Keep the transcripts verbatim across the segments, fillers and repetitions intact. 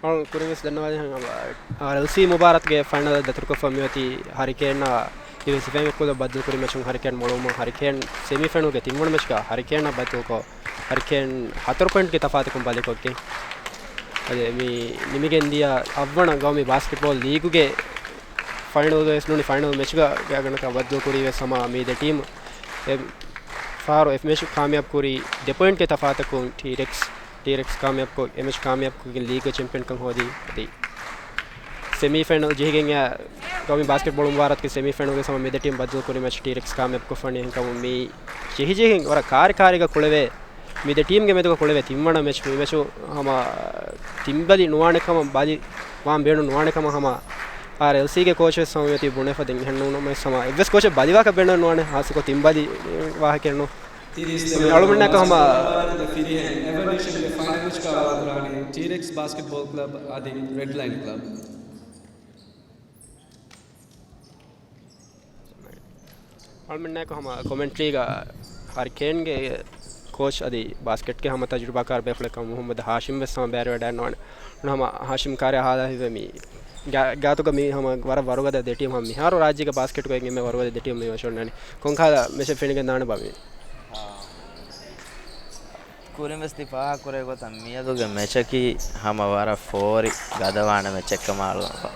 ކުރިންވެސް ދަންނަވާލި އާރްއެލްސީ މުބާރާތުގެ ފައިނަލް ދަތުރުކޮށްފަ މިއޮތީ ހަރިކޭންއާ އިވެސް ސިފައިން އެއްކުލަ ބައްދަލުކުރި މެޗުން ހަރިކޭން މޮޅުވުމުން ހަރިކޭން ސެމީފައިނަލްގެ ތިންވަނަ މެޗްގަ ހަރިކޭންއާ ބައްދަލުކޮށް ހަރިކޭން ހަތަރު ޕޮއިންޓްގެ ތަފާތަކުން ބަލިކޮށްގެން. އަދި މި ނިމިގެން ދިޔަ އަށްވަނަ ގައުމީ ބާސްކެޓްބޯލް ލީގުގެ ފައިނަލްގަވެސް ނޫނީ ފައިނަލް މެޗްގަ ގާތްގަނޑަކަށް ބައްދަލުކުރީ ވެސް ހަމަ މި ދެ ޓީމް އެ ފަހަރު އެ މެޗު ކާމިޔާބު ކުރީ ދެ ޕޮއިންޓްގެ ތަފާތަކުން ޓީރެކްސް ޓީރެކްސް ކާމިޔާބުކޮށް، އެ މެޗް ކާމިޔާބުކޮށްގެން ލީގްގެ ޗެމްޕިއަންކަން ހޯދީ. އަދި ސެމީފައިނަލް ޖެހިގެން އެ ގައުމީ ބާސްކެޓްބޯޅަ މުބާރާތުގެ ސެމީފައިނަލްގެ ހަމަ މި ދެ ޓީމް ބައްދަލުކުރި މެޗް ޓީރެކްސް ކާމިޔާބުކޮށްފަނީ. އެހެންކަމުން މި ޖެހިޖެހިގެން ވަރަށް ކާރި ކާރީގަ ކުޅެވޭ މި ދެ ޓީމްގެ މެދުގަ ކުޅެވޭ ތިންވަނަ މެޗް. މި މެޗު ހަމަ ތިންބަލި ނުވާނެ ކަމަށް، ބަލި ވާން ބޭނުން ނުވާނެ ކަމަށް ހަމަ އާރްއެލްސީގެ ކޯޗް ވެސް ހަމަ މިއޮތީ ބުނެފަ. ދެން އެހެން ނޫން ވެސް ހަމަ އެއްވެސް ކޯޗެއް ބަލިވާކަށް ބޭނުން ނުވާނެ، ހާއްސަކޮށް ތިންބަލި ވާހަކައެއް ނޫން. އަޅުމެންނާއެކު ހަމަ އެވޮލޫޝަންގެ ފައިނަލް މެޗްގަ ކުރާނީ ޓީރެކްސް ބާސްކެޓްބޯލް ކްލަބް އަދި ރެޑް ލައިން ކްލަބް. އަޅުމެންނާއެކު ހަމަ ކޮމެންޓްރީގަ ހަރިކޭންގެ ކޯޗް އަދި ބާސްކެޓްގެ ހަމަ ތަޖުރިބާކާރު ބޭފުޅެއް ކަމަށް މުހައްމަދު ހާޝިމް ވެސް ހަމަ ބައިވެރިވެވަޑައިގަންނަވާނެ. ހަމަ ހާޝިމް ކާރި އަހާލާ ހިތްވޭ މި ގާ-، ގާތުގަ މި ހަމަ ވަރަށް ވަރުގަދަ ދެ ޓީމް ހަމަ މިހާރު ރާއްޖޭގަ ބާސްކެޓުގައި އެންމެ ވަރުގަދަ ދެ ޓީމް މި ވަށޯންނާނީ. ކޮންކަހަލަ މެޗެއް ފެނިގެން ދާނެ ބާ މި؟ ކުރިން ވެސް ތި ފާހަގަކުރޭ ގޮތަށް މިއަދުގެ މެޗަކީ ހަމަ ވަރަށް ފޯރި ގަދަވާނެ މެޗެއްކަމަށް އަޅުގަނޑު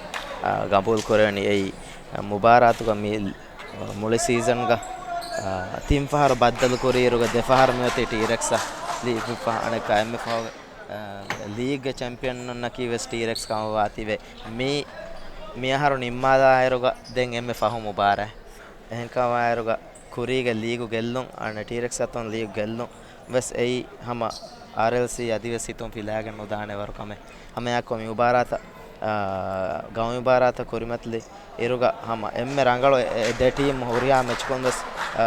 ގަބޫލު ކުރެވެނީ. އެއީ މުބާރާތުގަ މި މުޅި ސީޒަންގަ، އާ، ތިން ފަހަރު ބައްދަލު ކުރިއިރުގަ ދެ ފަހަރު މިއޮތީ ޓީރެކްސްއަށް ލިބިފަ. އަނެއްކާ އެންމެ ފަހުގެ، އާ، ލީގްގެ ޗެމްޕިއަންނަކީ ވެސް ޓީރެކްސް ކަމަށް ވާތީވެ. މި، މިއަހަރު ނިންމާލާއިރުގަ ދެން އެންމެ ފަހު މުބާރާތް. އެހެންކަމާއިރުގަ ކުރީގެ ލީގު ގެއްލުން، އަނެއް ޓީރެކްސް އަތުން ލީގު ގެއްލުން ވެސް އެއީ ހަމަ އާރްއެލްސީ އަދިވެސް ހިތުން ފިލާގެން ނުދާނެ ވަރު ކަމެއް. ހަމައެއާއެކު މި މުބާރާތަށް، އާ، ގައުމީ މުބާރާތަށް ކުރިމަތިލި އިރުގަ ހަމަ އެންމެ ރަނގަޅު އެ، އެ ދެ ޓީމް ހުރިހާ މެޗަކުން ވެސް، އާ،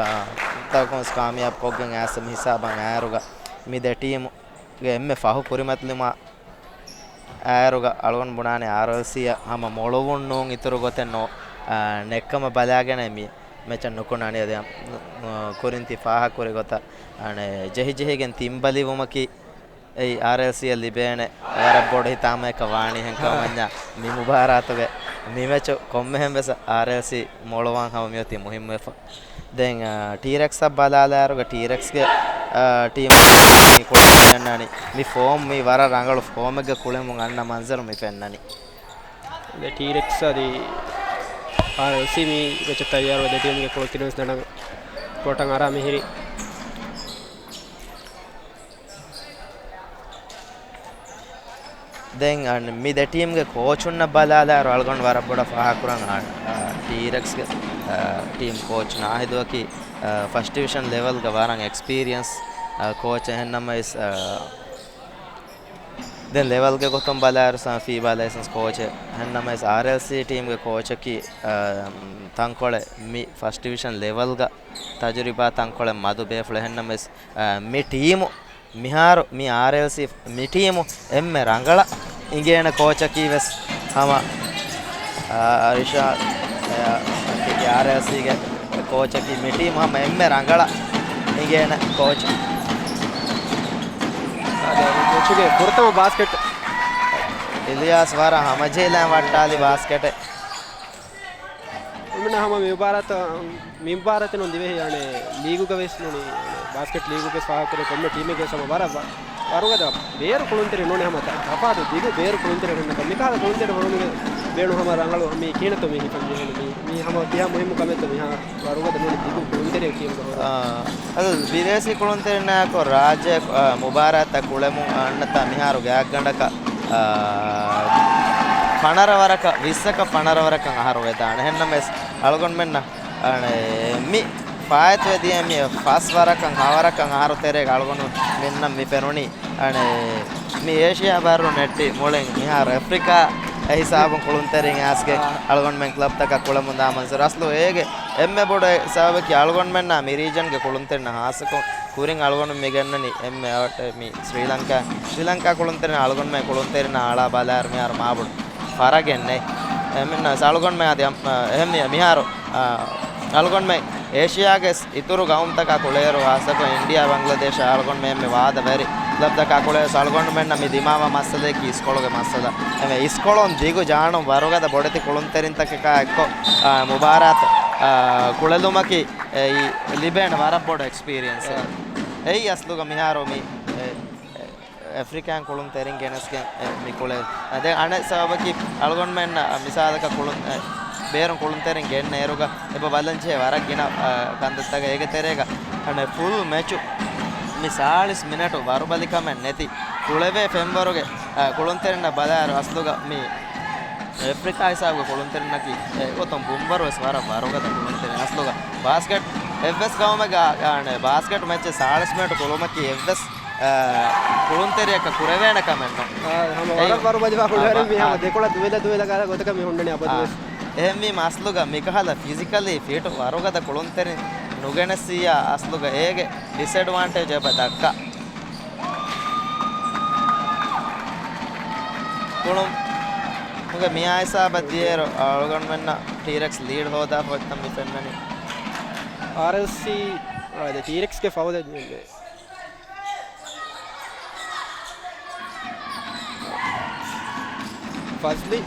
ތަކުން ވެސް ކާމިޔާބު ކޮށްގެން އައިސް މި ހިސާބަށް އައިރުގަ މި ދެ ޓީމުގެ އެންމެ ފަހު ކުރިމަތިލުމާ އައިރުގަ އަޅުގަނޑު ބުނާނެ އާރްއެލްސީއަށް ހަމަ މޮޅުވުން ނޫން އިތުރު ގޮތެއް ނޯ، އާ، ނެއްކަމަށް ބަލާގެން މި މެޗަށް ނުކުންނާނީ. އަދި، އާ، ކުރިން ތި ފާހަގަކުރި ގޮތަށް، އަނެއް، ޖެހިޖެހިގެން ތިންބަލިވުމަކީ އެއީ އާރްއެލްސީއަށް ލިބޭނެ ވަރަށް ބޮޑު ހިތާމައަކަށް ވާނީ. އެހެންކަމުން މި މުބާރާތުގެ މި މެޗު ކޮންމެހެން ވެސް އާރްއެލްސީ މޮޅުވާން ހަމަ މިއޮތީ މުހިއްމުވެފަ. ދެން، އާ، ޓީރެކްސްއަށް ބަލާލާއިރުގަ ޓީރެކްސްގެ، އާ، ޓީމް ކުޅެމުން ފެންނަނީ. މި ފޯމް މީ ވަރަށް ރަނގަޅު ފޯމެއްގަ ކުޅެމުން އަންނަ މަންޒަރު މި ފެންނަނީ. ދެ ޓީރެކްސް އަދި އާރްއެލްސީ މި މެޗަށް ތައްޔާރުވެ ދެ ޓީމްގެ ކުޅު ކިރިންސް ދަނޑަށް ކޯޓަށް އަރާ މިހިރީ. ދެން މި ދެ ޓީމްގެ ކޯޗުންނަށް ބަލާލާއިރު އަޅުގަނޑު ވަރަށް ބޮޑަށް ފާހަގަކުރަން އާ، ޓީރެކްސްގެ، އާ، ޓީމް ކޯޗް ނާހިދުއަކީ، އާ، ފަސްޓް ޑިވިޝަން ލެވެލްގަ ވަރަށް އެކްސްޕީރިއަންސް، އާ، ކޯޗެއް. އެހެންނަމަވެސް، އާ، ދެން ލެވެލްގެ ގޮތުން ބަލާއިރު ސަމް ފީބާ ލައިސަންސް ކޯޗެއް. އެހެންނަމަވެސް އާރްއެލްސީ ޓީމްގެ ކޯޗަކީ، އާ، ތަންކޮޅެއް މި ފަސްޓް ޑިވިޝަން ލެވެލްގަ ތަޖުރިބާ ތަންކޮޅެއް މަދު ބޭފުޅެއް. އެހެންނަމަވެސް، އާ، މި ޓީމު މިހާރު މި އާރްއެލްސީ މި ޓީމު އެންމެ ރަނގަޅަށް އިނގޭނެ ކޯޗަކީ ވެސް ހަމަ، އާ، ރިޝާ، އާ، އާރްއެލްސީގެ ކޯޗަކީ މި ޓީމު ހަމަ އެންމެ ރަނގަޅަށް އިނގޭނެ ކޯޗް. އާ، މެޗުގެ ފުރަތަމަ ބާސްކެޓް. އިލްޔާސް ވަރަށް ހަމަޖެހިލަން ވައްޓާލި ބާސްކެޓެއް. އެމެން ހަމަ މި މުބާރާތަށް، މި މުބާރާތެއް ނޫން ދިވެހި އަނެއް ލީގުގަ ވެސް ނޫނީ، ބާސްކެޓް ލީގުގަ ފާހަގަކުރެ ކޮންމެ ޓީމެއްގެ ހަމަ ވަރަށް ވަ-، ވަރުގަދަ ބޭރު ކުޅުންތެރި ނޫނީ ހަމަ ތަ-، ތަފާތު ދިގު ބޭރު ކުޅުންތެރި ހުންނަކަ މިކަހަލަ ކުޅުންތެރި ހުރުމުގެ ބޭނުން ހަމަ ރަނގަޅު މި ކިހިނެއްތޯ މި ހިފަން ޖެހެނީ މި، މި ހަމަ ކިހާ މުހިއްމު ކަމެއްތޯ މިހާ ވަރުގަދަ ނޫނީ ދިގު ކުޅުންތެރި ޓީމްގެ ހުރު. އާ، އަދު ބިދޭސީ ކުޅުންތެރިންނާއެކު ރާއްޖެ، އާ، މުބާރާތްތައް ކުޅެމުން އަންނަތާ މިހާރު ގާތްގަނޑަކަށް، އާ، ފަނަރަ ވަރަކަށް، ވިއްސަކަށް ފަނަރަ ވަރަކަށް އަހަރު ވެދާނެ. އެހެންނަމަވެސް އަޅުގަނޑުމެންނަށް، އަނެއް، މި ފާއިތުވެދިޔަ މި ފަސް ވަރަކަށް ހަވަރަކަށް އަހަރު ތެރޭގަ އަޅުގަނޑުމެންނަށް މި ފެނުނީ، އަނެއް، މި އޭޝިޔާ ބަހަރު ނެއްޓި މުޅިން މިހާރު އެފްރިކާ އެ ހިސާބުން ކުޅުންތެރިން އައިސްގެން އާ. އަޅުގަނޑުމެން ކްލަބްތަކަށް ކުޅެމުންދާ މަންޒަރު. އަސްލު އޭގެ އެންމެ ބޮޑު ސަބަބަކީ އަޅުގަނޑުމެންނާ މި ރީޖަންގެ ކުޅުންތެރިންނަށް ހާއްސަކޮށް ކުރިން އަޅުގަނޑު މި ގެންނަނީ އެންމެ އަވަށްޓެ މި ސްރީލަންކާ، ސްރީލަންކާ ކުޅުންތެރިން އަޅުގަނޑުމެން ކުޅުންތެރިންނާ އަޅާ ބަލާއިރު މިހާރު މާބޮޑު ފަރަގެއް ނެތް. އެމެންނަސް އަޅުގަނޑުމެން އަދި އަ-، އެހެން މި-، މިހާރު، އަ، އަޅުގަނޑުމެން އޭޝިޔާގެ އިތުރު ގައުމުތަކާ ކުޅޭއިރު ހާއްސަކޮށް އިންޑިޔާ، ބަންގްލަދޭޝް އަޅުގަނޑުމެން އެންމެ ވާދަވެރި ލައްބަ ކުޅޭ އަޅުގަނޑުމެންނަށް މި ދިމާވާ މައްސަލައަކީ އިސްކޮޅުގެ މައްސަލަ. އެމެ އިސްކޮޅުން ދިގު ޖާނުން ވަރުގަދަ ބޮޑެތި ކުޅުންތެރިންތަކަކާ އެއްކޮށް، އާ، މުބާރާތު، އާ، ކުޅެލުމަކީ އެއީ ލިބޭނެ ވަރަށް ބޮޑު އެކްސްޕީރިއެންސެއް. އާ. އެއީ އަސްލުގަ މިހާރު މި، އެ، އެ، އެފްރިކާން ކުޅުންތެރިން ގެނެސްގެން، އެ، މި ކުޅޭ. އަ، ދެން އަނެއް ސަބަބަކީ އަޅުގަނޑުމެންނަށް، އަ، މިސާލަކަށް ކުޅުން، އެ، ބޭރުން ކުޅުންތެރިން ގެންނަ އިރުގަ އެބަ ބަލަންޖެހޭ ވަރަށް ގިނަ، އަ، ކަންތައްތަކެއް. އޭގެ ތެރޭގަ އަނެއް ފުލް މެޗު މި ސާޅީސް މިނެޓު ވަރުބަލިކަމެއް ނެތި ކުޅެވޭ ފެންވަރުގެ، އަ، ކުޅުންތެރިންނަށް ބަލާއިރު އަސްލުގަ މި އެފްރިކާ ހިސާބުގެ ކުޅުންތެރިންނަކީ އެގޮތުން ބުންވަރު ވެސް ވަރަށް ވަރުގަދަ ކުޅުންތެރިން. އަސްލުގަ ބާސްކެޓް އެއްވެސް ގައުމެއްގަ، އަ، ބާސްކެޓް މެޗެއް ސާޅީސް މިނެޓު ކުޅުމަކީ އެއްވެސް އާ، ކުޅުންތެރިއަކަށް ކުރެވޭނެ ކަމެއް ނޫން. އާ، ހަމަ އެއީ، ވަރަށް ވަރުބަލިވާ އާ، ކުޅަވަރު މީ ހަމަ އާ، ދެކޮޅަށް ދުވެލަ ދުވެލަ ގާލަށް ގޮތަކަށް މި ހުންނަނީ އާ، އަބަދުވެސް. އެހެންވީމަ އަސްލުގަ މިކަހަލަ ފިޒިކަލީ ފިޓު ވަރުގަދަ ކުޅުންތެރިން ނުގެނެސިއްޔާ އަސްލުގަ އޭގެ ޑިސްއެޑްވާންޓޭޖް އެބަ ދައްކާ. ކުޅުން މުގެ މިއާ ހިސާބަށް ދިޔައިރު އަޅުގަނޑުމެންނަށް ޓީރެކްސް ލީޑް ހޯދާފަ އޮތްތަން މި ފެންނަނީ. އާރްއެލްސީ، އާ، ދެ ޓީރެކްސްގެ ފައުލެއް ނޫން. ފަޒްލީ.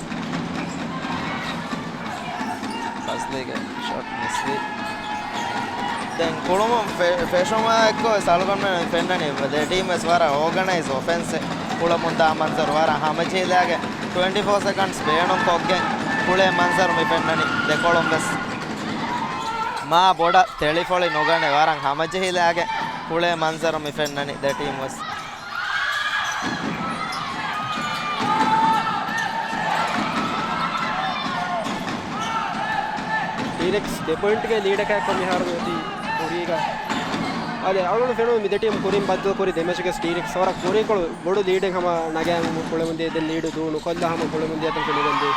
ފަޒްލީގެ ޝޮޓް މިސްވި. ދެން ކުޅުމުން ފެ-، ފެށުމާ އެއްކޮށް ވެސް އަޅުގަނޑުމެން ފެންނަނީ ދެ ޓީމް ވެސް ވަރަށް އޯގަނައިޒް އޮފެންސެއް ކުޅަމުން ދާ މަންޒަރު ވަރަށް ހަމަޖެހިލާގެން ޓްވެންޓީ ފޯ ސެކަންޑްސް ބޭނުން ކޮށްގެން ކުޅޭ މަންޒަރު މި ފެންނަނީ ދެކޮޅުން ވެސް. މާ ބޮޑަށް ތެޅިފޮޅި ނުގަނެ ވަރަށް ހަމަޖެހިލާގެން ކުޅޭ މަންޒަރު މި ފެންނަނީ ދެ ޓީމް ވެސް. ޓީރެކްސް ދެ ޕޮއިންޓްގެ ލީޑަކާ އެއްކޮށް މިހާރު އޮތީ ކުރީގަ. އާދެ، އަޅުގަނޑު ފެނުނު މި ދެ ޓީމް ކުރިން ބައްދަލުކުރި ދެ މެޗުގެ ޓީރެކްސް ވަރަށް ކުރީކޮޅު ބޮޑު ލީޑެއް ހަމަ ނަގާ ކުޅެމުންދިޔަ، ދެން ލީޑު ދޫ ނުކޮށްލާ ހަމަ ކުޅެމުންދިޔަ ތަން ފެނިގެންދިޔަ.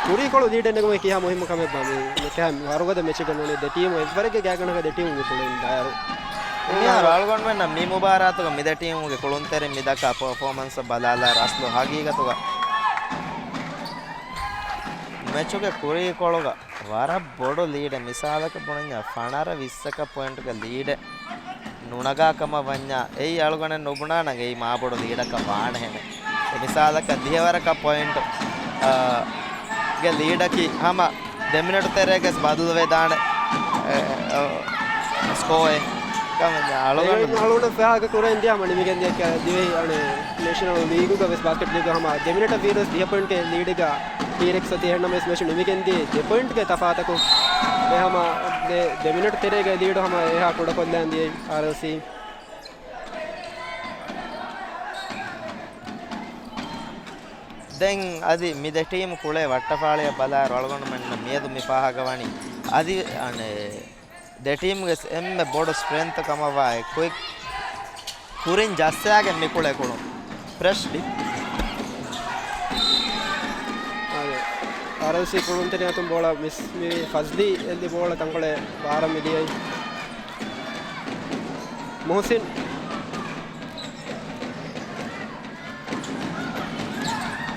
ކުރީކޮޅު ލީޑެއް ނެގުމަކީ ކިހާ މުހިއްމު ކަމެއްބާ މި މިކަހަ ވަރުގަދަ މެޗެއްގަ ނޫނީ ދެ ޓީމު އެއްވަރެއްގެ ގާތްގަނޑަކަށް ދެ ޓީމު މި ކުޅެން ދާއިރު. މިހާރު އަޅުގަނޑުމެންނަށް މި މުބާރާތުގަ މި ދެ ޓީމުގެ ކުޅުންތެރިން މި ދައްކާ ޕަރފޯމަންސް ބަލާލާއިރު އަސްލު ހަގީގަތުގަ މެޗުގެ ކުރީކޮޅުގަ ވަރަށް ބޮޑު ލީޑެއް، މިސާލަކަށް ބުނަންޏާ ފަނަރަ ވިއްސަކަށް ޕޮއިންޓުގެ ލީޑެއް ނުނަގާ ކަމަށް ވަންޏާ، އެއީ އަޅުގަނޑެއް ނުބުނާނަން އެއީ މާބޮޑު ލީޑަކަށް ވާނެހެނެއް. އެ މިސާލަކަށް ދިހަވަރަކަށް ޕޮއިންޓު، އާ، ގެ ލީޑަކީ ހަމަ ދެ މިނެޓު ތެރޭގަސް ބަދަލުވެދާނެ، އެ، އަ، ސްކޯއެއް. ކަމެއް އަޅުގަނޑު އަޅުގަނޑު ފާހަގަ ކުރަން ދިޔަ ހަމަ ނިމިގެން ދިޔަ ދިވެހި އަނެއް ނޭޝަނަލް ލީގުގަ ވެސް ބާސްކެޓް ލީގު ހަމަ ދެ މިނެޓަށް ވީރުވެސް ދިހަ ޕޮއިންޓްގެ ލީޑެއްގަ ޓީރެކްސް އޮތީ އެހެންނަމަވެސް މެޗު ނިމިގެންދިޔަ ދެ ޕޮއިންޓްގެ ތަފާތަކުން. އެ ހަމަ ދެ، ދެ މިނެޓް ތެރޭގެ ލީޑު ހަމަ އެހާ ކުޑަކޮށްލަން ދިޔަ އާރްއެލްސީ. ދެން އަދި މި ދެ ޓީމް ކުޅޭ ވައްޓަފާޅިއަށް ބަލާއިރު އަޅުގަނޑުމެންނަށް މިއަދު މި ފާހަގަވަނީ އަދި އަނެއް ދެ ޓީމްގެ އެންމެ ބޮޑު ސްޓްރެންތު ކަމަށްވާ އެ ކުއިކް ކުރިން ޖައްސާގެން މި ކުޅޭ ކުޅުން. ޕްރެސް ޑިޕް. އާރްއެލްސީ ކުޅުންތެރި އަތުން ބޯޅަ މިސް މި ފަޒްލީ އެއްލި ބޯޅަ ތަންކޮޅެއް ބާރަށް މި ދިޔައީ. މުހުސިން.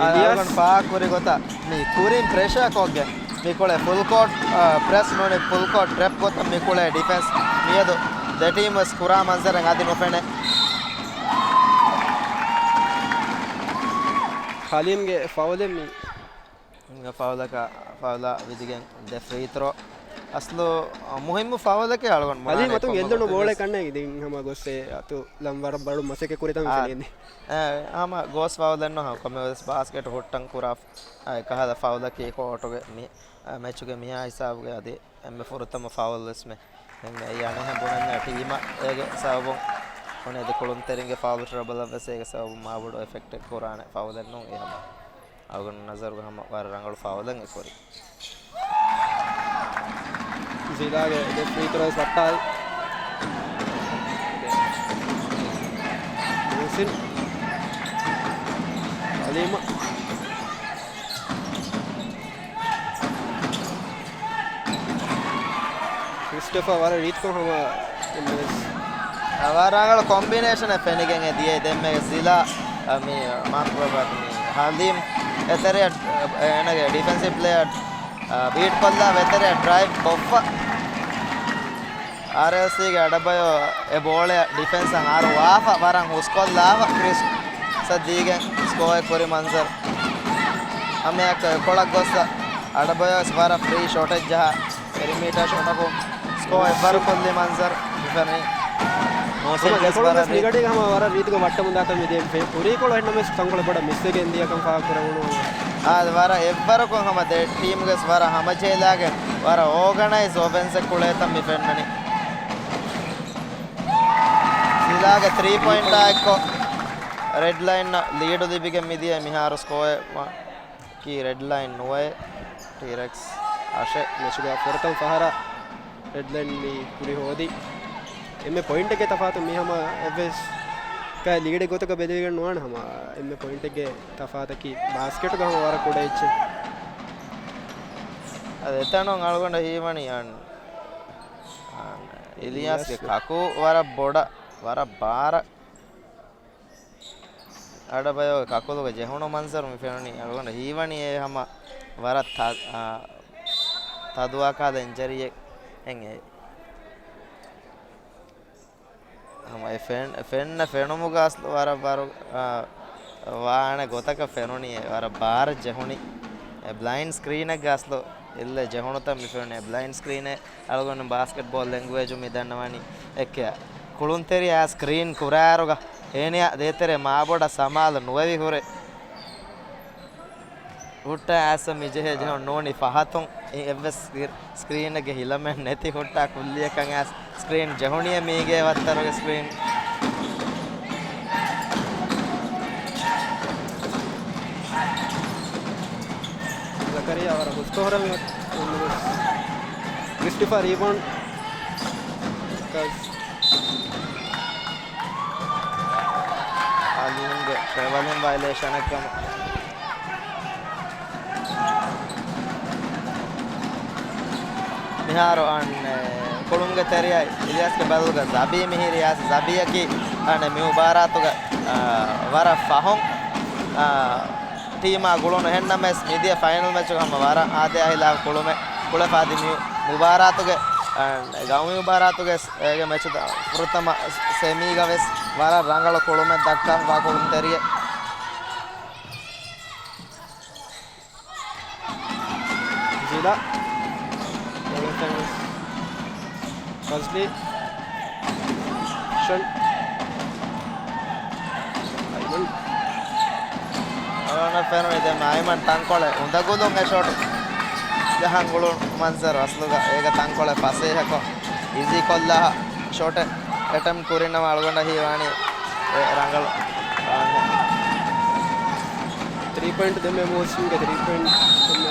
އިލްޔާސް. އަޅުގަނޑު ފާހަގަކުރި ގޮތަށް މި ކުރިން ޕްރެޝަރ ކޮށްގެން މި ކުޅޭ ފުލް ކޯޓް، އާ، ޕްރެސް ނޫނީ ފުލް ކޯޓް ޕްރެޕް ގޮތަށް މި ކުޅޭ ޑިފެންސް މިއަދު ދެ ޓީމް ވެސް ކުރާ މަންޒަރެއް އަދި ނުފެނޭ. ހަލީމްގެ ފައުލެއް މި. ފައުލަކަށް، ފައުލާ ވިދިގެން ދެ ފްރީ ތްރޯ. އަސްލު މުހިއްމު ފައުލެކޭ އަޅުގަނޑު އަލީ ބުނާނެ މަތުން ކޮންމެ ގޮތެއް ގޮތެއް ވެސް. އެއްލުނު ބޯޅަ ކަންނޭ ދިން ހަމަ ގޮއްސޭ އަތު ލަން ވަރަށް ބަޑު މަސައްކަތް ކުރިތަން އާ، ފެނޭނެ. އެ، ހަމަ ގޯސް ފައުލެއްނު ހަމަ ކޮންމެ ވެސް ބާސްކެޓް ހުއްޓަން ކުރާ، އެ، ކަހަލަ ފައުލަކީ ކޯޓުގެ މި، އެ، މެޗުގެ މިހާ ހިސާބުގެ އަދި އެންމެ ފުރަތަމަ ފައުލް ވެސް މެ. އެންމެ އެއީ އަނެއްހެން ބުނަންޏާ ޓީމަށް އޭގެ ސަބަބުން ބުނެ އަދި ކުޅުންތެރިންގެ ފައުލް ޓްރަބަލަށް ވެސް އޭގެ ސަބަބުން މާބޮޑު އެފެކްޓެއް ކުރާނެ ފައުލެއް ނޫން އެ ހަމަ. އަޅުގަނޑު ނަޒަރުގަ ހަމަ ވަރަށް ރަނގަޅު ފައުލެއް އެ ކުރީ. ޒިލާގެ ދެ ފްރީ ތްރޯ ވައްޓާލި. މުހުސިން. ހަލީމަށް. ކްރިސްޓޮފާ ވަރަށް ރީތިކޮށް ހަމަ އެންމެ ވެސް. އަ، ވަރަށް ރަނގަޅު ކޮމްބިނޭޝަނެއް ފެނިގެން އެ ދިޔައީ ދެންމެ ޒިލާ، އަ، މި މާކް ރޮބާޓް މި ހަލީމް އެތެރެއަށް، އަ، އޭނަގެ ޑިފެންސިވް ޕްލޭއަރ، އަ، ބީޓް ކޮށްލާ އެތެރެއަށް ޑްރައިވް ކޮށްފަ. އާރްއެލްސީގެ އަޑަބަޔޯ އެ ބޯޅަ ޑިފެންސަށް އަރުވާފަ ވަރަށް ހުސްކޮށްލާފަ ކްރިސްއަށް ދީގެން ސްކޯއެއް ކުރި މަންޒަރު. ހަމައެއާއެކު އެކޮޅަށް ގޮއްސަ އަޑަބަޔޯވެސް ވަރަށް ފްރީ ޝޮޓެއް ޖަހާ ޕެރިމީޓާ ޝޮޓަކުން ސްކޯ އެއްވަރު ކޮށްލި މަންޒަރު މި ފެނުނީ. މުހުސިން ހަމަ ވެސް އެކޮޅުން ވަރަށް ވެސް ރީ- މިގަޑީގަ ހަމަ ވަރަށް ރީތިކޮށް ވައްޓަމުންދާތަން މި ދިޔަ ފެ-، ފުރީކޮޅު އެހެންނަމަވެސް ތަންކޮޅެއް ބޮޑަށް މިސްވެގެން ދިޔަކަން ފާހަގަކުރެވުނު. އާދެ، ވަރަށް އެއްވަރަކުން ހަމަ ދެ ޓީމުގެސް ވަރަށް ހަމަޖެހިލާގެން ވަރަށް އޯގަނައިޒް އޮފެންސެއް ކުޅޭތަން މި ފެންނަނީ. ޒިލާގެ ތްރީ ޕޮއިންޓާ އެއްކޮށް ރެޑް ލައިންއަށް ލީޑު ލިބިގެން މިދިޔަ މިހާރު ސްކޯއެއް މަ-، ކީ ރެޑް ލައިން ނުވައެއް، ޓީރެކްސް އަށެއް. މެޗުގެ ފުރަތަމަ ފަހަރަށް ރެޑް ލައިން މި ކުރި ހޯދި. އެންމެ ޕޮއިންޓެއްގެ ތަފާތު މި ހަމަ އެއްވެސް ކައި ލީޑެއް ގޮތަކަށް ބެލެވިގެން ނުވާނެ ހަމަ އެންމެ ޕޮއިންޓެއްގެ ތަފާތަކީ ބާސްކެޓުގަ ހަމަ ވަރަށް ކުޑަ އެއްޗެއް. އަދި އެތަނުން އަޅުގަނޑަށް ހީވަނީ އަން-، އަން-، އިލިޔާސްގެ އިލިޔާސްގެ ކަކޫ ވަރަށް ބޮޑަށް، ވަރަށް ބާރަށް އަޑަބަޔޯގެ ކަކުލުގަ ޖެހުނު މަންޒަރު މި ފެނުނީ. އަޅުގަނޑަށް ހީވަނީ އެ ހަމަ ވަރަށް ތަ-، އާ، ތަދުވާ ކާލަ އިންޖަރީއެއް ހެން އެ. ހަމަ އެ ފެން-، ފެންނަ ފެނުމުގަ އަސްލު ވަރަށް ވަރު، އާ، ވާނެ ގޮތަކަށް ފެނުނީ. ވަރަށް ބާރަށް ޖެހުނީ. އެ ބްލައިންޑް ސްކްރީނެއްގަ އަސްލު އެއްލެ ޖެހުނުތަން މި ފެނުނީ. އެ ބްލައިންޑް ސްކްރީނެއް އަޅުގަނޑު ބާސްކެޓްބޯލް ލެންގުއޭޖު މި ދަންނަވަނީ އެއްކެއާ. ކުޅުންތެރިޔާ ސްކްރީން ކުރާއިރުގަ އޭނަޔާ ދޭތެރޭ މާބޮޑަށް ސަމާލު ނުވެވި ހުރެ. ހުއްޓާ އައިސް މި ޖެހޭ ޖެހުން ނޫނީ ފަހަތުން އެއްވެސް ސްކްރީ-، ސްކްރީނެއްގެ ހިލަމެއް ނެތި ހުއްޓާ ކުއްލިއަކަށް އައިސް ސްކްރީން ޖެހުނީ މީގެ ވައްތަރުގެ ސްކްރީން. ޒަކަރިޔާ ވަރަށް ހުސްކޮށް ހުރެ މި ކްރިސްޓިފާ ރީބައުންޑް. އަލީމްގެ ޓްރެވަލިން ވައިލޭޝަނެއް ކަމަށް. މިހާރު އަން ކުޅުމުގެ ތެރެއަށް އިލްޔާސްގެ ބަލުގަ ޒަބީ މިހިރި އައިސް ޒަބީއަކީ އަން މި މުބާރާތުގަ، އާ، ވަރަށް ފަހުން، އާ، ޓީމާ ގުޅުނު. އެހެންނަމަވެސް މިދިޔަ ފައިނަލް މެޗުގަ ހަމަ ވަރަށް އާދަޔާ ހިލާފަށް ކުޅުމެއް ކުޅެފަ އަދި މި މުބާރާތުގެ، އަން، ގައުމީ މުބާރާތުގެ އޭގެ މެޗު ފުރަތަމަ ސެމީގަ ވެސް ވަރަށް ރަނގަޅު ކުޅުމެއް ދައްކާފަ ކުޅުންތެރިއެއް. ޒިލާ. ފަޒްލީ. ޝަން. އައިމަން. އަޅުގަނޑަށް ފެނުނީ ދެން އައިމަން ތަންކޮޅެއް އުނދަގުލުން އެ ޝޮޓް ޖަހަން ގުޅުނު މަންޒަރު އަސްލުގަ އޭގަ ތަންކޮޅެއް ފަސޭހަކޮށް އީޒީ ކޮށްލާ ޝޮޓެއް އެޓެމްޕް ކުރިނަމަ އަޅުގަނޑަށް ހީވާނީ އެ ރަނގަޅު ތްރީ ޕޮއިންޓް ދެމެ މުހުސިންގެ ތްރީ ޕޮއިންޓް ދެމެ.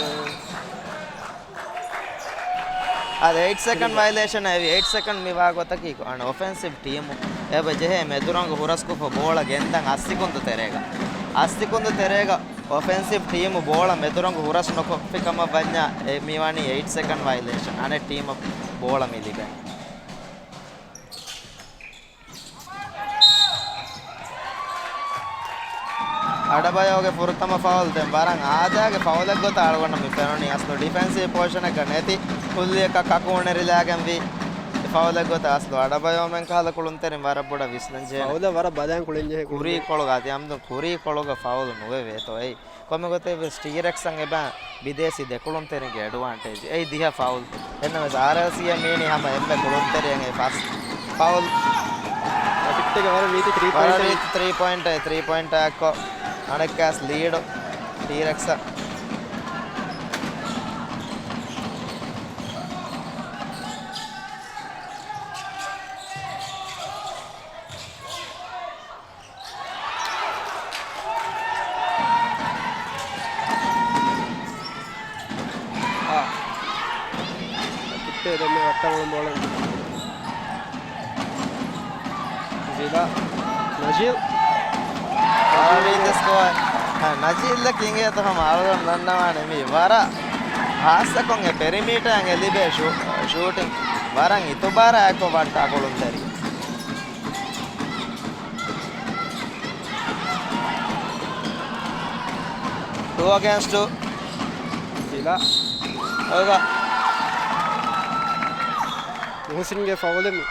އަދި އެއިޓް ސެކަންޑް ވައިލޭޝަން އެވި. އެއިޓް ސެކަންޑް މި ވާ ގޮތަކީ އަން އޮފެންސިވް ޓީމު އެބަ ޖެހޭ މެދުރަނގު ހުރަސްކޮށްފަ ބޯޅަ ގެންދަން އައްސިކުންދު ތެރޭގަ. އައްސިކުންދު ތެރޭގަ އޮފެންސިވް ޓީމު ބޯޅަ މެދުރަނގު ހުރަސް ނުކޮށްފި ކަމަށް ވަންޏާ އެ މިވަނީ އެއިޓް ސެކަންޑް ވައިލޭޝަން. އަނެއް ޓީމަށް ބޯޅަ މި ލިބެން. އަޑަބަޔޯގެ ފުރަތަމަ ފައުލް ދެން ވަރަށް އާދައިގެ ފައުލެއް ގޮތަށް އަޅުގަނޑަށް މި ފެނުނީ. އަސްލު ޑިފެންސީ ޕޮޒިޝަނެއްގަ ނެތި ކުއްލިއަކަށް ކަކޫ ނެރިލާގެން ވީ އެ ފައުލެއް ގޮތަށް. އަސްލު އަޑަބަޔޯމެން ކަހަލަ ކުޅުންތެރިން ވަރަށް ބޮޑަށް ވިސްނަން ޖެހޭނެ. ފައުލަށް ވަރަށް ބަލަން ކުޅެން ޖެހޭ ކުރީ ކުޅުންތެރިން. ކޮޅުގަ އަދި އަމްދުން ކުރީ ކޮޅުގަ ފައުލު ނުވެވޭތޯ އެއީ. ކޮންމެ ގޮތެއް ވެސް ޓީރެކްސަށް އެބަ ބިދޭސީ ދެކުޅުންތެރިންގެ އެޑްވާންޓޭޖް. އެއީ ދިހަ ފައުލް. އެންނަމަވެސް އާރްއެލްސީއަށް މީނީ ހަމަ އެންމެ ކުޅުންތެރިއެއް އެ ފަސް ފައުލް. އެ ޕިއްޓެގެ ވަރަށް ވީތި ތްރީ ވަރަށް ޕޮއިންޓެއް. ވީތި ތްރީ ޕޮއިންޓެއް، ތްރީ ޕޮއިންޓާ އެއްކޮށް އަނެއްކާސް ލީޑު ޓީރެކްސަށް. އާ. ކުއްޓޭ ދެންމެ ވައްޓަމުޅުން ބޯޅަ. ޒިލާ. ނަޖީލް. އާ، ވީތި ސްކޯއަރ. އާ، ނަޖީލްއަކީ އިނގޭތޯ ހަމަ އަޅުގަނޑު ދަންނަވާނެ މީ ވަރަށް ހާއްސަކޮށް އެ ޕެރިމީޓަރަށް އެ ލިބޭ ޝޫ-، ޝޫޓިން ވަރަށް އިތުބާރާއެކު ވައްޓާ ކުޅުންތެރި. ޓޫ އެގެންސްޓް ޓޫ. ސިލާ. އޮގާ. މުހުސިންގެ ފައުލެއް.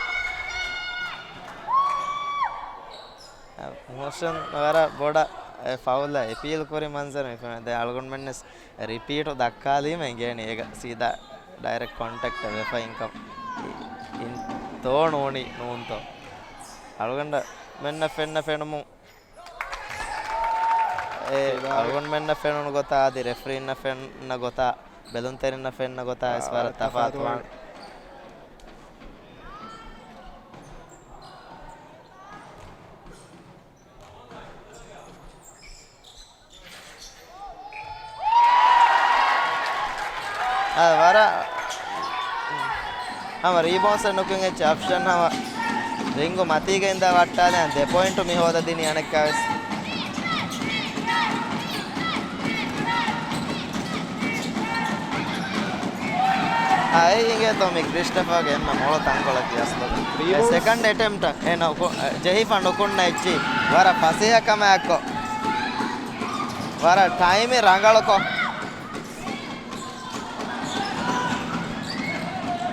މުހުސިން ވަރަށް ބޮޑަށް އެ ފައުލަށް އެޕީލް ކުރި މަންޒަރު މި ފެނުނީ. ދެން އަޅުގަނޑުމެންވެސް ރިޕީޓު ދައްކާލީމަ އިނގޭނީ އޭގަ ސީދާ ޑައިރެކްޓް ކޮންޓެކްޓް ވެފަ އިންކަމް އިންތޯ ނޫނީ ނޫންތޯ. އަޅުގަނޑަށް މެންނަށް ފެންނަ ފެނުމުން އެ އަޅުގަނޑުމެންނަށް ފެނުނު ގޮތާ އަދި ރެފްރީންނަށް ފެންނަ ގޮތާ، ބެލުންތެރިންނަށް ފެންނަ ގޮތާ ވެސް ވަރަށް ތަފާތުވާނެ. އާ، ވަރަށް ހަމަ ރީބޯންސް ނުކުތް އެއްޗެއް އޮޕްޝަން ހަމަ ރިންގު މަތީގަ އިންދާ ވައްޓާލަން ދެ ޕޮއިންޓު މި ހޯދަދިނީ އަނެއްކާވެސް. އާ، އެއީ އިނގޭތޯ މި ކްރިސްޓަފާގެ އެންމެ މޮޅު ތަންކޮޅަކީ އަސްލުގަ. ރީބޯންސް. ސެކަންޑް އެޓެމްޕްޓަށް އޭނަ އުކު-، ޖެހިފަ ނުކުންނަ އެއްޗި. ވަރަށް ފަސޭހަކަމާއެއްކޮށް. ވަރަށް ޓައިމި ރަނގަޅުކޮށް.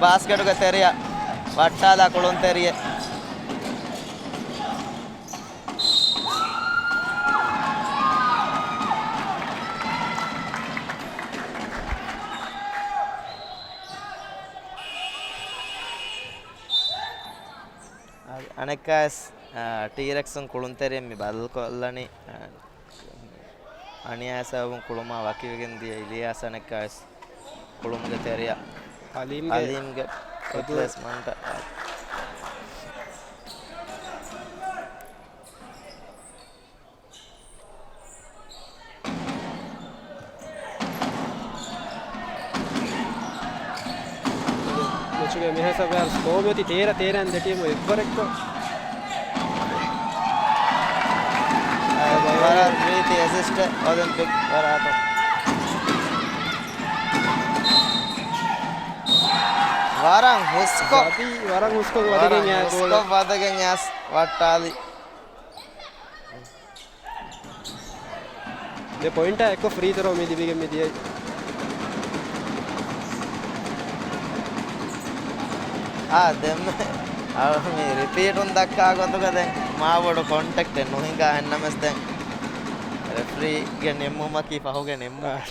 ބާސްކެޓުގެ ތެރެއަށް ވައްޓާލާ ކުޅުންތެރިއެއް. އަ-، އަނެއްކާވެސް، އަ، ޓީރެކްސުން ކުޅުންތެރިއެއް މި ބަދަލުކޮށްލަނީ، އަ، އަނިޔާ ސަބަބުން ކުޅުމާ ވަކިވެގެން ދިޔަ އިލިޔާސް އަނެއްކާވެސް ކުޅުމުގެ ތެރެއަށް ހަލީމްގެ ހަލީމްގެ ބަދަލު. ރިޕްލޭސްމަންޓަށް. މެޗުގެ މިހާރު ސްކޯ މިއޮތީ ތޭރަ ތޭރައިން ދެ ޓީމު އެއްވަރެއްކޮށް. ވަރަށް ރީތި އެސިސްޓެއް އޮލިމްޕިކް ވަރާތު. ވަރަށް ހުސްކޮށް. ޒަބީ ވަރަށް ހުސްކޮށް ވަދެގެން ވަދެގެން އާ ގޯލަށް. ވަދެގެން އައިސް ވައްޓާލި. ދެ ޕޮއިންޓާ އެއްކޮށް ފްރީ ތަރޯ މި ލިބިގެން މި ދިޔައީ. އާ، ދެންމެ އަޅު މި ރިޕީޓުން ދައްކާ ގޮތުގަ ދެން މާބޮޑު ކޮންޓެކްޓެއް ނުހިނގާ އެހެންނަމަސް ދެން ރެފްރީގެ ނިންމުމަކީ ފަހުގެ ނިންމުމެއް.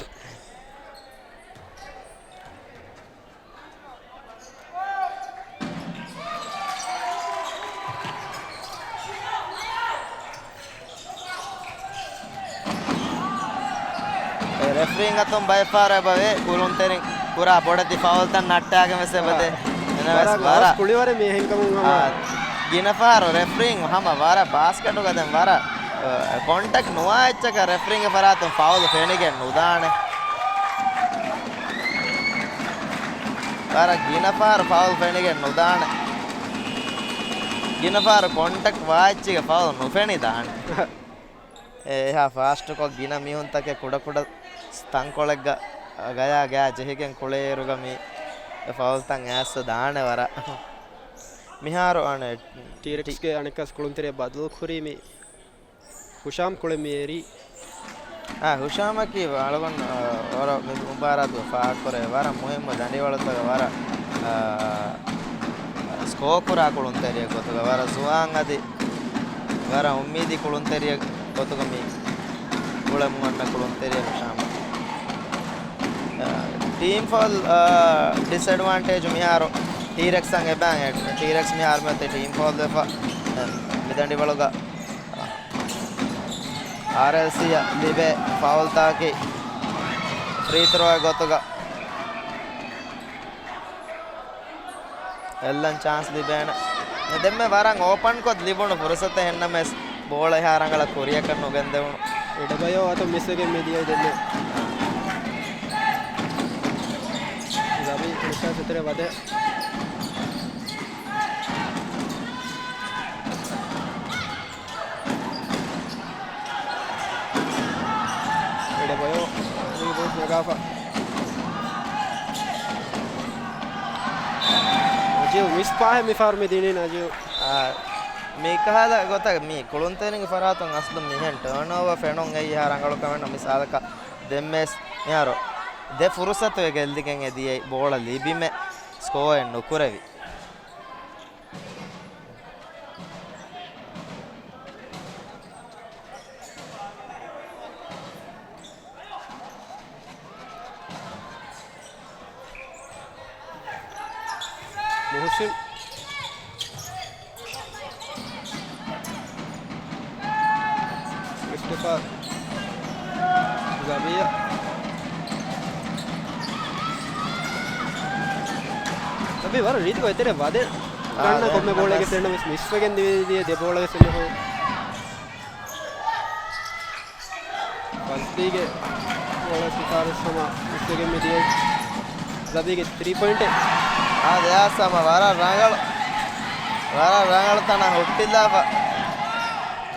ރެފްރީން އަތުން ބައެއްފަހަރު އެބަވޭ، ކުޅުންތެރިން ކުރާ ބޮޑެތި ފައުލްތައް ނައްޓާގެން ވެސް އެބަދޭ. އާ. އެނަމަސް ވަރަށް ވަރަށް ގާސް ކުޅިވަރެއް މި އެހެންކަމުން ހަމަ. އާ، ގިނަ ފަހަރު ރެފްރީން ހަމަ ވަރަށް ބާސްކެޓުގަ ދެން ވަރަށް، އަ، ކޮންޓެކްޓް ނުވާ އެއްޗަކަށް ރެފްރީންގެ ފަރާތުން ފައުލް ފެނިގެން ނުދާނެ. ވަރަށް ގިނަ ފަހަރު ފައުލް ފެނިގެން ނުދާނެ. ގިނަ ފަހަރު ކޮންޓެކްޓް ވާ އެއްޗިގެ ފައުލް ނުފެނިދާނެ. އެ އެހާ ފާސްޓުކޮށް ގިނަ މީހުންތަކެއް ކުޑަކުޑަ ތަންކޮޅެއްގަ ގަޔާ ގަޔާ ޖެހިގެން ކުޅޭއިރުގަ މި އެ ފައުލްތައް އައިސް ދާނެ ވަރަށް. މިހާރު އަނެއް ޓީރެކްސްގެ އަނެއްކާސް ކުޅުންތެރިއަށް ބަދަލު ކުރީ މި ހުޝާމް ކުޅެން މި އެރީ. އާ، ހުޝާމަކީ އަޅުގަނޑު، އާ، ވަރަށް މި މުބާރާތުގަ ފާހަގަކުރޭ ވަރަށް މުހިއްމު ދަނޑިވަޅުތަކަށް ވަރަށް، އާ، ސްކޯ ކުރާ ކުޅުންތެރިއެއް ގޮތުގަ ވަރަށް ޒުވާން އަދި ވަރަށް އުއްމީދީ ކުޅުންތެރިއެއް ގޮތުގަ މި ކުޅެމުން އަންނަ ކުޅުންތެރިއެއް ހުޝާމަކީ. އާ، ޓީމް ފައުލް، އާ، ޑިސްއެޑްވާންޓޭޖު މިހާރު ޓީރެކްސްއަށް އެބައި. ޓީރެކްސް މިހާރު މިއޮތީ ޓީމް ފައުލް ވެފަ މި ދަނޑިވަޅުގަ. އާރްއެލްސީއަށް ލިބޭ ފައުލްތަކަކީ ފްރީ ތްރޯއެއް ގޮތުގަ އެއްލަން ޗާންސް ލިބޭނެ. ދެންމެ ވަރަށް އޯޕަންކޮށް ލިބުނު ފުރުސަތެއް ހެންނަމެސް ބޯޅަ އެހާ ރަނގަޅަށް ކުރިއަކަށް ނުގެންދެވުނު. އެޑަބަޔޯ އަތުން މިސްވެގެން މި ދިޔައީ ދެންމެ. ޒަބީ އެނެކާ ސެތެރެ ވަދެ. އެޑަބަޔޯ ރީބޯންޑް ނަގާފަ. ނަޖީބް މިސް ފާހެއް މި ފަހަރު މި ދިނީ ނަޖީބް. އާ، މި ކަހަލަ ގޮތަށް މި ކުޅުންތެރިންގެ ފަރާތުން އަސްލު މިހެން ޓާންއޯވަރ ފެނުން އެއީ އެހާ ރަނގަޅު ކަމެއް ނޫން. މިސާލަކަށް ދެންމެސް މިހާރު ދެ ފުރުސަތު ގެއްލިގެން އެ ދިޔައީ ބޯޅަ ލިބިމެ ސްކޯއެއް ނުކުރެވި. ހުސެން. މިސްޓަފާ ޒަބީ. ޒަބީ ވަރަށް ރީތިކޮށް އެތެރެ ވަދެ ގަންނަ ކޮންމެ ބޯޅައެއްގެ ސެންޑަ ވެސް މިސްވެގެން ދިވެދިޔަ ދެ ބޯޅަ ވެސް އެންމެ ހޯ. ފަޒްލީގެ ބޯޅަ ސިތާރަ ސަމާ މިސްވެގެން މިދިޔައީ. ޒަބީގެ ތްރީ ޕޮއިންޓެއް. އާ، ދެއާސަމަ ވަރަށް ރަނގަޅު، ވަރަށް ރަނގަޅު ތަނަށް ހުއްޓިލާފަ.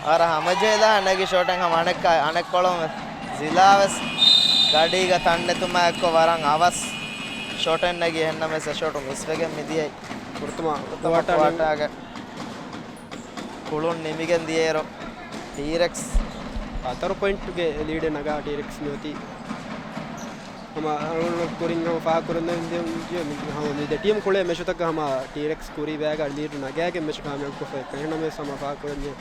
ވަރަށް ހަމަޖެހިލާ ނެގި ޝޯޓެއް ހަމަ އަނެއްކާ، އަނެއްކޮޅުން ވެސް ޒިލާ ވެސް ގަޑީގަ ތަން ނެތުމާ އެއްކޮށް ވަރަށް އަވަސް ޝޯޓެއް ނެގި، އެހެންނަމަވެސް އެ ޝޯޓު މިސްވެގެން މިދިޔައީ. ކުރުތުމާ ކުރުތުމާ ކުވާޓާ ކުވާޓާގެ ކުޅުން ނިމިގެން ދިޔައިރު، ޓީރެކްސް ހަތަރު ޕޮއިންޓުގެ ލީޑެއް ނަގާ ޓީރެކްސް މިއޮތީ. ހަމަ އަޅުގަނޑު ކުރިން ހަމަ ފާހަގަކުރަން ދެ-، ދެ-، ހަމަ މި ދެ ޓީމް ކުޅޭ މެޗުތަކަށް ހަމަ ޓީރެކްސް ކުރީ ބައިގަ ލީޑް ނަގާގެން މެޗު ކާމިޔާބުކޮށްފަ އެކަނި ނަމަވެސް ހަމަ ފާހަގަކުރަންޖެ.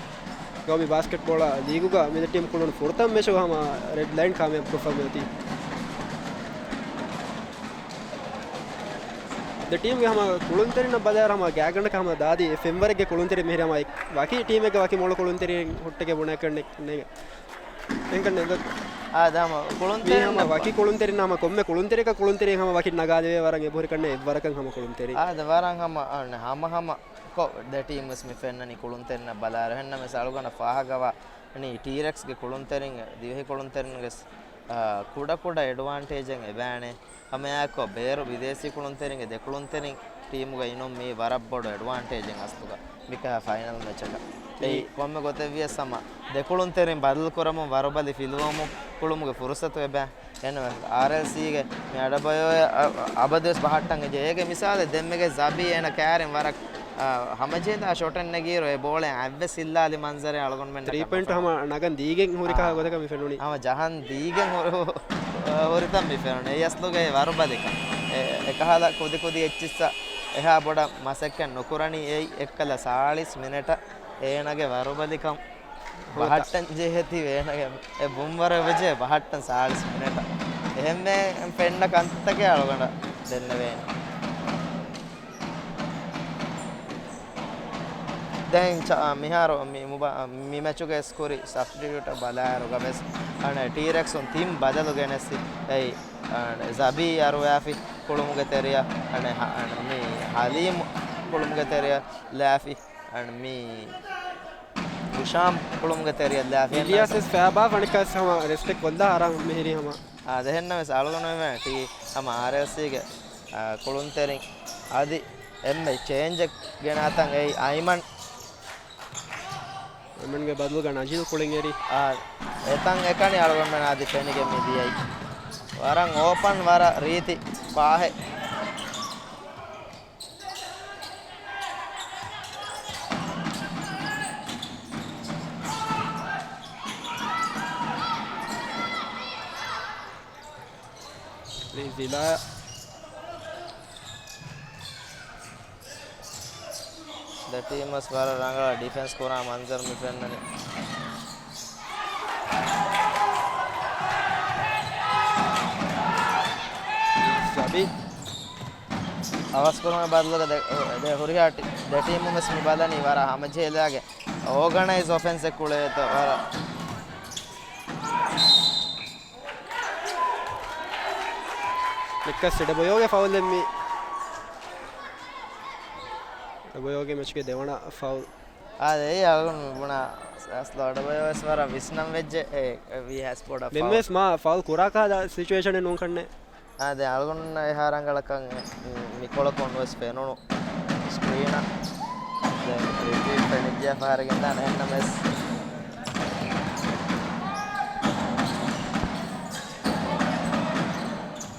ގައުމީ ބާސްކެޓްބޯޅަ ލީގުގަ މި ދެ ޓީމް ކުޅުނު ފުރަތަމަ މެޗު ހަމަ ރެޑް ލައިން ކާމިޔާބުކޮށްފަ މިއޮތީ. ދެ ޓީމްގެ ހަމަ ކުޅުންތެރިންނަށް ބަލާއިރު ހަމަ ގާތްގަނޑަކަށް ހަމަ ދާދި އެ ފެންވަރެއްގެ ކުޅުންތެރި މިހިރީ ހަމަ އެ-، ވަކި ޓީމެއްގެ ވަކި މޮޅު ކުޅުންތެރިން ހުއްޓެކޭ ބުނާކަށް ނެ-، ނޭގެ. އެހެންކަން ނޭގެ. އާ، ދާ ހަމަ ކުޅުންތެރިން މީ ހަމަ ވަކި ކުޅުންތެރިން ހަމަ ކޮންމެ ކުޅުންތެރިއަކަށް ކުޅުންތެރިން ހަމަ ވަކި ނަގާދެވޭ ވަރަށް އެބަހުރި ކަންނޭ އެއްވަރަކަށް ހަމަ ކުޅުންތެރި. އާ، ދާ ވަރަށް ހަމަ، އާ، ހަމަ ހަމަ ކޮށް ދެ ޓީމް ވެސް މި ފެންނަނީ ކުޅުންތެރިންނަށް ބަލާއިރު. އެހެންނަމަވެސް އަޅުގަނޑަށް ފާހަގަވާ ނީ ޓީރެކްސްގެ ކުޅުންތެރިން ދިވެހި ކުޅުންތެރިންގެ، އާ، ކުޑަ ކުޑަ އެޑްވާންޓޭޖެއް އެބައާނެ. ހަމައެއާއެކު ބޭރު ބިދޭސީ ކުޅުންތެރިންގެ ދެ ކުޅުންތެރިން ޓީމުގަ އިނުން މީ ވަރަށް ބޮޑު އެޑްވާންޓޭޖެއް އަސްލުގަ މިކަހަ ފައިނަލް މެޗަކަށް. އެއީ މީ ކޮންމެ ގޮތެއްވިޔަސް ހަމަ ދެ ކުޅުންތެރިން ބަދަލުކުރަމުން ވަރުބަލި ފިލުވަމުން ކުޅުމުގެ ފުރުސަތު އެބަ. އެހެންވެ، އާރްއެލްސީގެ މި އަޑަބަޔޮއެ އަ-، އަ-، އަބަދުވެސް ބަހައްޓަން އެޖެ. އޭގެ މިސާލެއް ދެންމެގެ ޒަބީ އޭނަ ކައިރިން ވަރަށް، އަ، ހަމަޖެހިލާ ޝޮޓެއް ނެގިއިރު އެ ބޯޅަ އަތްވެސް އިއްލާލި މަންޒަރެއް އަޅުގަނޑުމެންނަށް ތްރީ ޕޮއިންޓް ހަމަ ނަގަން ދީގެން ހުރި ކަހަލަ ގޮތަކަށް މި ފެނުނީ. ހަމަ ޖަހަން ދީގެން ހު-، ހު-، ހުރިތަން މި ފެނުނީ. އެއީ އަސްލުގައި ވަރުބަލިކަން. އެ-، އެކަހަލަ ކުދިކުދި އެއްޗިއްސަށް އެހާ ބޮޑަށް މަސައްކަތް ނުކުރަނީ. އެއީ އެއްކަލަ ސާޅީސް މިނެޓަށް އޭނަގެ ވަރުބަލިކަން ބަހައްޓަން ޖެހޭތީ އޭނަގެ އެ ބުންވަރަށް ވެޖެ ބަހައްޓަން ސާޅީސް މިނެޓަށް. އެހެންމެ ފެންނަ ކަންތައްތަކެއް އަޅުގަނޑަށް ދެންނެވޭނެ. ދެން ޗ-، މިހާރު މި މުބާ-، މި މެޗުގެ ސްކޮރި ސަބްސްޓިޓިއުޓަށް ބަލާއިރުގަ ވެސް އަނެ ޓީރެކްސުން ތިން ބަދަލު ގެނެސް އެއީ، އަނެ ޒަބީ އަރުވާފި ކުޅުމުގެ ތެރެއަށް، އަނެ ހަ-، އަނެ މި ހަލީމް ކުޅުމުގެ ތެރެއަށް ލާފި، އަނެ މި ހިޝާމް ކުޅުމުގެ ތެރެއަށް ލާފި. އިލްޔާސް ވެސް ފައިބާ ފަނިކަސް ހަމަ ރެސްޓެއް ކޮށްލާ އަރާ މިހިރީ ހަމަ. އާ، ދެހެންނަމެސް އަޅުގަނޑުމެން ޓީ ހަމަ އާރްއެލްސީގެ، އާ، ކުޅުންތެރިން އަދި އެންމެ ޗޭންޖެއް ގެނާތަން އެއީ އައިމަން. އައިމަންގެ ބަދަލުގަ ނަޖީލް ކުޅެން އެރި. އާ، އެތަން އެކަނި އަޅުގަނޑުމެން އަދި ފެނިގެން މި ދިޔައީ. ވަރަށް އޯޕަން، ވަރަށް ރީތި ފާހެއް. ޒިލާ. ދެ ޓީމް ވެސް ވަރަށް ރަނގަޅަށް ޑިފެންސް ކުރާ މަންޒަރު މި ފެންނަނީ. ސަބީ. އަވަސްކުރުމުގެ ބަދަލުގަ ދެ، ދެ ހުރިހާ ޓީ، ދެ ޓީމުން ވެސް މި ބަލަނީ ވަރަށް ހަމަޖެހިލާގެން އޯގަނައިޒް އޮފެންސެއް ކުޅޭތޯ ވަރަށް. ނިކްކަސް އެޑެބޮޔޯގެ ފައުލެއް މީ. އެޑެބޮޔޯގެ މެޗުގެ ދެވަނަ ފައުލް. އާދެ، އެއީ އަޅުގަނޑު ބުނާ އަސްލު އަޑަބަޔޯ ވެސް ވަރަށް ވިސްނަން ވެއްޖެ. އެ، ވީ ހާސް ބޮޑަށް ދެން ފައުލް. ވެސް މާ ފައުލް ކުރާ ކަހަލަ ސިޗުއޭޝަނެއް ނޫން ކަންނޭ. އާދެ، އަޅުގަނޑުންނަށް އެހާ ރަނގަޅަކަށް މިކޮޅަކުން ނުވެސް ފެނުނު ސްކްރީނަށް. ދެން ރިޕީޓް ފެނިއްޖެ ފަހަރެއްގެން ދާނެ އެހެންނަމަވެސް.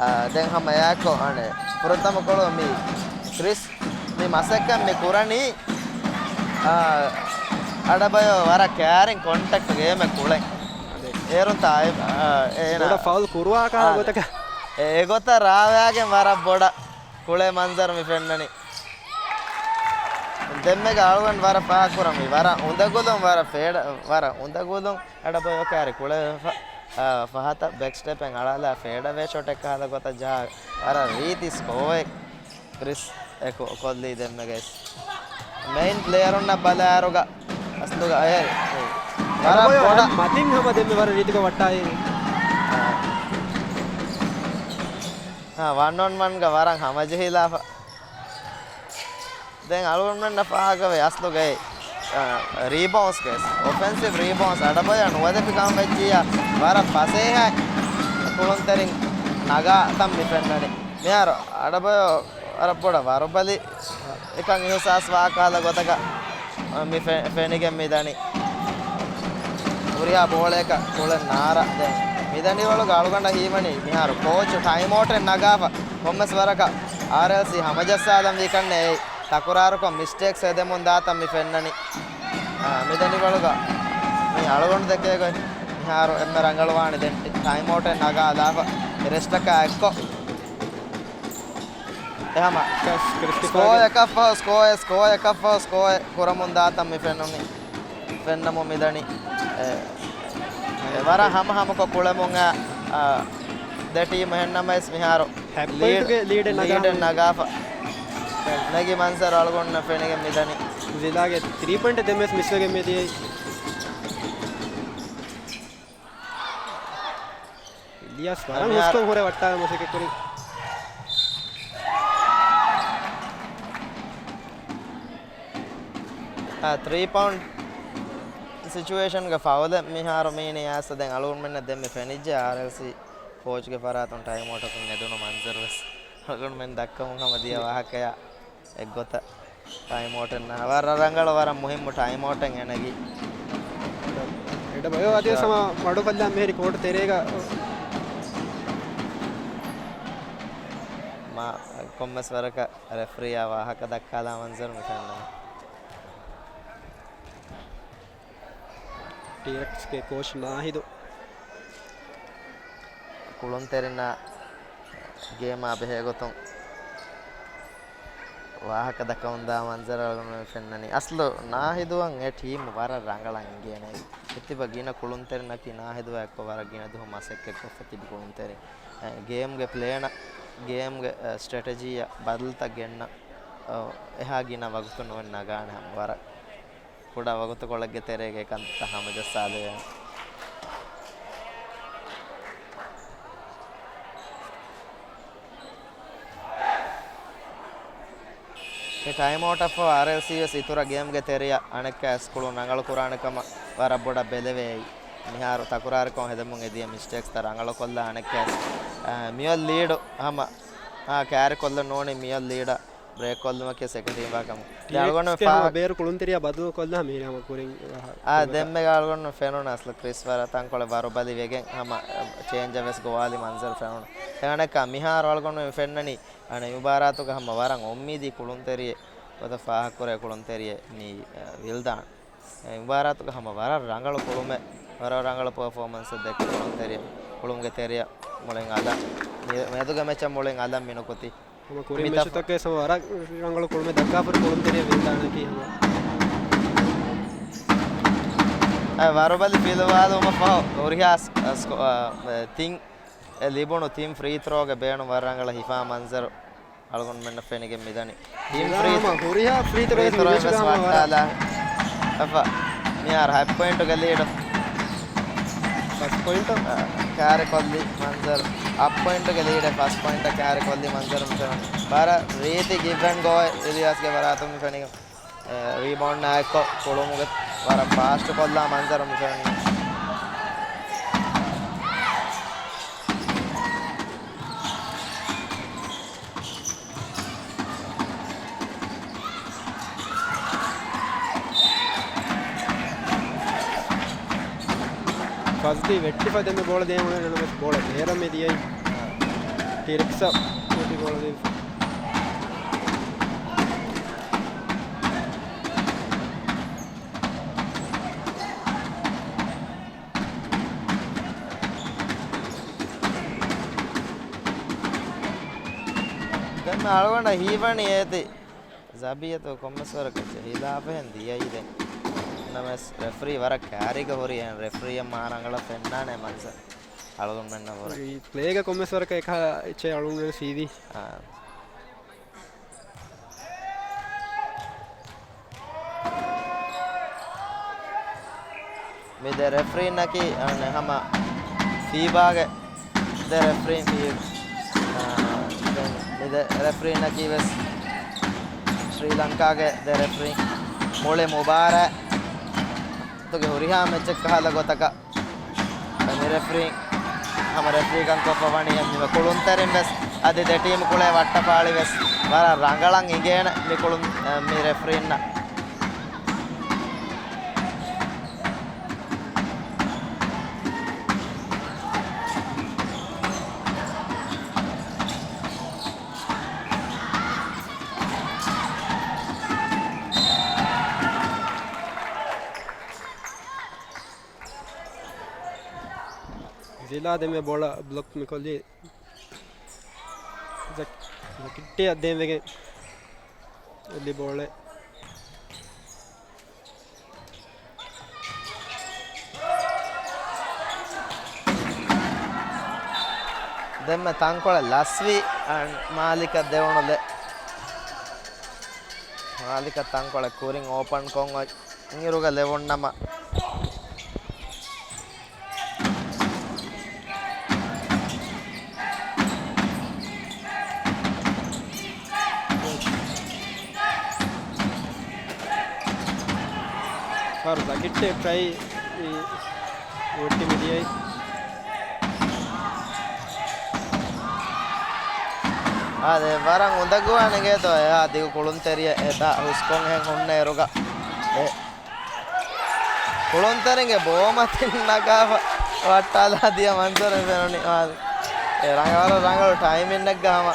އާ، ދެން ހަމަ އެއާކޮ އަނެ ފުރަތަމަ ކޮޅު މި ކްރިސް މި މަސައްކަތް މި ކުރަނީ، އާ، އަޑަބަޔޯ ވަރަށް ކޭރިން ކޮންޓެކްޓް ގޭމެއް ކުޅެން. އޭރުން ތާއި، އާ، އޭނާ ބޮޑަށް ފައުލް ކުރުވާ ކަހަލަ ގޮތަކަށް. އެ، އެގޮތަށް ރާވާގެން ވަރަށް ބޮޑަށް ކުޅޭ މަންޒަރު މި ފެންނަނީ. ދެންމެގަ އަޅުގަނޑު ވަރަށް ފާހަގަކުރަން މި ވަރަށް އުނދަގުލުން ވަރަށް ފޭޑަ، ވަރަށް އުނދަގުލުން އަޑަބަޔޯ ކާރި ކުޅެފަ، އާ، ފަހަތަށް ބެކް ސްޓެޕެއް އަޅާލާ ފޭޑަވޭ ޝޮޓެއް ކަހަލަ ގޮތަށް ޖަހާ ވަރަށް ރީތި ސްކޯއެއް ކްރިސް އެކު ކޮށްލީ ދެންމެ ގައިސް. މެއިން ޕްލޭޔަރުންނަށް ބަލާއިރުގަ އަސްލުގަ އެހެރި. ވަރަށް ބޮޑަށް މަތިން ހަމަ ދެންމެ ވަރަށް ރީތިކޮށް ވައްޓާއި. އާ، ވަން އޮން ވަންގަ ވަރަށް ހަމަޖެހިލާފަ. ދެން އަޅުގަނޑުމެންނަށް ފާހަގަވޭ އަސްލުގައި، އާ، ރީބައުންސް ގައިސް. އޮފެންސިވް ރީބައުންސް އަޑަބޮޔަށް ނުވަދެފި ކަމަށް ވެއްޖިއްޔާ ވަރަށް ފަސޭހައި ކުޅުންތެރިން ނަގާ ތަން މި ފެންނަނީ. މިހާރު އަޑަބޮޔަށް ވަރަށް ބޮޑަށް ވަރުބަލި އެކަން އިހުސާސް ވާ ކަހަލަ ގޮތަކަށް މި ފެ-، ފެނިގެން މިދަނީ. ހުރިހާ ބޯޅައަކަށް ކުޅެން ނާރާ. ދެން މިދަނީ ވަޅުގަ އަޅުގަނޑަށް ހީވަނީ މިހާރު ކޯޗު ޓައިމް އައުޓެއް ނަގާފަ ކޮންމެސް ވަރަކަށް އާރްއެލްސީ ހަމަޖައްސާލަން ވީ ކަންނޭ އެއީ. ތަކުރާރުކޮށް މިސްޓޭކްސް ހެދެމުން ދާތަން މި ފެންނަނީ. އާ، މިދަނީ ވަޅުގަ މި އަޅުގަނޑު ދެކޭ ގޮތް. މިހާރު އެންމެ ރަނގަޅުވާނެ ދެން ޓި-، ޓައިމް އައުޓެއް ނަގާލާފަ ރެސްޓަކާ އެއްކޮށް. އެހަމަ ސްކޯ އެކަށްފަހު، ސްކޯ އެ، ސްކޯ އެކަށްފަހު، ސްކޯ އެ ކުރަމުން ދާތަން މި ފެނުނީ. ފެންނަމުން މިދަނީ. އެ، އެ، ވަރަށް ހަމަ ހަމަކޮށް ކުޅެމުން އަ، އަ، ދެ ޓީމު ހެންނަމަވެސް މިހާރު ހަތް ލީޑް، ޕޮއިންޓުގެ ލީޑެއް ނަގާ ލީޑެއް ހަމަ ނަގާފަ. ނެގި މަންޒަރު އަޅުގަނޑުންނަށް ފެނިގެން މިދަނީ. ޒިލާގެ ތްރީ ޕޮއިންޓް ދެންވެސް މިސްވެގެން މިދިޔައީ. އިލްޔާސް ވަރަށް ހުސްކޮށް ހުރެ ވައްޓާލަން މަސައްކަތް ކުރިން. އާ، ތްރީ ޕޮއިންޓް ސިޗުއޭޝަންގެ ފައުލެއް މިހާރު މީނި އައިސް ދެން އަޅުގަނޑުމެންނަށް ދެންމެ ފެނިއްޖެ އާރްއެލްސީ ކޯޗްގެ ފަރާތުން ޓައިމް އައުޓަކުން އެދުނު މަންޒަރު ވެސް. އަޅުގަނޑުމެން ދައްކަމުން ހަމަ ދިޔަ ވާހަކަޔާ އެއްގޮތަށް ޓައިމް އައުޓެއް ނަ-، ވަރަށް ރަނގަޅު، ވަރަށް މުހިއްމު ޓައިމް އައުޓެއް އެނެގި. އެޑަ ބަޔޯ އަދި ސަމާ މަޑުކޮށްލާ މިހިރި ކޯޓް ތެރޭގަ. މާ ކޮންމެސް ވަރަކަށް ރެފްރީއާ ވާހަކަ ދައްކާލާ މަންޒަރު މި ފެންނަނީ. ޓީރެކްސްގެ ކޯޗް ނާހިދު ކުޅުންތެރިންނާ ގޭމާ ބެހޭގޮތުން ވާހަކަ ދައްކަމުންދާ މަންޒަރު އަޅުގަނޑުމެން ފެންނަނީ. އަސްލު ނާހިދުއަށް އެ ޓީމު ވަރަށް ރަނގަޅަށް އިނގޭނެ. އެތިބަ ގިނަ ކުޅުންތެރިންނަކީ ނާހިދުއާ އެއްކޮށް ވަރަށް ގިނަ ދުވަހު މަސައްކަތްކޮށްފަ ތިބި ކުޅުންތެރިން. އެ، ގޭމްގެ ޕްލޭނަށް، ގޭމްގެ، އެ، ސްޓްރެޓެޖީއަށް ބަދަލުތައް ގެންނަ، އެ، އެހާ ގިނަ ވަގުތު ނުވެ ނަގާނެ ހަމަ ވަރަށް. ކުޑަ ވަގުތުކޮޅެއްގެ ތެރޭގައި ކަންތައް ހަމަޖައްސާލެވޭނެ. މި ޓައިމް އައުޓަށްފަހު އާރްއެލްސީ ވެސް އިތުރަށް ގޭމްގެ ތެރެއަށް އަނެއްކާވެސް ކުޅުން ރަނގަޅު ކުރާނެ ކަމަށް ވަރަށް ބޮޑަށް ބެލެވޭ. މިހާރު ތަކުރާރުކޮށް ހެދެމުން އެދިޔަ މިސްޓޭކްސްތައް ރަނގަޅުކޮށްލާ އަނެއްކާވެސް، އަ، މިއޮތް ލީޑު ހަމަ، އާ، ކާރިކޮށްލަން ނޫނީ މިއޮތް ލީޑަށް ބްރޭކް ކޮށްލުމަކީ ސެކަންޑް ޓީމް ވާ ކަމަށް. ދެން އަޅުގަނޑު ޓީމްސްގެ ފާ-، ހަމަ ބޭރު ކުޅުންތެރިޔާ ބަދަލު ކޮށްލާ މިހިރީ ހަމަ ކުރިން އަ، ދެންމެ އަޅުގަނޑު ފެނުނު އަސްލު ކްރިސް ވަރަށް ތަންކޮޅެއް ވަރުބަލި ވެގެން ހަމަ، އަ، ޗޭންޖަށް ވެސް ގޮވާލި މަންޒަރު ފެނުނު. އެހެނަކާ މިހާރު އަޅުގަނޑު މި ފެންނަނީ، އަނެއް މުބާރާތުގަ ހަމަ ވަރަށް އުއްމީދީ ކުޅުންތެރިއެއް ގޮތަށް ފާހަގަކުރޭ ކުޅުންތެރިއެއް މީ، އަ، ވިލްދާން. އެ މުބާރާތުގަ ހަމަ ވަރަށް ރަނގަޅު ކުޅުމެއް، ވަރަށް ރަނގަޅު ޕަރފޯމަންސެއް ދެއްކި ކުޅުންތެރި-، ކުޅުމުގެ ތެރެއަށް މުޅިން އަލަށް، މި-، މިއަދުގެ މެޗަށް މުޅިން އަލަށް މިނުކުތީ. ހަމަ ކުރިން މިތަފް-، މެޗުތަކެއް ސަމަ ވަރަށް ރަނގަޅު ކުޅުމެއް ދައްކާފަ ކުޅުންތެރިޔަށް ވިލްދާނަކީ ހަމަ. އަ، ވަރުބަލި ފިލުވާލުމަށް ފަހު ހުރިހާ ސް-، ސްކޯ-، އަ، ތިން އެ ލިބުނު ތިން ފްރީ ތްރޯގެ ބޭނުން ވަރަށް ރަނގަޅަށް ހިފާ މަންޒަރު އަޅުގަނޑުމެންނަށް ފެނިގެން މިދަނީ. ތިން ފްރީ، ހުރިހާ ފްރީ ތްރޯ ފްރީ ތްރޯ ވެސް ވެސް ވައްޓާލާ. އެފަ، މިހާރު ހަތް ޕޮއިންޓުގެ ލީޑު. ފަސް ޕޮއިންޓު؟ އަ، ކާރިކޮށްލި މަންޒަރު. ހަތް ޕޮއިންޓުގެ ލީޑެއް ފަސް ޕޮއިންޓަށް ކާރިކޮށްލި މަންޒަރު މިފެނުނު. ވަރަށް ރީތި ގިވް އެންޑް ގޯ އިލްޔާސްގެ ވަރާތުން މި ފެނިގެން. އެ، ރީބައުންޑް އެއްކޮށް ކުޅުމުގެ ވަރަށް ފާސްޓް ކޮށްލާ މަންޒަރު މި ފެނުނީ. ފަޒްލީ ވެއްޓިފަ ދެންމެ ބޯޅަ ދޭން އުޅެން ނަމަވެސް ބޯޅަ ބޭރަށް މި ދިޔައީ. ޓީރެކްސް އަށް އޮތީ ބޯޅަ ދީފަ. ދެން އަޅުގަނޑަށް ހީވަނީ އޭތި ޒަބީއަތު ކޮންމެސްވަރަކަށް ޖެހިލާފަހެން ދިޔައީ ދެން. ނަމަވެސް ރެފްރީ ވަރަށް ކާރީގަ ހުރި އެހެން ރެފްރީއަށް މާ ރަނގަޅަށް ފެންނާނެ މަންޒަރު އަޅުގަނޑުމެންނަށް ވުރެ. އީ ޕްލޭގަ ކޮންމެސްވަރަކަށް އެކަހަލަ އެއްޗެއް އަޅުގަނޑު ހީވީ. އާ. މި ދެ ރެފްރީންނަކީ އަނެއް ހަމަ ފީބާގެ ދެ ރެފްރީން ފީ-، އާ، ދެން މި ދެ ރެފްރީންނަކީ ވެސް ޝްރީލަންކާގެ ދެ ރެފްރީން. މުޅި މުބާރާތުގެ ހުރިހާ މެޗެއް ކަހަލަ ގޮތަކަށް މި ރެފްރީން ހަމަ ރެފްރީކަން ކޮށްފަ ވަނީ އެ މި ކުޅުންތެރިން ވެސް އަދި ދެ ޓީމު ކުޅޭ ވައްޓަފާޅި ވެސް ވަރަށް ރަނގަޅަށް އިނގޭނެ މި ކުޅުން، އަ، މި ރެފްރީންނަށް. ޒިލާ ދެންމެ ބޯޅަ ބްލޮކް މިކޮށްލީ. ޒަކް-، ޒަކިއްޓެއަށް ދޭން ވެގެން އެއްލި ބޯޅަ. ދެންމެ ތަންކޮޅެއް ލަސްވީ، އަން މާލިކަށް ދެވުނު ލެ-، މާލިކަށް ތަންކޮޅެއް ކުރިން އޯޕަން ކޮށް އޮތް އިރުގަ ލެވުންނަމަ، ފާރު ޒަކިއްޓެ ޓްރައި ވޮއްޓި މިދިޔައީ. އާދެ، ވަރަށް އުނދަގޫވާނެ ގޭތޯ އެހާ ދިގު ކުޅުންތެރިއެއް އެތާ ހުސްކޮށް ހެން ހުންނަ އިރުގަ. އެ ކުޅުންތެރިންގެ ބޯމަތިން ނަގާފަ ވައްޓާލާ ދިޔަ މަންޒަރު މި ފެނުނީ. އާ، އެ ރަނގަޅު، ރަނގަޅު ޓައިމިންއެއްގަ ހަމަ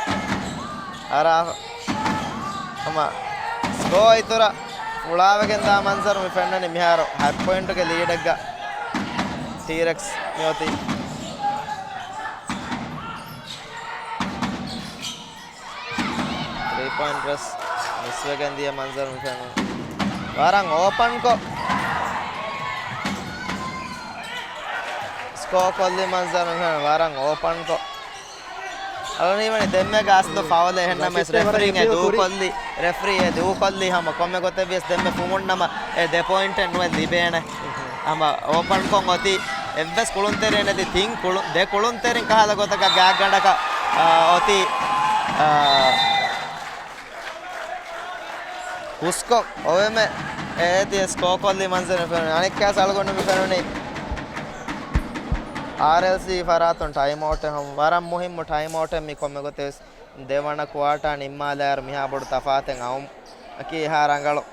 އަރާފަ. ހަމަ ސްކޯ އިތުރަށް ފުޅާވެގެން ދާ މަންޒަރު މި ފެންނަނީ މިހާރު ހަތް ޕޮއިންޓުގެ ލީޑެއްގަ ޓީރެކްސް މިއޮތީ. ތްރީ ޕޮއިންޓް ވެސް މިސްވެގެން ދިޔަ މަންޒަރު މި ފެނުނީ. ވަރަށް އޯޕަންކޮށް ސްކޯ ކޮށްލި މަންޒަރު މި ފެނުނީ. ވަރަށް އޯޕަންކޮށް. އަޅުނީ ވަނީ ދެންމެގަ އަސްލު ފައުލެއް އެހެންނަމަވެސް ރެފްރީން އެ ދޫކޮށްލި، ރެފްރީ އެ ދޫކޮށްލީ ހަމަ ކޮންމެ ގޮތެއް ވިޔަސް ދެންމެ ފުމުންނަމަ އެ ދެ ޕޮއިންޓެއް ނުވެ ލިބޭނެ. ހަމަ އޯޕަންކޮށް އޮތީ އެއްވެސް ކުޅުންތެރިއެއް ނެތި ތިން ކުޅު-، ދެ ކުޅުންތެރިން ކަހަލަ ގޮތަކަށް ގާތްގަނޑަކަށް، އާ، އޮތީ، އާ، ހުސްކޮށް އޮވެމެ އޭތި ސްކޯ ކޮށްލި މަންޒަރު މި ފެނުނީ. އަނެއްކާސް އަޅުގަނޑު މި ފެނުނީ އާރްއެލްސީ ފަރާތުން ޓައިމް އައުޓެއް ހަމަ ވަރަށް މުހިއްމު ޓައިމް އައުޓެއް މި ކޮންމެ ގޮތެއް ވެސް ދެވަނަ ކުއާޓާ ނިންމާލާއިރު މިހާ ބޮޑު ތަފާތެއް އައުމަކީ އެހާ ރަނގަޅު.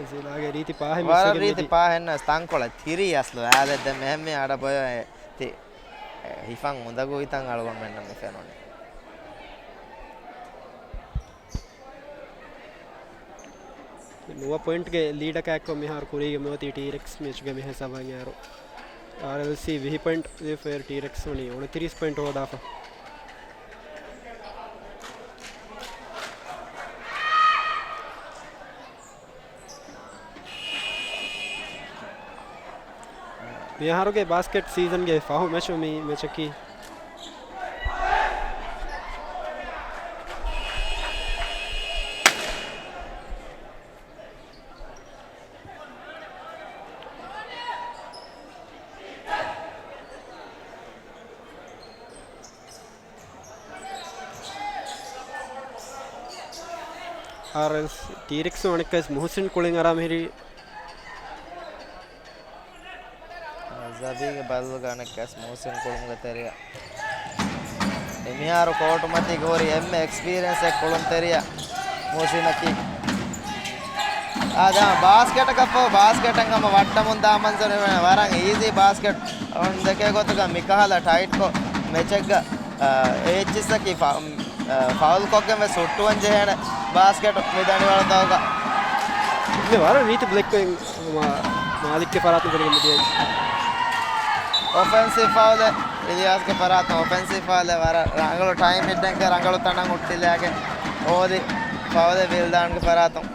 ޒިލާގެ ރީތި ޕާހެއް ވަރަށް މިސްވެގެން ރީތި ދިޔަ. ޕާހެއްނަސް ތަންކޮޅެއް ތިރީ އަސްލު އާދެ ދެ މެހެއްމި އަޑަބޮޔަ ތި ހިފަން އުނދަގޫވިތަން އަޅުގަނޑުމެންނަށް މި ފެނުނީ. ނުވަ ޕޮއިންޓްގެ ލީޑަކާ އެއްކޮށް މިހާރު ކުރީގެ މިއޮތީ ޓީރެކްސް މެޗުގެ މި ހިސާބަށް އޭރު. އާރްއެލްސީ ވިހި ޕޮއިންޓް ލިބިފައި ޓީރެކްސް ވަނީ އުނަތިރީސް ޕޮއިންޓް ހޯދާފަ. މިއަހަރުގެ ބާސްކެޓް ސީޒަންގެ ފަހު މެޗު މި މެޗަކީ. އާރްއެލްސީ ޓީރެކްސް އަނެއްކާސް މުހުސިން ކުޅިން އަރާ މިހިރީ. ޒަބީގެ ބަލްގަ އަނެއްކާސް މުހުސިން ކުޅުންގެ ތެރެއަށް. އެ މިހާރު ކޯޓުމަތީގަ ހުރި އެންމެ އެކްސްޕީރިއެންސް އެއް ކުޅުންތެރިޔާ މުހުސިނަކީ. އާ، ދާ، ބާސްކެޓަކަށްފަހު ބާސްކެޓެއް ހަމަ ވައްޓަމުން ދާ މަންޒަރު ވަރަށް އީޒީ ބާސްކެޓް. އަޅުން ދެކޭ ގޮތުގަ މިކަހަލަ ޓައިޓްކޮށް މެޗެއްގަ، އާ، އޭއެޗްއެސްއަކީ ފަ-، އާ، ފައުލްކޮށްގެން ވެސް ހުއްޓުވަން ޖެހޭނެ ބާސްކެޓް މި ދަނޑިވަޅުތަކުގަ. މި ވަރަށް ރީތި ބްލޮކް ކުރިން މާ-، މާލިކްގެ ފަރާތުން ކުރިގެން މިދިޔައީ. އޮފެންސިވް ފައުލެއް، އިލިޔާސްގެ ފަރާތުން އޮފެންސިވް ފައުލެއް ވަރަށް ރަނގަޅު ޓައިމް ހިއްޓެއްގަ ރަނގަޅު ތަނަށް ހުއްޓިލާގެން އޯދި ފައުލެއް ވިލްދާންގެ ފަރާތުން.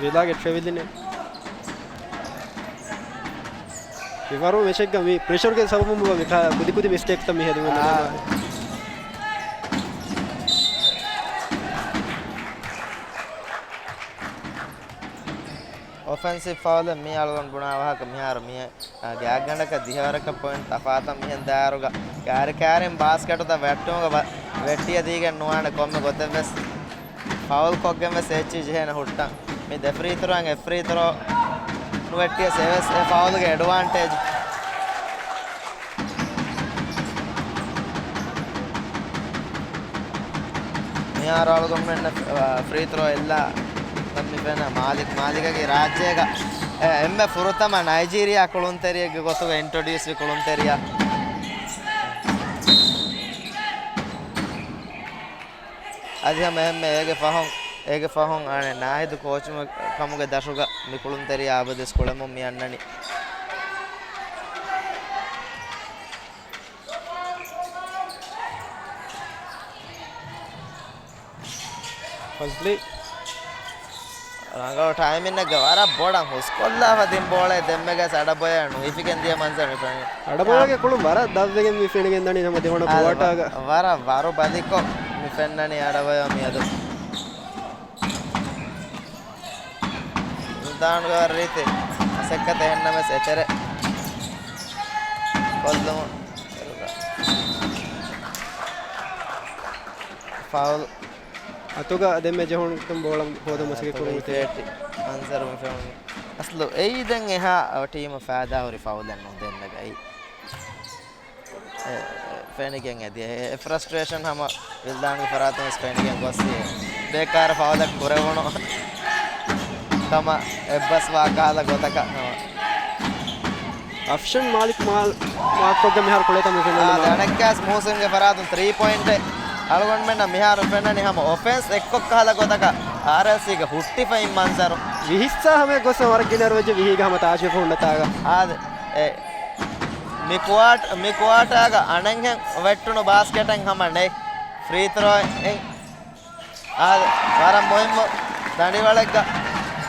ވިލާގެ ޓްރެވިލިން. މި ވަރު މެޗެއްގަ މި ޕްރެޝަރގެ ސަބަބުން މި ކާ-، ކުދި ކުދި މިސްޓޭކްތައް މި ހެދުމުން އާ. އެދުން. އޮފެންސިވް ފައުލެއް މި އަޅުގަނޑު ބުނާ ވާހަކަ މިހާރު މި، އާ، ގާތްގަނޑަކަށް ދިހަވަރަކަށް ޕޮއިންޓް ތަފާތަށް މިހެން ދާއިރުގަ ކާރި ކާރިން ބާސްކެޓުތައް ވެއްޓުމުގަ ވަ-، ވެއްޓިޔަ ދީގެން ނުވާނެ ކޮންމެ ގޮތެއްވެސް. ފައުލް ކޮށްގެން ވެސް އެއްޗި ޖެހޭނެ ހުއްޓަން. މި ދެ ފްރީ ތުރޯއިން އެއް ފްރީ ތުރޯ ނުވެއްޓިޔަސް އެވެސް އެ ފައުލްގެ އެޑްވާންޓޭޖް. މިހާރު އަޅުގަނޑުމެންނަށް، އާ، ފްރީ ތުރޯ އެއްލާ ތަން މި ފެންނަ މާލިކް، މާލިކަކީ ރާއްޖޭގަ، އެ، އެންމެ ފުރަތަމަ ނައިޖީރިއާ ކުޅުންތެރިއެއްގެ ގޮތުގަ އިންޓްރޮޑިއުސް ވި ކުޅުންތެރިޔާ. އަދި ހަމަ އެހެންމެ އޭގެ ފަހުން، އޭގެ ފަހުން އަނެއް ނާހިދު ކޯޗު ކަމުގެ ދަށުގަ މި ކުޅުންތެރިޔާ އަބަދުވެސް ކުޅެމުން މި އަންނަނީ. ފަޒްލީ. ރަނގަޅު ޓައިމިންއެއްގަ ވަރަށް ބޮޑަށް ހުސްކޮށްލާފަ ދިން ބޯޅައެއް ދެންމެގަސް އަޑަބޮޔަށް ނުހިފިގެން ދިޔަ މަންޒަރު މި ފެނި. އަޑަބޮޔަގެ ކުޅުން ވަރަށް ދަށްވެގެން މި ފެނިގެން ދަނީ ހަމަ ދެވަނަ އާ، ކުއާޓާގަ. ވަ-، ވަރަށް ވަރު ބަލިކޮށް މި ފެންނަނީ އަޑަބޮޔަށް މިއަދު. ސުލްތާންގެ ވަރަށް ރީތި މަސައްކަތެއް އެހެންނަމަވެސް އެތެރެ ކޮށްލުމުން ފައުލް. އަތުގަ ދެންމެ ޖެހުނު ބޯޅަ ހޯދަ މަސައްކަތް ކުރުމުގެ ތެރޭ. މަންޒަރު މި ފެނުނީ. އަސްލު އެއީ ދެން އެހާ ޓީމަށް ފައިދާ ހުރި ފައުލެއް ނޫން ދެންމެގައި. އެ، އެ، ފެނިގެން އެދި. އެ، އެ ފްރަސްޓްރޭޝަން ހަމަ ވިލްދާންގެ ފަރާތުން ވެސް ފެނިގެން ގޮއްސި. ބޭކާރު ފައުލެއް ކުރެވުނު ކަމަށް އެއްބަސްވާ ކަހަލަ ގޮތަކަށް ހަމަ. އަފްޝަން މާލިކް މާ-، މާކްކޮށްގެން މިހާރު ކުޅޭތަ މި ފެންނަނީ އާ، މާ-، ދެނެއްކާސް މޫސުންގެ ފަރާތުން ތްރީ ޕޮއިންޓެއް އަޅުގަނޑުމެންނަށް މިހާރު ފެންނަނީ ހަމަ އޮފެންސް އެއްކޮށް ކަހަލަ ގޮތަކަށް އާރްއެލްސީގެ ހުއްޓިފައިން މަންޒަރު. ވިހިއްސާ ހަމައެއް ގޮއްސަ ވަރަށް ގިނަ ރޮޖެ ވިހީގަ ހަމަ ތާށިފަ ހުންނަތާގަ. އާދެ، އެ، މި ކުއާޓް-، މި ކުއާޓާގަ އަނެއްހެން ވެއްޓުނު ބާސްކެޓެއް ހަމަ ނެތް. ފްރީ ތްރޯއެއް. އާ، ވަރަށް މުހިއްމު ދަނޑިވަޅެއްގަ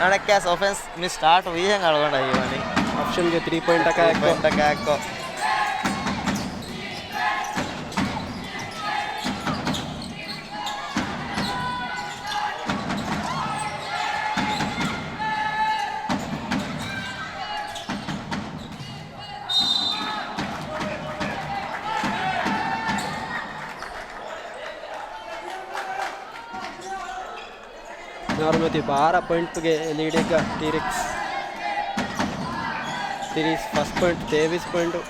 އަނެއްކާސް އޮފެންސް މި ސްޓާޓް ވީހެން އަޅުގަނޑަށް ހީވަނީ. އޮފްޝަންގެ ތްރީ ޕޮއިންޓަކާ ތްރީ އެއްކޮށް. ޕޮއިންޓަކާ އެއްކޮށް. ނާރުމެތި ބާރަ ޕޮއިންޓުގެ ލީޑެއްގަ ޓީރެކްސް. ތިރީސް ފަސް ޕޮއިންޓު، ތޭވީސް ޕޮއިންޓު.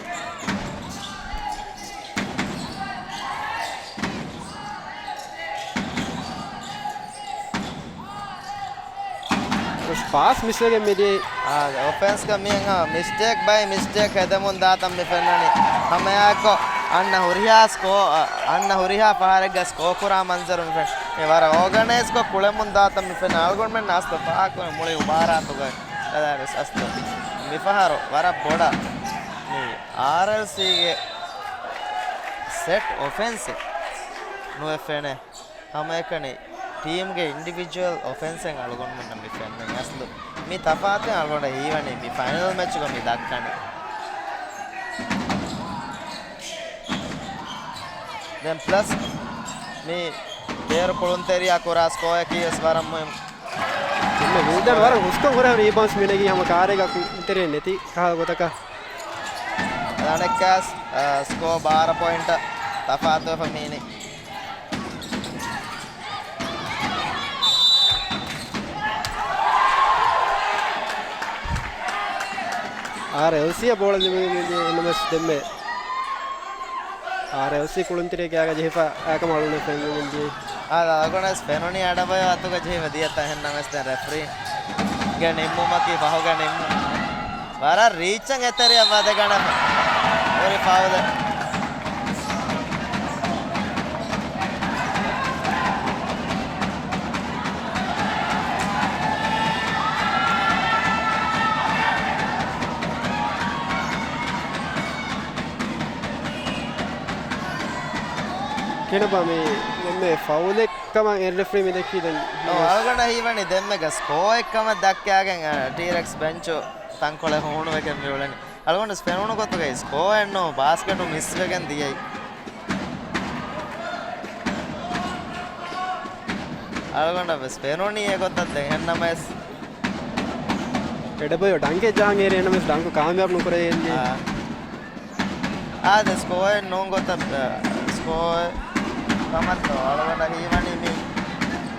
ޕާސް މިސްވެގެން މިދިޔައީ. އާ، އޮފެންސްގަ މިހެން ހަމަ މިސްޓޭކް ބައި މިސްޓޭކް ހެދެމުން ދާތަން މި ފެންނަނީ. ހަމައެއާއެއްކޮށް އަންނަ ހުރިހާ ސްކޯ-، އަ، އަންނަ ހުރިހާ ފަހަރެއްގަ ސްކޯ ކުރާ މަންޒަރު މި ފެން-، މި ވަރަށް އޯގަނައިޒްކޮށް ކުޅެމުން ދާތަން މި ފެން. އަޅުގަނޑުމެން އަސްލު ފާހަގަކުރި މުޅި އުމާރާތުގައި ކަލާރިސް އަސްލު މިފަހަރު ވަރަށް ބޮޑަށް މި އާރްއެލްސީގެ ސެޓް އޮފެންސެއް ނުވެ ފެނޭ. ހަމައެކަނި ޓީމްގެ އިންޑިވިޖުއަލް އޮފެންސެއް އަޅުގަނޑުމެންނަށް މި ފެންނަނީ. އަސްލު މި ތަފާތު އަޅުގަނޑަށް ހީވަނީ މި ފައިނަލް މެޗުގަ މި ދައްކަނީ. ދެން ޕްލަސް މި ތޭރު ކުޅުންތެރިޔާ ކުރާ ސްކޯއަކީ ވެސް ވަރަށް މުހިންމު. މި ވިލްދަރ ވަރަށް ހުސްކަން ހުރެ ރީބައުންޑްސް މިނެގީ ހަމަ ކާރޭގަ ކުޅުންތެރި ނެތި ކަހަލަ ގޮތަކަށް. އަނެއްކާސް، އަ، ސްކޯ ބާރަ ޕޮއިންޓަށް ތަފާތުވެފަ މީނީ. އާރްއެލްސީއަށް ބޯޅަ ލިބިގެން އެންއެމްއެސް ދެންމެ އާރްއެލްސީ ކުޅުންތެރި ގާގަ ޖެހިފަ އާކަމަ އަޅުން ފެންގެން ދިޔަ. އާ، އަޅުގަނޑަސް ފެނުނީ އަޑަބޮޔަށް އަތުގަ ޖެހިފަ ދިޔަތާ ހެންނަމެސް ދެން ރެފްރީގެ ނިންމުމަކީ ފަހުގަ ނިންމުން. ވަރަށް ރީއްޗަށް އެތެރެއަށް ވަދެގަނެފަ ހުރި ފައުލެއް. ކިނަބާ މި އެންމެ ފައުލެއް ކަމަށް އެއް ރެފްރީ މި ދެއްކީ ދެން. އޮ، އަޅުގަނޑަށް ހީވަނީ ދެންމެގަ ސްކޯއެއް ކަމަށް ދައްކާގެން، އަ، ޓީރެކްސް ބެންޗު ތަންކޮޅެއް ހޫނުވެގެން މި އުޅެނީ. އަޅުގަނޑު ފެނުނު ގޮތުގައި ސްކޯއެއް ނޫން، ބާސްކެޓު މިސްވެގެން ދިޔައީ. އަޅުގަނޑަށް ވެސް ފެނުނީ އެ ގޮތަށް ދެން. އެހެންނަމަވެސް އެޑަބަޔޯ ޑަންކެއް ޖަހަން އޭރި އެންނަމެސް ޑަންކު ކާމިޔާބު ނުކުރެވޭން ދިޔަ. އާ. އާދެ، ސްކޯއެއް ނޫން ގޮތަށް، އަ، ސްކޯއެއް ކަމަށްދޯ އަޅުގަނޑަށް ހީވަނީ މި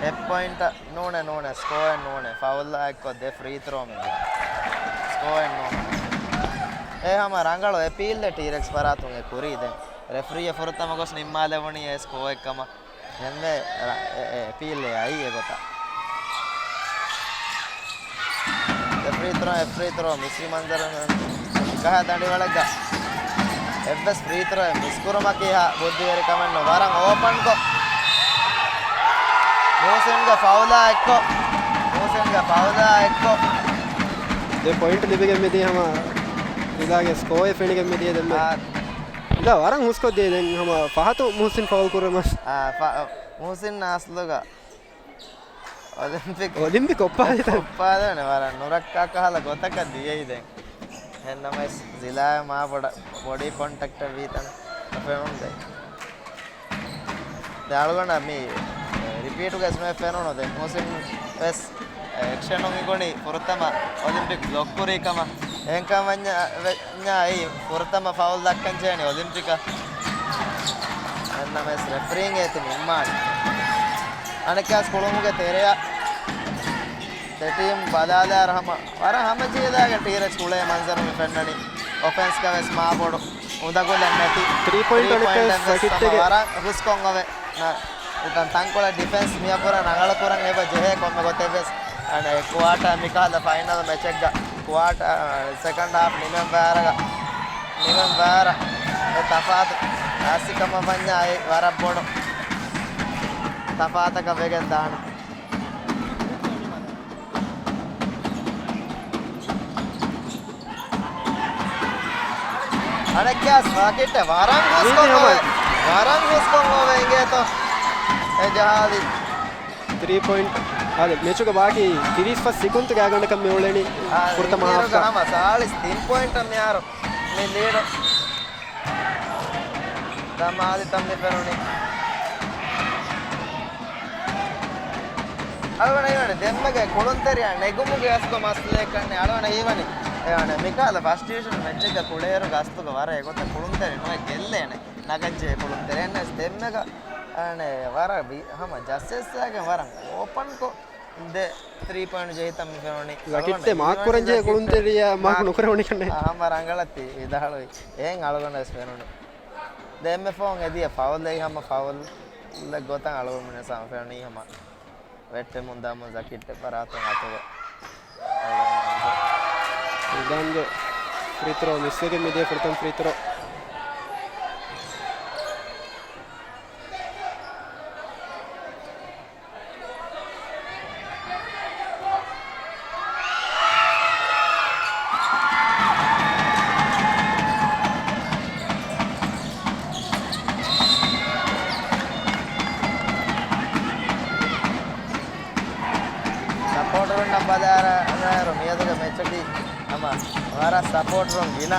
އެއް ޕޮއިންޓަށް. ނޫނޭ، ނޫނޭ، ސްކޯއެއް ނޫނޭ. ފައުލާ އެއްކޮށް ދެ ފްރީ ތްރޯ މި ދިޔަ. ސްކޯއެއް ނޫނޭ. އެ ހަމަ ރަނގަޅު އެޕީލްއެއް ޓީރެކްސް ފަރާތުން އެ ކުރީ ދެން. ރެފްރީއަށް ފުރަތަމަ ގޮސް ނިންމާލެވުނީ އެ ސްކޯއެއް ކަމަށް. އެންމެ ރަ-، އެ، އެ، އެޕީލްއެއް އައީ އެގޮތަށް. އެ ފްރީ ތްރޯ، އެ ފްރީ ތްރޯ މިސްވި މަންޒަރު ނު-، ނުކަހަ ދަނޑިވަޅެއްގަ އެއްވެސް ފްރީ ތްރޯއެއް މިސްކުރުމަކީ ހާ ބުއްދިވެރިކަމެއް ނޫން. ވަރަށް އޯޕަންކޮށް މޫސިންގެ ފައުލާ އެއްކޮށް، މޫސިންގެ ފައުލާ އެއްކޮށް. ދެ ޕޮއިންޓް ލިބިގެން މިދިޔަ ހަމަ ވިލާގެ ސްކޯއެއް ފެނިގެން މިދިޔަ ދެންމެ. އާ. ވިލާ ވަރަށް ހުސްކޮށްދިޔަ ދެން ހަމަ ފަހަތު މޫސިން ފައުލް ކުރުމަސް. އާ، ފަ-، މޫސިން އަސްލުގަ އޮލިމްޕިކް. އޮލިމްޕިކް ކޮއްޕާލިތަން. ކޮއްޕާލިތަން ވަރަށް ނުރައްކާ ކަހަލަ ގޮތަކަށް ދިޔައީ ދެން. އެހެންނަމަވެސް ޒިލާއަށް މާ ބޮޑަށް ބޮޑީ ކޮންޓެކްޓެއް ވީތަން ފެނުން ދެން. ދެން އަޅުގަނޑަށް މި ރިޕީޓުގައި ވެސް މެ ފެނުނު ދެން މޫސިން ވެސް އެކްޝަނުން އިނގުނީ ފުރަތަމަ އޮލިމްޕިކް ބްލޮކް ކުރީ ކަމަށް. އެހެންކަމަށް ވަންޏާ، ވަންޏާ އެއީ ފުރަތަމަ ފައުލް ދައްކަން ޖެހެނީ އޮލިމްޕިކަށް. އެހެންނަމަވެސް ރެފްރީން އޭތި ނިންމާނެ. އަނެއްކާސް ކުޅުމުގެ ތެރެއަށް ދެ ޓީމް ބަލާލާއިރު ހަމަ ވަރަށް ހަމަޖެހިލާގެން ޓީރެކްސް ކުޅޭ މަންޒަރު މި ފެންނަނީ. އޮފެންސްގަ ވެސް މާބޮޑު އުނދަގުލެއް ނެތި. ތްރީ ޕޮއިންޓް ތްރީ ޕޮއިންޓް އަނެއްކާސް ވެސް ހަމަ ޒަކިއްޓެގެ ވަރަށް ހުސްކޮށް އޮވެ. ނަ-، ތަންކޮޅެއް ޑިފެންސް މިއަށްވުރެ ރަނގަޅު ކުރަން އެބަ ޖެހޭ ކޮންމެ ގޮތެއް ވެސް. އަނެއް ކުއާޓާ މިކަހަލަ ފައިނަލް މެޗެއްގަ ކުއާޓާ، ސެކަންޑް ހާފް ނިމެން ވާރަގަ، ނިމެން ވާރަ އެ ތަފާތު އާސިކަމަށް ވަންޏާ އެ ވަރަށް ބޮޑު ތަފާތަކަށް ވެގެން ދާނެ. އަނެއްކާސް ޒަކިއްޓެ ވަރަށް ހުސްކޮށް އޮވެ. ވަރަށް ހުސްކޮށް އޮވެ އިނގޭތޯ އެ ޖަހާލި. ތްރީ ޕޮއިންޓް. އާދެ، މެޗުގެ ބާކީ ތިރީސް ފަސް ސިކުންތުގެ އަގަނޑަކަށް މި އުޅެނީ އާ، ފުރަތަމަ އިންޖީރުގަ ހާފްގަ. ހަމަ ސާޅީސް ތިން ޕޮއިންޓަށް މިހާރު މި ލީޑު ދަމާލިތަން މި ފެނުނީ. އަޅުގަނޑަށް ހީވަނީ ދެންމެގަ ކުޅުންތެރިޔާ ނެގުމުގެ އަސްލު މައްސަލައެއްކަންނެ. އަޅުގަނޑަށް ހީވަނީ އެ އަނެއް މިކަހަލަ ފަސްޓް ޑިވިޝަން މެޗެއްގަ ކުޅޭއިރުގަ އަސްލުގަ ވަރަށް އެގޮތަށް ކުޅުންތެރި ނުވެ ގެއްލޭނެ. ނަގަންޖެހޭ ކުޅުންތެރި. އެހެންނަމަވެސް ދެންމެގަ އަނެއް ވަރަށް ވި-، ހަމަ ޖައްސެއްސާގެން ވަރަށް އޯޕަންކޮށް ދެ ތްރީ ޕޮއިންޓް ޖެހިތަން މި ފެނުނީ. ޒަކިއްޓެ މާކް ކުރަންޖެހޭ ކުޅުންތެރިޔާ މާކް ނުކުރެވުނީކަންނޭ. އާ، ހަމަ ރަނގަޅަށް ތި ވިދާޅުވި. އެހެން އަޅުގަނޑަށް ވެސް ފެނުނީ. ދެންމެ ފޯން އެދިޔަ ފައުލް އެއީ ހަމަ ފައުލް ގޮތަށް އަޅުގަނޑުމެން ވެސް ހަމަ ފެނުނީ ހަމަ ވެއްޓެމުން ދާމުން ޒަކިއްޓެ ފަރާތުން އަތުގަ. ރިދާންގެ ފްރީ ތްރޯ މިސްވެގެން މިދިޔަ ފުރަތަމަ ފްރީ ތްރޯ. ސަޕޯޓަރުންނަށް ބަލާއިރު މިއަދުގެ މެޗަކީ ހަމަ ވަރަށް ސަޕޯޓަރުން ގިނަ،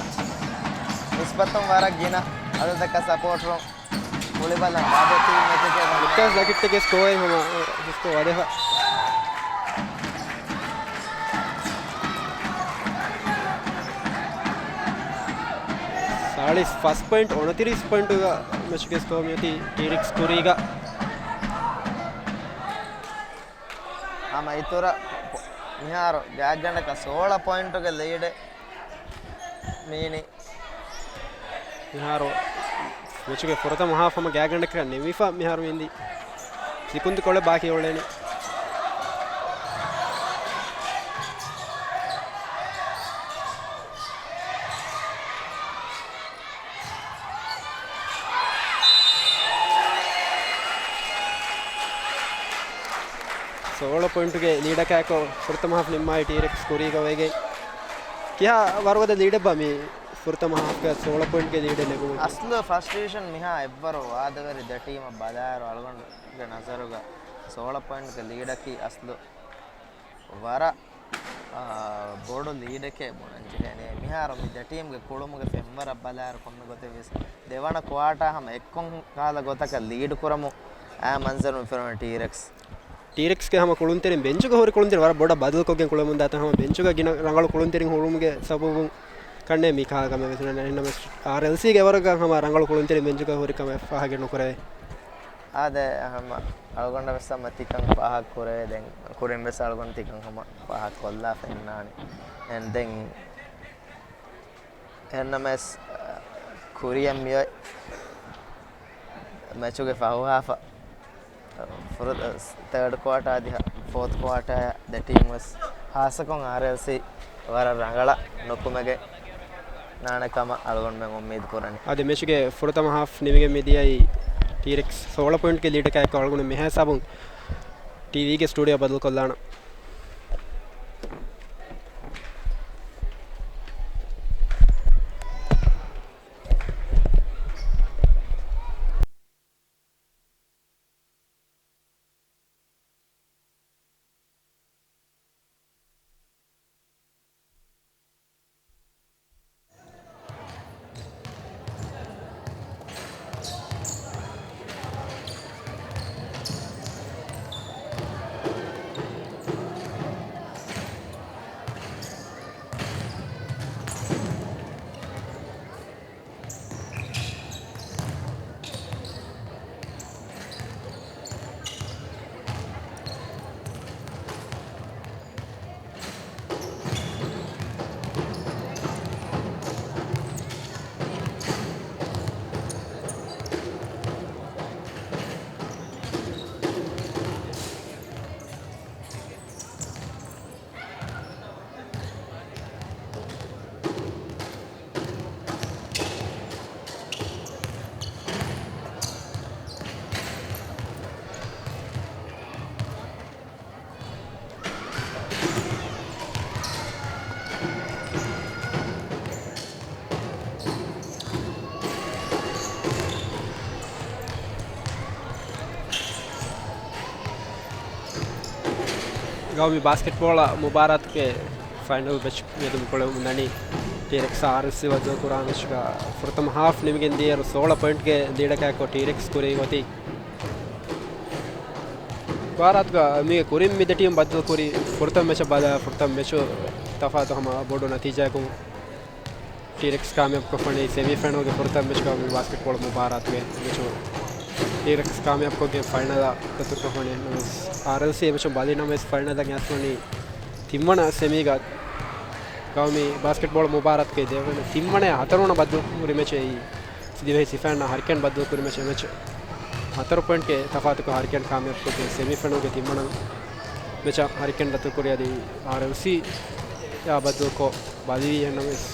ނިސްބަތުން ވަރަށް ގިނަ އަދަދަކަށް ސަޕޯޓަރުން ކުޅިބަލަން ވާގޮތީ މެޗެކޭ ނުވާ. އެއްކާސް ޒަކިއްޓެގެ ސްކޯއެއް ހަމަ ހުސްކޮށް ވަދެފަ. ސާޅީސް ފަސް ޕޮއިންޓް އުނަތިރީސް ޕޮއިންޓުގަ މެޗުގެ ސްކޯ މިއޮތީ ޓީރެކްސް ކުރީގަ. ހަމަ އިތުރަށް މިހާރު ގާތްގަނޑަކަށް ސޯޅަ ޕޮއިންޓުގެ ލީޑެއް މީނީ. މިހާރު މެޗުގެ ފުރަތަމަ ހާފް ހަމަ ގާތްގަނޑަކަށް ނިމިފަ މިހާރު އިންދީ. ސިކުންތު ކޮޅެއް ބާކީ އުޅޭނެ. ސޯޅަ ޕޮއިންޓުގެ ލީޑަކާއެކު ފުރަތަމަ ހާފް ނިންމާއި ޓީރެކްސް ކުރީގަ ވެގެން. ކިހާ ވަރުގަދަ ލީޑެއްބާ މި ފުރަތަމަ ހާފްގަ ސޯޅަ ޕޮއިންޓްގެ ލީޑެއް ނެގުމަކީ؟ އަސްލު ފަސްޓް ޑިވިޝަން މިހާ އެއްވަރު ވާދަވެރި ދެ ޓީމަށް ބަލާއިރު އަޅުގަނޑުގެ ނަޒަރުގަ ސޯޅަ ޕޮއިންޓްގެ ލީޑަކީ އަސްލު ވަރަށް އާ، ބޮޑު ލީޑެކޭ ބުނަން ޖެހޭނެ. މިހާރު މި ދެ ޓީމްގެ ކުޅުމުގެ ފެންވަރަށް ބަލާއިރު ކޮންމެ ގޮތެއް ވިޔަސް ދެވަނަ ކުއާޓާ ހަމަ އެއްކޮން ކާލަ ގޮތަކަށް ލީޑް ކުރަމުން އާ މަންޒަރު މި ފެނުނީ ޓީރެކްސް. ޓީރެކްސްގެ ހަމަ ކުޅުންތެރިން ބެންޗުގަ ހުރި ކުޅުންތެރިން ވަރަށް ބޮޑަށް ބަދަލުކޮށްގެން ކުޅެމުންދާތީ ހަމަ ބެންޗުގަ ގިނަ ރަނގަޅު ކުޅުންތެރިން ހުރުމުގެ ސަބަބުން ކަންނޭ މި ކާލަ ކަމެއް ވެސް ނުވެ. އާރްއެލްސީގެ އެވަރުގަ ހަމަ ރަނގަޅު ކުޅުންތެރިން ބެންޗުގަ ހުރި ކަމެއް ފާހަގަ ނުކުރެވޭ. އާދެ، ހަމަ އަޅުގަނޑަށް ވެސް ހަމަ ތިކަން ފާހަގަ ކުރެވޭ. ދެން ކުރިން ވެސް އަޅުގަނޑު ތިކަން ހަމަ ފާހަގަ ކޮށްލާފަ އިންނާނެ. އެން ދެން އެހެންނަމަވެސް، އަ، ކުރިއަށް މިއޮތް މެޗުގެ ފަހު ހާފަށް، ފުރަ-، ތާޑް ކުއާޓާ އަދި ފޯތް ކުއާޓާ ދެ ޓީމް ވެސް ހާއްސަކޮށް އާރްއެލްސީ ވަރަށް ރަނގަޅަށް ނުކުމެގެން ނާނެ ކަމަށް އަޅުގަނޑުމެން އުއްމީދު ކުރަނީ. އަދި މެޗުގެ ފުރަތަމަ ހާފް ނިމިގެން މިދިޔައީ ޓީރެކްސް ސޯޅަ ޕޮއިންޓްގެ ލީޑަކާއެކު. އަޅުގަނޑު މިހާ ހިސާބުން ޓީވީގެ ސްޓޫޑިއޯ ބަދަލުކޮށްލާނަން. ގައުމީ ބާސްކެޓްބޯޅަ މުބާރާތުގެ ފައިނަލް މެޗް މިއަދު ކުޅެމުން ދަނީ ޓީރެކްސް އާރްއެލްސީ ބައްދަލު ކުރާ މެޗްގަ ފުރަތަމަ ހާފް ނިމިގެން ދިޔައިރު ސޯޅަ ޕޮއިންޓްގެ ލީޑަކާއެކު ޓީރެކްސް ކުރީ އޮތީ. މުބާރާތުގަ މީގެ ކުރިން މި ދެ ޓީމް ބައްދަލު ކުރި ފުރަތަމަ މެޗަށް ބަލާ، ފުރަތަމަ މެޗު ތަފާތު ހަމަ ބޮޑު ނަތީޖާއަކުން ޓީރެކްސް ކާމިޔާބު ކޮށްފަނީ ސެމީ ފައިނަލްގެ ފުރަތަމަ މެޗު ގައުމީ ބާސްކެޓްބޯޅަ މުބާރާތުގެ މެޗު ޓީރެކްސް ކާމިޔާބު ކޮށްގެން ފައިނަލަށް ދަތުރުކޮށްފަނީ. ނަމަވެސް އާރްއެލްސީ އެ މެޗު ބަލި ނަމަވެސް ފައިނަލަށް އައިސްފަނީ ތިންވަނަ ސެމީގަ ގައުމީ ބާސްކެޓްބޯޅަ މުބާރާތުގެ ދެވަނަ ތިންވަނަ ހަތަރުވަނަ ބައްދަލު ކުރި މެޗެއް ދިވެހި ސިފައިންނާ ހަރިކޭން ބައްދަލު ކުރި މެޗެއް މެޗު ހަތަރު ޕޮއިންޓްގެ ތަފާތުކޮށް ހަރިކޭން ކާމިޔާބުކޮށްގެން ސެމީ ފައިނަލްގެ ތިންވަނަ މެޗަށް ހަރިކޭން ދަތުރުކުރި އަދި އާރްއެލްސީ އާ ބައްދަލުކޮށް ބަލިވީ. އެހެންނަމަވެސް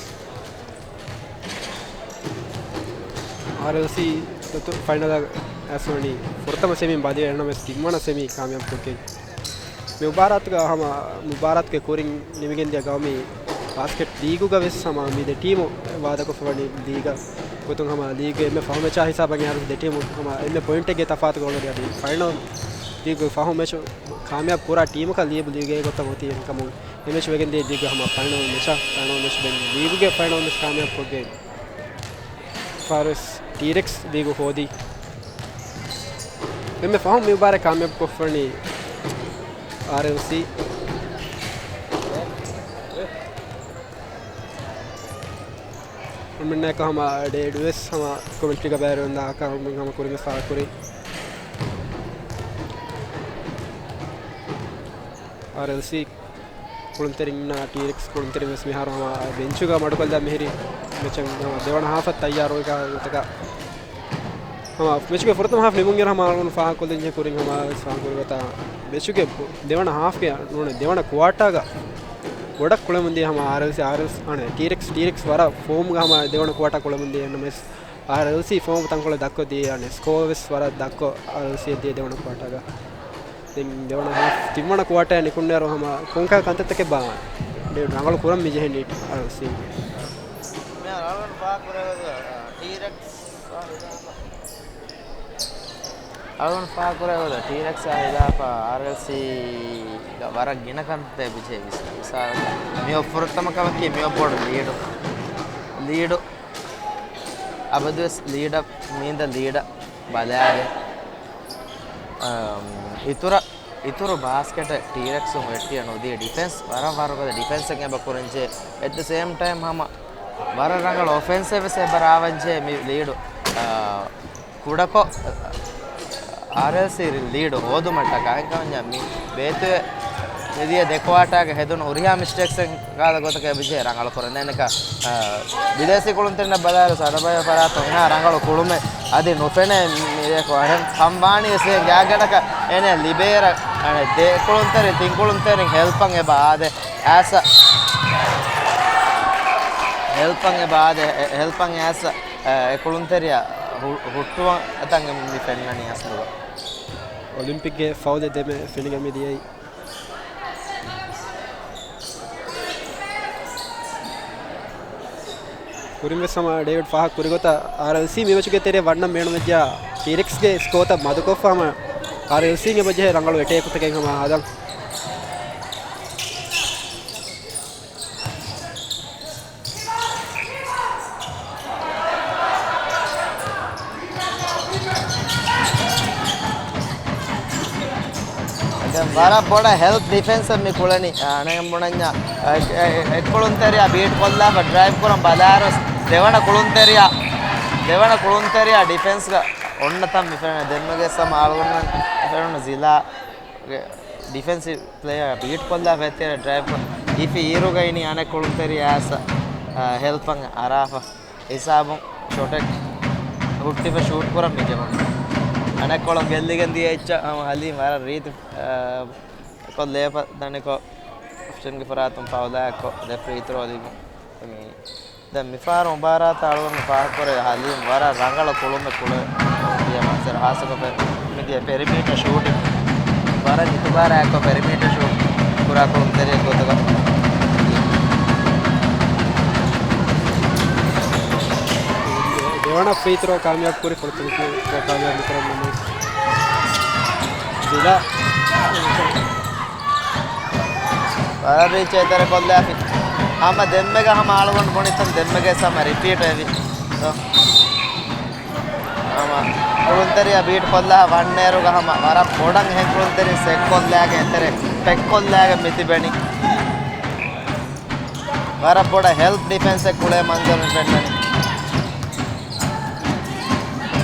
އާރްއެލްސީ ދަތުރު ފައިނަލަށް އައިސްފަނީ ފުރަތަމަ ސެމީން ބަލިވެ އެހެންނަމަވެސް ތިންވަނަ ސެމީ ކާމިޔާބުކޮށްގެން މި މުބާރާތުގަ ހަމަ މުބާރާތުގެ ކުރިން ނިމިގެންދިޔަ ގައުމީ ބާސްކެޓް ލީގުގަ ވެސް ހަމަ މި ދެ ޓީމު ވާދަކޮށްފަވަނީ ލީގަށް ގޮތުން ހަމަ ލީގުގެ އެންމެ ފަހު މެޗާ ހިސާބަށް އަހަރު ދެ ޓީމު ހަމަ އެންމެ ޕޮއިންޓެއްގެ ތަފާތުގައި އަދި ފައިނަލް ލީގުގެ ފަހު މެޗު ކާމިޔާބު ކުރާ ޓީމަކަށް ލިޔެބު ލީގުގެ ގޮތަށް އޮތީ އެކަމުން އެ މެޗު ވެގެންދިޔަ ލީގުގެ ހަމަ ފައިނަލް މެޗަށް ފައިނަލް މެޗު ދެން ލީގުގެ ފައިނަލް މެޗު ކާމިޔާބުކޮށްގެން ފާރިސް ޓީރެކްސް ލީގު ހޯދީ. އެންމެ ފަހުން މި މުބާރާތް ކާމިޔާބުކޮށްފަނީ އާރްއެލްސީ. މިންނައަކަށް ހަމަ ޑޭޑު ވެސް ހަމަ ކޮމެންޓްރީގަ ބައިވެރިވަންދާކަށް ހަމަ ކުރިން ވެސް ފާހަގަކުރި. އާރްއެލްސީ ކުޅުންތެރިންނާ ޓީރެކްސް ކުޅުންތެރިން ވެސް މިހާރު ހަމަ ބެންޗުގަ މަޑުކޮށްލާ މިހިރީ މެޗަށް ހަމަ ދެވަނަ ހާފަށް ތައްޔާރުވެގަތަކަށް ހަމަ މެޗުގެ ފުރަތަމަ ހާފް ނިމުންއިރު ހަމަ އަޅުގަނޑު ފާހަގަކޮށްލިންޖެ ކުރިން ހަމަ ވެސް ފާހަގަކުރި ގޮތަށް މެޗުގެ ދެވަނަ ހާފްގެ ނޫން ދެވަނަ ކުއާޓާގަ ބޮޑަށް ކުޅެމުންދިޔަ ހަމަ އާރްއެލްސީ، އާރްއެލްސީ، އަނެ، ޓީރެކްސް، ޓީރެކްސް ވަރަށް ފޯމްގަ ހަމަ ދެވަނަ ކުއާޓާ ކުޅެމުންދިޔަ ނަމަވެސް އާރްއެލްސީ ފޯމް ތަންކޮޅެއް ދައްކޮ ދިޔަ، އަނެ، ސްކޯ ވެސް ވަރަށް ދައްކޮ އާރްއެލްސީ ދިޔަ ދެވަނަ ކުއާޓާގަ. ދެން ދެވަނަ ހާފް، ތިންވަނަ ކުއާޓާ ނިކުންނޭރު ހަމަ ކޮންކަހަލަ ކަންތައްތަކެއް ބާ ރަނގަޅު ކުރަން މި ޖެހެނީ އާރްއެލްސީ. މިހާރު އަޅުގަނޑު ފާހަގަކުރެވޭ ޓީރެކްސް އަޅުގަނޑު ފާހަގަކުރެވޭ ހުރެ ޓީރެކްސްއާ ހިލާފަށް އާރްއެލްސީގަ ވަރަށް ގިނަ ކަންތައް ބުޖޭ މިސާލަކަށް މިއޮތް ފުރަތަމަ ކަމަކީ މިއޮތް ބޮޑު ލީޑު. ލީޑު އަބަދުވެސް ލީޑަށް މީން ދަ ލީޑަށް ބަލާލި. އަމް، އިތުރަށް، އިތުރު ބާސްކެޓެއް ޓީރެކްސުން ވެއްޓިއެއް ނުދީ ޑިފެންސް ވަރަށް ވަރުގަދަ ޑިފެންސެއް އެބަ ކުރަންޖެ. އެޓް ދަ ސޭމް ޓައިމް ހަމަ ވަރަށް ރަނގަޅު އޮފެންސް އެއްވެސް އެބަ ރާވަންޖެ މި ލީޑު. އާ، ކުޑަކޮށް، އާރްއެލްސީ ލީޑު ހޯދުމަށްޓަކާ އެކަމަންޏާ މި ބޭތުވެ މިދިޔަ ދެ ކުއާޓާގަ ހެދުނު ހުރިހާ މިސްޓޭކްސެއް ކާލަ ގޮތަކަށް އެބަޖެހޭ ރަނގަޅު ކުރަން. ދެން އެކަ، އާ، ބިދޭސީ ކުޅުންތެރިންނަށް ބަލާއިރު ސަރަބަޔަ ފަރާތުން އެހާ ރަނގަޅު ކުޅުމެއް އަދި ނުފެނޭ މި-، މި-، އެކު އަހެން ކަންވާނީ ވެސް ގާގަޑަކަށް އޭނެ ލިބޭރަ، އަނެ ދެ ކުޅުންތެރި، ތިން ކުޅުންތެރިން ހެލްޕަން އެބަ އާދެ އާސަ. ހެލްޕަން އެބަ އާދެ، އެ-، ހެލްޕަން އާސަ. އެ ކުޅުންތެރިޔާ ހު-، ހުއްޓުވަން އެތަން މި ފެންނަނީ އަސްލުގަ. އޮލިމްޕިކްގެ ފައުލެއް ދެމެ ފެނިގެން މި ދިޔައީ. ކުރިން ވެސް ހަމަ ޑޭވިޑް ފާހަގަ ކުރި ގޮތަށް އާރްއެލްސީ މި މެޗުގެ ތެރޭ ވަންނަން ބޭނުންވެއްޖާ ޓީރެކްސްގެ ސްކޯތައް މަދުކޮށްފަ ހަމަ އާރްއެލްސީ އެބަޖެހޭ ރަނގަޅު އެޓޭކުތަކެއް ހަމަ ހަދަން. ދެން ވަރަށް ބޮޑަށް ހެލްޕް ޑިފެންސަށް މި ކުޅެނީ. އަނެއް ބުނަންޏާ، އެ-، އެ-، އެއްކުޅުންތެރިޔާ ބީޓް ކޮށްލާފަ ޑްރައިވް ކުރަން ބަލާރުސް ދެވަނަ ކުޅުންތެރިޔާ، ދެވަނަ ކުޅުންތެރިޔާ ޑިފެންސްގަ އޮންނަ ތަން މި ފެން-، ދެންމެގެ ސަމ އާޅުގަނޑުމެން ފެނުނު ޒިލާގެ ޑިފެންސިވް ޕްލޭޔާ ބީޓް ކޮށްލާ ފެތިޔަރ ޑްރައިވް ކޮށް ހިފި އިރުގަ އިނީ އަނެއް ކުޅުންތެރިޔާ އާސަ، އާ، ހެލްޕަން އަރާފަ ހިސާބުން ޝޮޓެއް ހުއްޓިފަ ޝޫޓް ކުރަން މި ޖެހުނު. އަނެއްކޮޅަށް ގެއްލިގެން ދިޔަ އެއްޗަށް ހަމަ ހަލީމް ވަރަށް ރީތި، އާ، ކޮށް ލޭފަ ދަނިކޮށް އޮފްސަންގެ ފަރާތުން ފައުލާއެއްކޮށް ދެ ފްރީ ތްރޯ ލިބުން. ދެން މިފަހަރު މުބާރާތަށް އަޅުގަނޑު ފާހަގަކުރޭ ހަލީމް ވަރަށް ރަނގަޅަށް ކުޅުމެއް ކުޅެ ދިޔަ މައްސަރު ހާއްސަކޮށް މިދިޔަ ޕެރިމީޓަ ޝޫޓިން ވަރަށް އިތުބާރާއެއްކޮށް ޕެރިމީޓަ ޝޫޓް ކުރާ ކުޅުންތެރިއެއް ގޮތުގަ. ދެވަނަ ފްރީ ތްރޯ ކާމިޔާބު ކުރި ފުރަތަމަ ތްރޯ ކާމިޔާބު ނުކުރަން ނަމަ. ޒިލާ. ވަރަށް ރީޗް އެތެރެ ކޮށްލާފި. ހަމަ ދެންމެގަ ހަމަ އަޅުގަނޑު ބުނިތަން ދެންމެގެ ހަމަ ރިޕީޓް ވެވި. ހަމަ ކުޅުންތެރިޔާ ބީޓް ކޮށްލާ ވަންނޭރުގަ ހަމަ ވަރަށް ބޮޑަށް އެހެން ކުޅުންތެރިން ސެޓް ކޮށްލާގެ އެތެރެ ޕެކް ކޮށްލާގެ މިތިބެނީ. ވަރަށް ބޮޑަށް ހެލްޕް ޑިފެންސެއް ކުޅޭ މަންޒަރު ފެންނަނީ.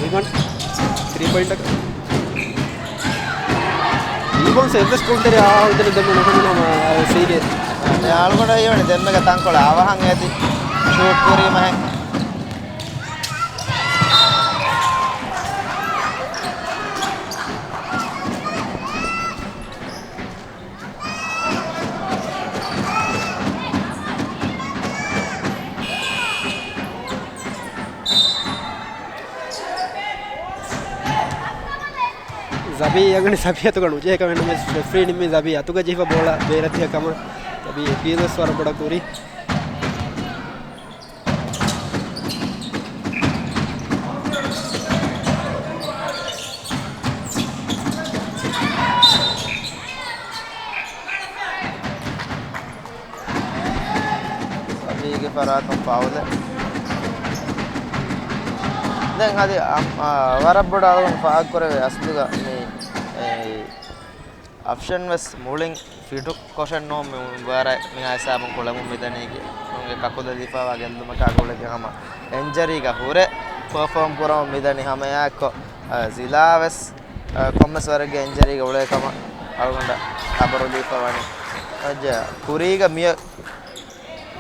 ރިބަންޑް ތްރީ ޕޮއިންޓަކަށް. ރީބައުންޑްސް އެއްވެސް ކުޅުންތެރި އާ ހުދަނެ ދެންމެ ނުފެނުނު ހަމަ ސީގެ. އަޅުގަނޑު ހީވަނީ ދެންމެގެ ތަންކޮޅެއް އަވަހަށް އޭތި ޝޫޓް ކުރީމަހެން. ޒަބީ އަންގަނޑި ޒަބީ އަތުގަ ނުޖެހޭ ކަމެއް ނުވެސް ރެފްރީ ނިންމީ ޒަބީ އަތުގަ ޖެހިފަ ބޯޅަ ބޭރަށް ދިޔަ ކަމަށް. ޒަބީ އެޕީލް ވެސް ވަރަށް ބޮޑަށް ކުރި. ޒަބީގެ ފަރާތުން ފައުލެއް. ދެން އަދި އަމް-، އާ، ވަރަށް ބޮޑަށް އަޅުގަނޑު ފާހަގަކުރެވޭ އަސްލުގަ މި، އެ، އޮފްޝަން ވެސް މުޅިން ފިޓު ކޮށެއް ނޫން މި މުބާރާތް މިހާ ހިސާބުން ކުޅެމުން މިދަނީކީ. އުނގެ ކަކުލަ ލިފާވާ ގެއްލުމަކާ ގުޅިގެން ހަމަ އިންޖަރީގަ ހުރެ ޕަރފޯމް ކުރަމުން މިދަނީ ހަމައެއާއެއްކޮށް، އަ، ޒިލާ ވެސް، އަ، ކޮންމެސް ވަރެއްގެ އިންޖަރީގަ އުޅޭ ކަމަށް އަޅުގަނޑަށް ޚަބަރު ލިބިފަ ވަނީ. އަ، ކުރީގަ މިއޮތް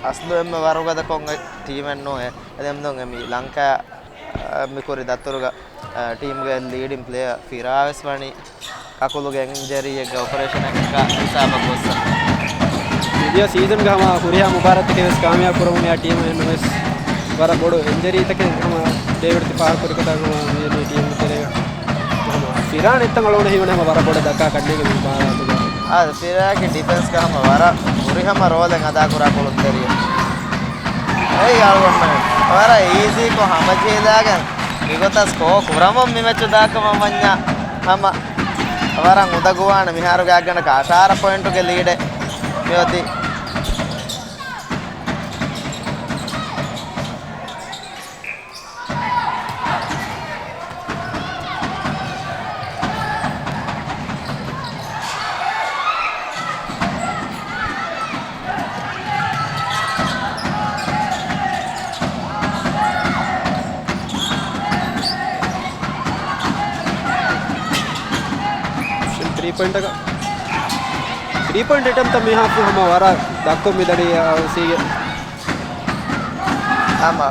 އަސްލު އެންމެ ވަރުގަދަ ކޮން ޓީމެއް ނޫން އެ. އެދެމްދުން އެ މި ލަންކާ، އަ، މި ކުރި ދަތުރުގަ، އަ، ޓީމްގެ ލީޑިން ޕްލޭޔަރ ފިރާ ވެސް ވަނީ ކަކުލުގެ އިންޖަރީއެއްގެ އޮޕަރޭޝަނަކާ ހިސާބަށް ގޮއްސަ. މިދިޔަ ސީޒަންގަ ހަމަ ހުރިހާ މުބާރާތްތަކެއް ވެސް ކާމިޔާބު ކުރަމުން އެ ޓީމު އެންމެ ވެސް ވަރަށް ބޮޑު އިންޖަރީތަކެއް ހަމަ ޑޭވިޑް ތި ފާހަގަކުރި ކަތަކުން މި ޓީމުގެ ތެރޭގަ ހަމަ ފިރާން އެއްތަން އަޅުގަނޑަށް ހީވަނީ ހަމަ ވަރަށް ބޮޑަށް ދައްކާ ކަންނޭނގެ މި މުބާރާތުގަ. އާ، ފިރާގެ ޑިފެންސްގަ ހަމަ ވަރަށް ފުރިހަމަ ރޯލެއް އަދާކުރާ ކުޅުންތެރިޔަ. އެއީ އަޅުގަނޑުމެން ވަރަށް އީޒީކޮށް ހަމަޖެހިލާގެން މިގޮތަށް ސްކޯ ކުރަމުން މި މެޗު ދާކަމަށް ވަންޏާ ހަމަ ވަރަށް އުނދަގޫވާނެ މިހާރު ގާތްގަނޑަކަށް އަށާރަ ޕޮއިންޓުގެ ލީޑެއް މިއޮތީ. ތްރީ ޕޮއިންޓަކަށް، ތްރީ ޕޮއިންޓް އެޓެމްޕްޓް މިހާރު ހަމަ ވަރަށް ދަށްކޮށް މިދަނީ އާރްސީގެ. ހަމަ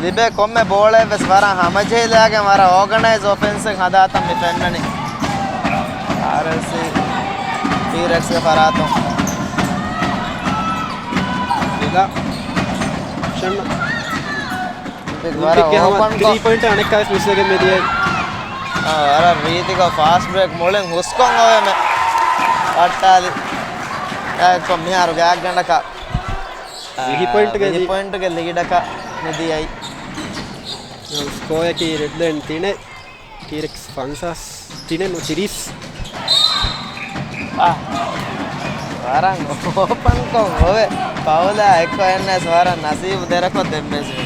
ލިބޭ ކޮންމެ ބޯޅައެއް ވެސް ވަރަށް ހަމަޖެހިލާގެން ވަރަށް އޯގަނައިޒް އޮފެންސެއް ހަދާތަން މި ފެންނަނީ. އާރްއެލްސީ ޓީރެކްސްގެ ފަރާތުން. ވަރަށް އޮލިމްޕިކްގެ ހަމަ އޯޕަންކޮށް ތްރީ ޕޮއިންޓް އަނެއްކާވެސް މިސްވެގެން މިދިޔައީ. އާ، ވަރަށް ރީތިކޮށް ފާސްޓް ބްރޭކް މުޅިން ހުސްކޮށް އޮވެމެ ވައްޓާލި. އެއްކޮށް މިހާރު ގާތްގަނޑަކަށް، އާ، ވިހި ޕޮއިންޓްގެ ވިހި ލީ- ޕޮއިންޓްގެ ލީޑަކަށް މިދިޔައީ. ސްކޯއަކީ ރެޑްލައިން ތިނެއް، ޓީރެކްސް ފަންސާސް، ތިނެއް ނޫން ތިރީސް. އާ، ވަރަށް އޯޕަންކޮށް އޮވެ. ފައުލާ އެއްކޮށް އެންނަސް ވަރަށް ނަސީބު ދެރަކޮށް ދެންމެސް މި.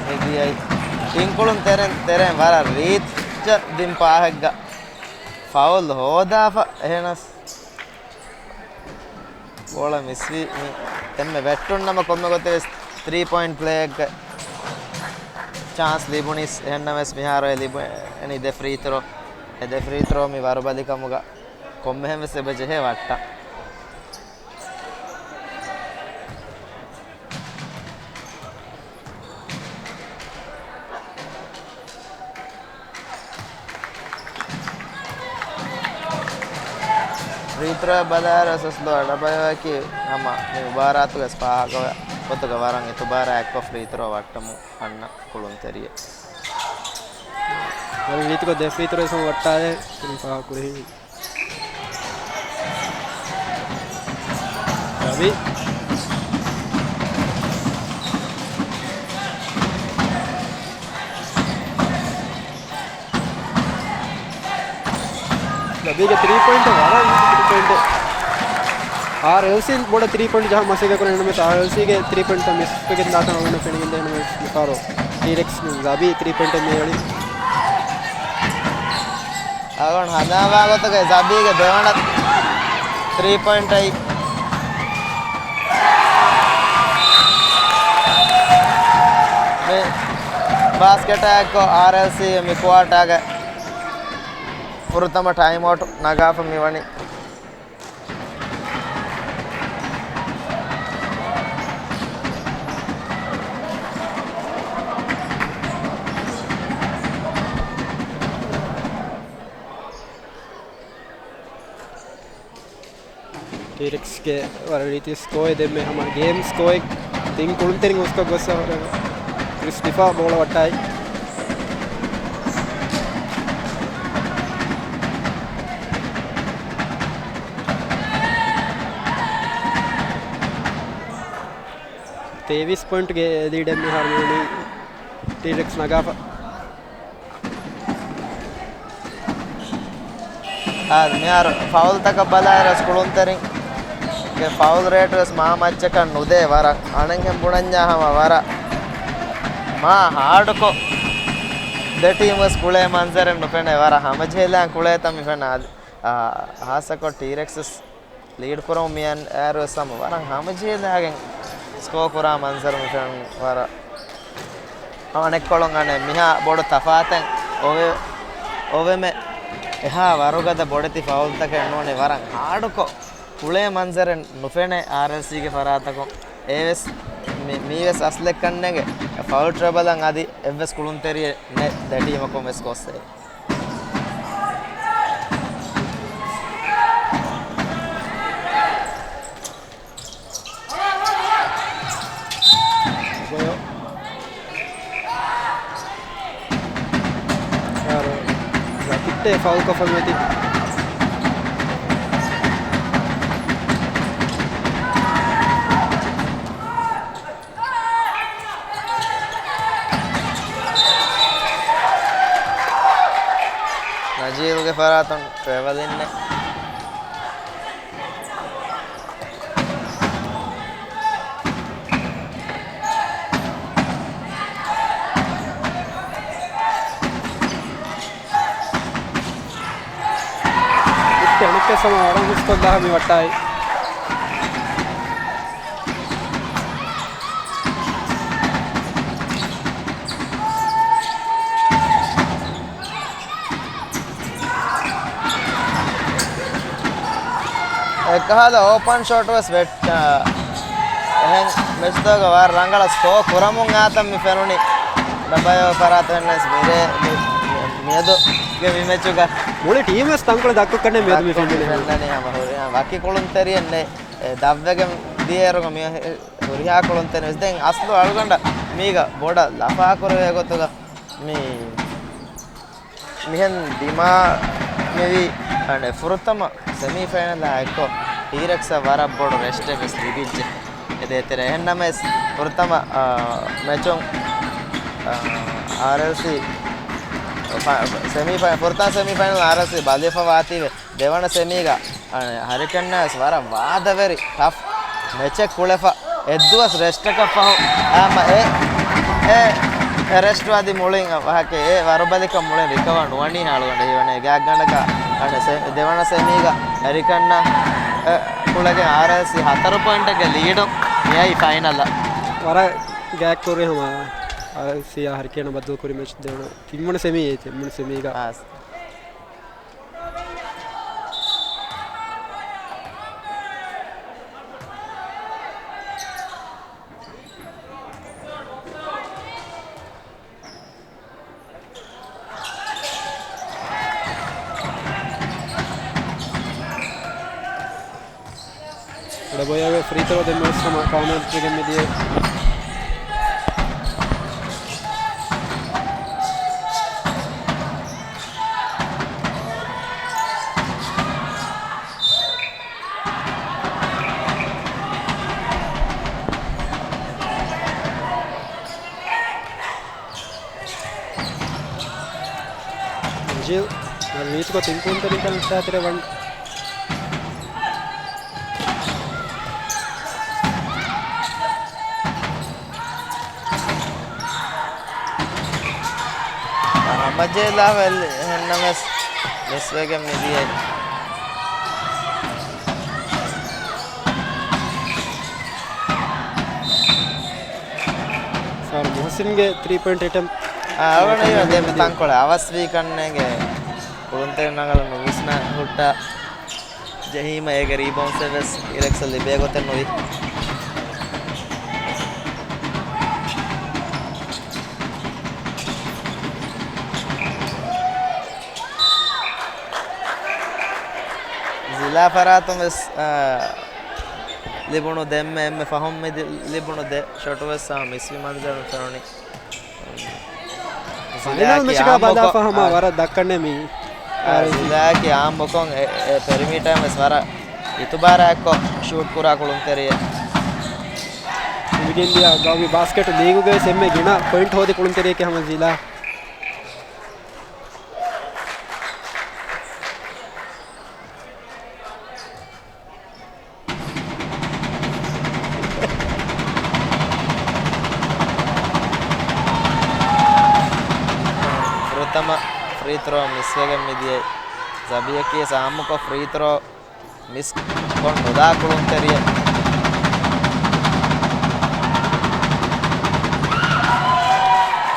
މިދިޔައީ ތިން ކުޅުން ތެރެން، ތެރެން ވަރަށް ރީތި ދިން ޕާހެއްގަ ފައުލް ހޯދާފަ އެހެނަސް. ބޯޅަ މިސްވީ މި އެންމެ ވެއްޓުން ނަމަ ކޮންމެ ގޮތެއް ވެސް ތްރީ ޕޮއިންޓް ޕްލޭއަށް ޗާންސް ލިބުނީސް. އެހެންނަމަވެސް މިހާރު އެ ލިބުނީ ދެ ފްރީ ތްރޯ. އެ ދެ ފްރީ ތްރޯ މި ވަރުބަލިކަމުގަ ކޮންމެހެން ވެސް އެބަ ޖެހޭ ވައްޓަން. ފްރީ ތްރޯއަށް ބަލާއިރު ސޮސްލޯ އަޑަބަޔަކީ ހަމަ މި މުބާރާތުގެ ފާހަގަ ގޮތުގަ ވަރަށް އިތުބާރާ އެއްކޮށް ފްރީ ތްރޯ ވައްޓަމުން އަންނަ ކުޅުންތެރިއެއް. ވަރަށް ރީތިކޮށް ދެ ފްރީ ތްރޯ ވެސް ވައްޓާލެވި ފާހަގަ ކުރެހި. ރަބީ. ރަބީގެ ތްރީ ޕޮއިންޓް ވަރަށް ތްރީ ޕޮއިންޓް. އާރްއެލްސީ ބޮޑަށް ތްރީ ޕޮއިންޓް ޖަހަން މަސައްކަތް ކުރަން އެންމެ އާރްއެލްސީގެ ތްރީ ޕޮއިންޓް މިސް ވެގެން ދާތަން އޮވެން ފެނިގެން ދޭނަމެ މިފާރު ޓީރެކްސް ރަބީ ތްރީ ޕޮއިންޓް މިއަޅި. އަޅުގަނޑު ހަނދާންވާ ގޮތުގައި ޒަބީގެ ދެވަނަ ތްރީ ޕޮއިންޓައި މި ބާސްކެޓާއެއްކޮށް އާރްއެލްސީ މި ކުއާޓާގެ ފުރަތަމަ ޓައިމްއައުޓް ނަގާފަ މިވަނީ. ޓީރެކްސްގެ ވަރަށް ރީތި ސްކޯއެއް ދެންމެ ހަމަ ގޭމް ސްކޯއެއް ތިން ކުޅުންތެރިން ހުސްކޮށް ގޮސް ކްރިސް ޑިފާ ބޯޅަ ވައްޓާއި. ތޭވީސް ޕޮއިންޓްގެ ލީޑެއް މިހާރު މިވަނީ ޓީރެކްސް ނަގާފަ. އާދެ، މިހާރު ފައުލްތަކަށް ބަލާއިރު ވެސް ކުޅުންތެރިންގެ ފައުލް ރޭޓު ވެސް މާ މައްޗަކަށް ނުދޭ. ވަރަށް އަނެއްހެން ބުނަންޏާ ހަމަ ވަރަށް މާ ހާޑުކޮށް ދެ ޓީމު ވެސް ކުޅޭ މަންޒަރެއް ނުފެނޭ. ވަރަށް ހަމަޖެހިލާން ކުޅޭތަން މި ފެންނަ. އާ، ހާއްސަކޮށް ޓީރެކްސް ވެސް ލީޑް ކުރަމުން މިއަން އޭރު ވެސް ހަމަ ވަރަށް ހަމަޖެހިލާގެން ސްކޯ ކުރާ މަންޒަރު މި ފެން ވަރަށް. އަނެއްކޮޅުން އަނެއް މިހާ ބޮޑު ތަފާތެއް އޮވެ، އޮވެމެ އެހާ ވަރުގަދަ ބޮޑެތި ފައުލްތަކެއް ނޫނީ ވަރަށް ހާޑުކޮށް ކުޅޭ މަންޒަރެއް ނުފެނޭ އާރްއެލްސީގެ ފަރާތަކުން. އެވެސް މި، މީވެސް އަސްލެއްކަންނޭނގެ ފައުލް ޓްރަބަލަށް އަދި އެއްވެސް ކުޅުންތެރިއެއް ނެތް ދެ ޓީމަކުން ވެސް ގޮއްސޭ. ގޮޔޯ. ޔާރު، ރަކިއްޓޭ ފައުލް ކޮށްފަ މިއޮތީ. ޖީލްގެ ފަރާތުން ޓްރެވަލިންއެއް. އިއްތެ އަނެއްކާ ސަމާ ވަރަށް ހުސްކޮށްލާ މި ވައްޓާއި. އެކަހަލަ އޯޕަން ޝޮޓް ވެސް ވެއްޓާ. އެހެން މެޗްތަކުގަ ވަރަށް ރަނގަޅަށް ސްކޯ ކުރަމުން އާތަން މި ފެނުނީ. ޑަބަޔޯ ފަރާތުން ވެސް މިރޭ މި-، މި-، މިއަދުގެ މި މެޗުގަ މުޅި ޓީމް ވެސް ތަންކޮޅެއް ދައްކޮށް ކަންނޭ މިއަދު މި ދައްކޮށް ފެންނަނީ. ފެންނަނީ ހަމަ ހުރިހާ ވަކި ކުޅުންތެރިއެއް ނެތް. އެ ދަށްވެގެން ދިޔައިރުގަ މި ހުރިހާ ކުޅުންތެރި ވެސް ދެން އަސްލު އަޅުގަނޑަށް މީގަ ބޮޑަށް ލަފާކުރެވޭ ގޮތުގަ މި މިހެން ދިމާވި އަނެއް ފުރަތަމަ ސެމީފައިނަލާ އެއްކޮށް ޓީރެކްސްއަށް ވަރަށް ބޮޑު ރެސްޓެއް ވެސް ލިބިއްޖެ އެ ދޭތެރޭ. އެހެންނަމަވެސް ފުރަތަމަ، އާ، މެޗުން، އާ، އާރްއެލްސީ ފަ-، ސެމީފައި-، ފުރަތަމަ ސެމީފައިނަލް އާރްއެލްސީ ބަލިވެފަ ވާތީވެ ދެވަނަ ސެމީގަ އަނެއް ހަރިކަންނާ ވެސް ވަރަށް ވާދަވެރި ޓަފް މެޗެއް ކުޅެފަ. އެއްދުވަސް ރެސްޓަކަށް ފަހު، އާ، އެ، އެ، އެ ރެސްޓް ވަދި މުޅިން ވަހަކަ އެ ވަރުބަލިކަން މުޅިން ރިކަވާ ނުވަނީ އަޅުގަނޑަށް ހީވަނީ. ގާތްގަނޑަކަށް އަނެއް ސެ-، ދެވަނަ ސެމީގަ ހަރިކަންނާ، އެ، ކުޅެގެން އާރްއެލްސީ ހަތަރު ޕޮއިންޓެއްގެ ލީޑު މިއައީ ފައިނަލަށް. ވަރަށް ގާތްކުރި ހަމަ އާރްއެލްސީއާ ހަރިކަންނާ ބައްދަލުކުރި މެޗް ދެވަނަ ތިންވަނަ ސެމީ އޭތި މުޅި ސެމީގަ. އާސް. އަޑަބޮޔާގެ ފްރީ ތްރޯ ދެން ވެސް ހަމަ ކައުންޓް ވެގެން މިދިޔަ. ނަޖީލް ރީތިކޮށް ތިން ކުންތެރިކަން ސާތިރެ ވަން. ހަމަޖެހިލާ ވެލި އެހެންނަމަވެސް މިސްވެގެން މިދިޔައީ. ސާރު މުހުސިންގެ ތްރީ ޕޮއިންޓް އެޓެމްޕްޓް. އާ، އަޅުގަނޑު އެ ދެން ތަންކޮޅެއް އަވަސްވީ ކަންނޭނގެ ކުޅުންތެރިން ރަނގަޅަށް ނުވިސްނާ ހުއްޓާ ޖެހީމަ އޭގެ ރީބައުންޑްސް ވެސް ޓީރެކްސް ލިބޭ ގޮތެއް ނުވި. ޒިލާ ފަރާތުން ވެސް، އާ، ލިބުނު ދެންމެ އެންމެ ފަހުން މި ލިބުނު ދެ ޝޮޓު ވެސް ހަމަ މިސްވި މަންޒަރު ފެނުނީ. ޒިލާ މެޗަކާ ބަލާ ފަހަމަ ވަރަށް ދައްކަންނޭ މި. އާ، ޒިލާއަކީ އާއްމުކޮށް އެ، އެ ޕެރިމީޓަރުން ވެސް ވަރަށް އިތުބާރާއެއްކޮށް ޝޫޓް ކުރާ ކުޅުންތެރިއެއް. މިގެންދިޔަ ގައުމީ ބާސްކެޓް ލީގުގައި އެންމެ ގިނަ ޕޮއިންޓް ހޯދި ކުޅުންތެރިއެއް ހަމަ ޒިލާ. ފުރަތަމަ ފްރީ ތްރޯ މިސްވެގެން މިދިޔައީ. ޒަބީއަކީ އާއްމުކޮށް ފްރީ ތްރޯ މިސް ކޮށް ނުދާ ކުޅުންތެރިއެއް.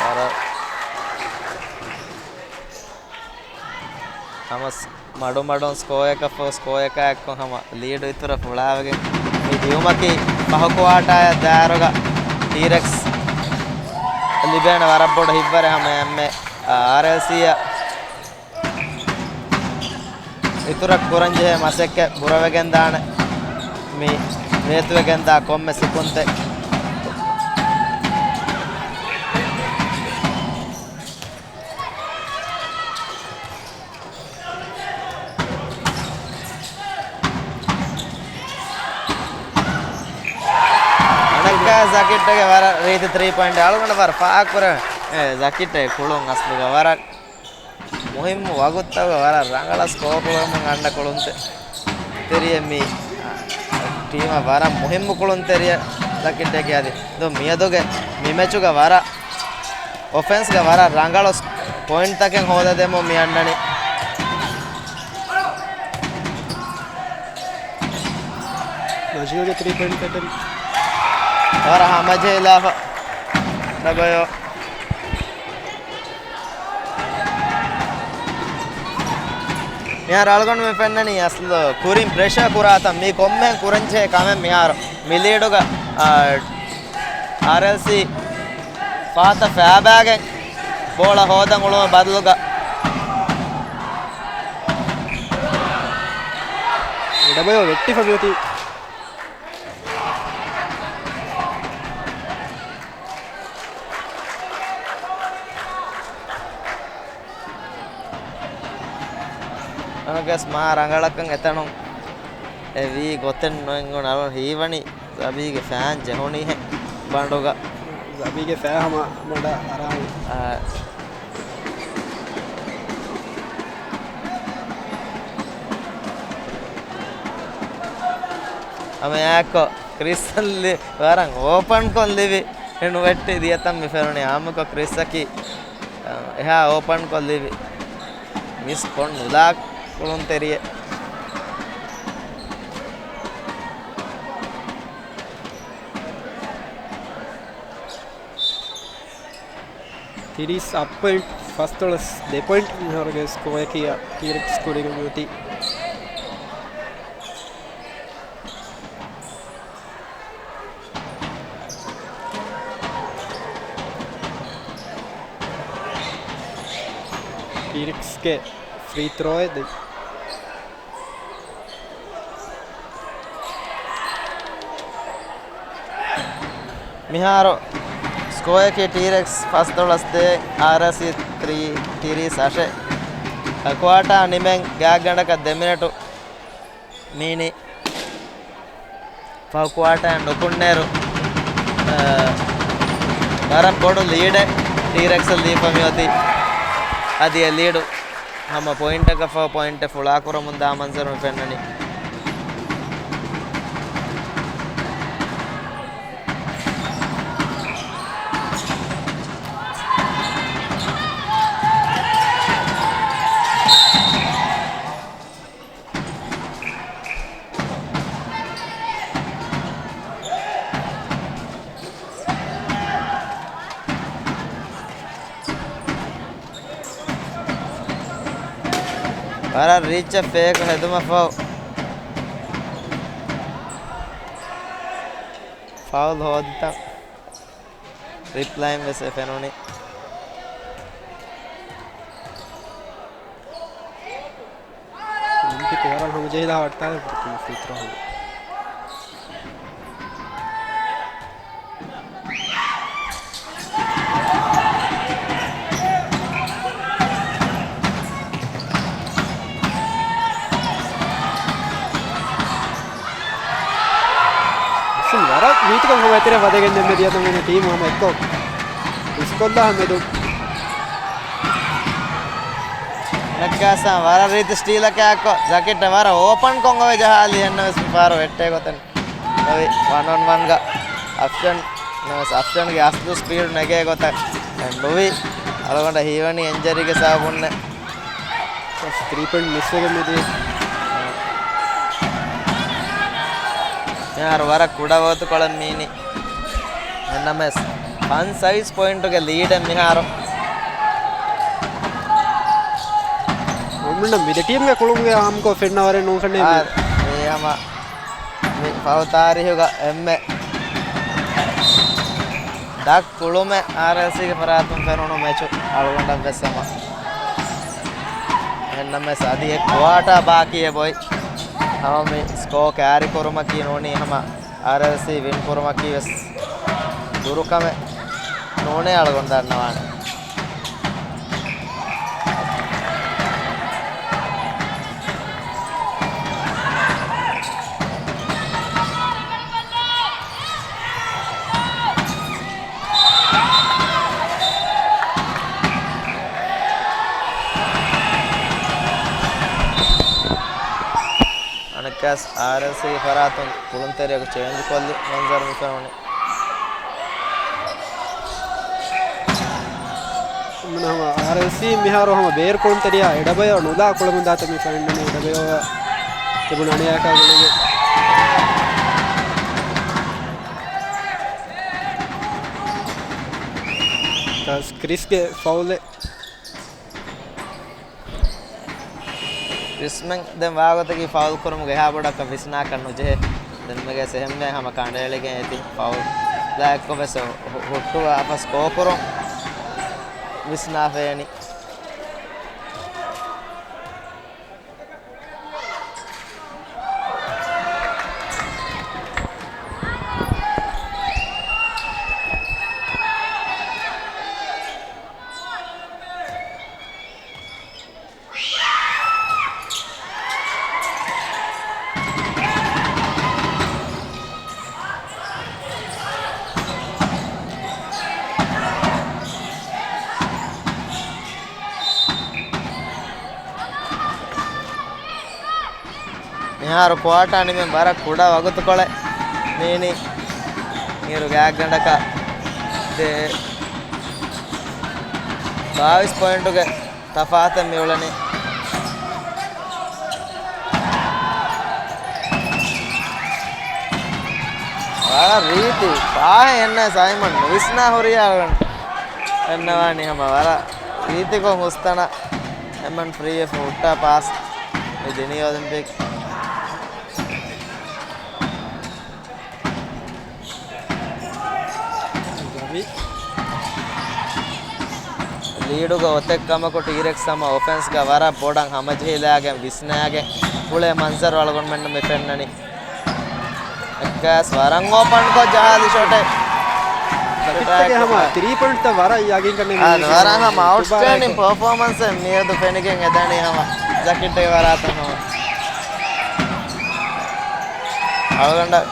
ވަރަށް ހަމަ މަޑުމަޑުން ސްކޯއަކަށް ފަހު ސްކޯއަކާ އެއްކޮށް ހަމަ ލީޑު އިތުރަށް ފުޅާވެގެން މި ދިއުމަކީ ފަހު ކުއާޓާއަށް ދާއިރުގަ ޓީރެކްސް ލިބޭނެ ވަރަށް ބޮޑު ހިތްވަރެއް ހަމަ އެންމެ އާރްއެލްސީއަށް އިތުރަށް ކުރަންޖެހޭ މަސައްކަތް ބުރަވެގެންދާނެ މި ވޭތުވެގެންދާ ކޮންމެ ސިކުންތެއް. އަނެއްކާ ޒަކިއްޓަގެ ވަރަށް ރީތި ތްރީ ޕޮއިންޓް އަޅުގަނޑަށް ވަރަށް ފާހަގަކުރެވޭ. އެ، ޒަކިއްޓެ ކުޅުން އަސްލުގަ ވަރަށް މުހިއްމު ވަގުތުތަކުގަ ވަރަށް ރަނގަޅަށް ސްކޯ ކުޅަމުން އަންނަ ކުޅުންތެރިއެއް މި ޓީމަށް ވަރަށް މުހިއްމު ކުޅުންތެރިއެއް ޒަކީ ޓެކެ އަދި. ދޯ މިއަދުގެ މި މެޗުގަ ވަރަށް އޮފެންސްގަ ވަރަށް ރަނގަޅު ޕޮއިންޓްތަކެއް ހޯދަދެމުން މި އަންނަނީ. ނަޖީލްގެ ތްރީ ޕޮއިންޓް އެޓެމްޕްޓް. ވަރަށް ހަމަޖެހިލާފަ. ޑަބަޔޯ. މިހާރު އަޅުގަނޑުމެން ފެންނަނީ އަސްލު ކުރިން ޕްރެޝަރ ކުރާތަން މީ ކޮންމެހެން ކުރަންޖެހޭ ކަމެއް މިހާރު. މި ލީޑުގަ، އާ، އާރްއެލްސީ ފަހަތަށް ފައިބާގެން ބޯޅަ ހޯދަން އުޅުމަށް ބަދަލުގަ ޑަބަޔޯ ވެއްޓިފަ މިއޮތީ. އަނަގަސް މާ ރަނގަޅަކަށް އެތަނުން އެ ވީ ގޮތެއް ނުއެނގުން އަޅުން ހީވަނީ ޒަބީގެ ފައިން ޖެހުނީހެން ބަނޑުގަ. ޒަބީގެ ފައި ހަމަ ބަނޑަށް އަރާން. އާ. ހަމައެއާއެއްކޮށް ކްރިސްއަށް ލި-، ވަރަށް އޯޕަންކޮށް ލިބި ނުވެއްޓި ދިޔަތަން މި ފެނުނީ. އާއްމުކޮށް ކްރިސްއަކީ އެހާ އޯޕަންކޮށް ލިބި މިސް ކޮށް ނުލާ ކުޅުންތެރިއެއް. ތިރީސް އަށް ޕޮއިންޓް ފަސްދޮޅަސް ދެ ޕޮއިންޓް މިހާރުގެ ސްކޯއަކީ ޓީރެކްސް ކުރިން އޮތީ. ޓީރެކްސްގެ ފްރީ ތްރޯއެއް ދެން. މިހާރު ސްކޯއަކީ ޓީރެކްސް ފަސްދޮޅަސް ދޭއް، އާރްއެލްސީ ތިރީސް އަށެއް. ކުއާޓާ ނިމެން ގާތްގަނޑަކަށް ދެ މިނެޓު މީނި. ފަހު ކުއާޓާ ނުކުންނޭރު، އަ، ވަރަށް ބޮޑު ލީޑެއް ޓީރެކްސް ލީފަ މިއޮތީ. އަދި އެ ލީޑު ހަމަ ޕޮއިންޓަކަށް ފަހު ޕޮއިންޓެއް ފުޅާކުރަމުން ދާ މަންޒަރު މި ފެންނަނީ. ވަރަށް ރީއްޗަށް ފޭކު ހެދުމަށް ފަހު ފައުލް ހޯދިތަން ރިޕްލައިން ވެސް އެ ފެނުނީ. އޮލިމްޕިކް ވަރަށް ހަމަޖެހިލާ ވައްޓާލި ފުރަތަމަ ފްރީ ތްރޯ ހަމަ. ވަރަށް ރީތިކޮށް ހަމަ އެތެރެ ވަދެގެން ދެންމެ ދިޔަތަން އިން ޓީމު ހަމަ އެއްކޮށް އިސްކޮށްލާ މެދު. ނައްގާސާ ވަރަށް ރީތި ސްޓީލަކާއެއްކޮށް، ޒަކީޓް ވަރަށް އޯޕަންކޮށް އޮވެ ޖަހާލި އެންނަމެސް މިފަހަރު ވެއްޓޭ ގޮތެއް ނުވި ވަން އޮން ވަންގަ އަފްޝަން ނަމަސް އަފްޝަންގެ އަސްލު ސްޕީޑު ނެގޭ ގޮތަށް ނުވި. އަޅުގަނޑަށް ހީވަނީ އިންޖަރީގެ ސަބަބުންނެއް. ތިރީ ޕޮއިންޓް މިސްވެގެން މިދިޔަ. މިހާރު ވަރަށް ކުޑަ ވަގުތުކޮޅެއް މީނި. އެންނަމެސް ފަންސަވީސް ޕޮއިންޓުގެ ލީޑެއް މިހާރު. އޮމުންނަށް މި ދެ ޓީމްގެ ކުޅުމުގެ އާއްމުކޮށް ފެންނަ ވަރެއް ނޫން ފެންނަ އާ، މި ހަމަ މި ފަހު ތާރީހުގަ އެންމެ ދަށް ކުޅުމެއް އާރްއެލްސީގެ ފަރާތުން ފެނުނު މެޗު އަޅުގަނޑަށް ވެސް ހަމަ އެހެންނަމަވެސް އަދި އެއް ކުއާޓާ ބާކީއެއް އޮތް ހަމަ މި ސްކޯ ކާރި ކުރުމަކީ ނޫނީ ހަމަ އާރްއެލްސީ ވިން ކުރުމަކީ ވެސް ދުރުކަމެއް ނޫނޭ އަޅުގަނޑު ދަންނަވާނެ. ކަސް އާރްއެލްސީ ފަރާތުން ކުޅުންތެރިޔަކު ޗޭންޖް ކޮށްލި މަންޒަރު މި ފެނުނީ. ހަމަ އާރްއެލްސީ މިހާރު ހަމަ ބޭރު ކުޅުންތެރިޔާ އެޑަބަޔޯ ނުލާ ކުޅަމުންދާތަން މި ފެންނަނީ. އެޑަބަޔޯ ތިބުނު އަނިޔާއަކާ ގުޅިގެން. ކްރިސްގެ ފައުލެއް. ކްރިސްމެން ދެން ވާގޮތަކީ ފައުލް ކުރުމުގެ އެހާ ބޮޑަކަށް ވިސްނާކަށް ނުޖެހޭ. ދެންމެގެ ސެހެންމެ ހަމަ ކަނޑައެޅިގެން އެތި ފައުލް ލާއެއްކޮށް ވެސް ހު-، ހުއްޓުވާ އަފަސް ކޯކުރުން ވިސްނާފައިނީ. މިހާރު ކުއާޓާ ނިމެން ވަރަށް ކުޑަ ވަގުތުކޮޅެއް މީނީ އިރު ގާތްގަނޑަކަށް ދޭ ބާވީސް ޕޮއިންޓުގެ ތަފާތެއް މިއުޅެނީ. ވަރަށް ރީތި ފާހެއް އެންނަ ސައިމަން ނުވިސްނާ ހުރިޔާ އެންނަވާނީ ހަމަ ވަރަށް ރީތިކޮށް ހުސްތަނަށް އެމަން ފްރީ އެފް ހުއްޓާ ޕާސް މި ދިނީ އޮލިމްޕިކް. ލީޑުގަ އޮތެއް ކަމަކު ޓީރެކްސް ހަމަ އޮފެންސްގަ ވަރަށް ބޮޑަށް ހަމަޖެހިލާގެން ވިސްނާގެން އުޅޭ މަންޒަރު އަޅުގަނޑުމެންނަށް މި ފެންނަނީ. އެއްކާސް ވަރަށް އޯޕަންކޮށް ޖަހާލި ޝޮޓެއް. ސަކިތްތަކެއް ހަމަ ތިރީ ޕޮއިންޓްތައް ވަރަށް ޔަގީންކަންނޭނގެ އާ، ވަރަށް ހަމަ އައުޓްސްޓޭންޑިން ޕަރފޯމަންސެއް މިއަދު ފެނިގެން އެދަނީ ހަމަ ޒަކިއްޓެއް ވަރާތަށް ހަމަ. އަޅުގަނޑަށް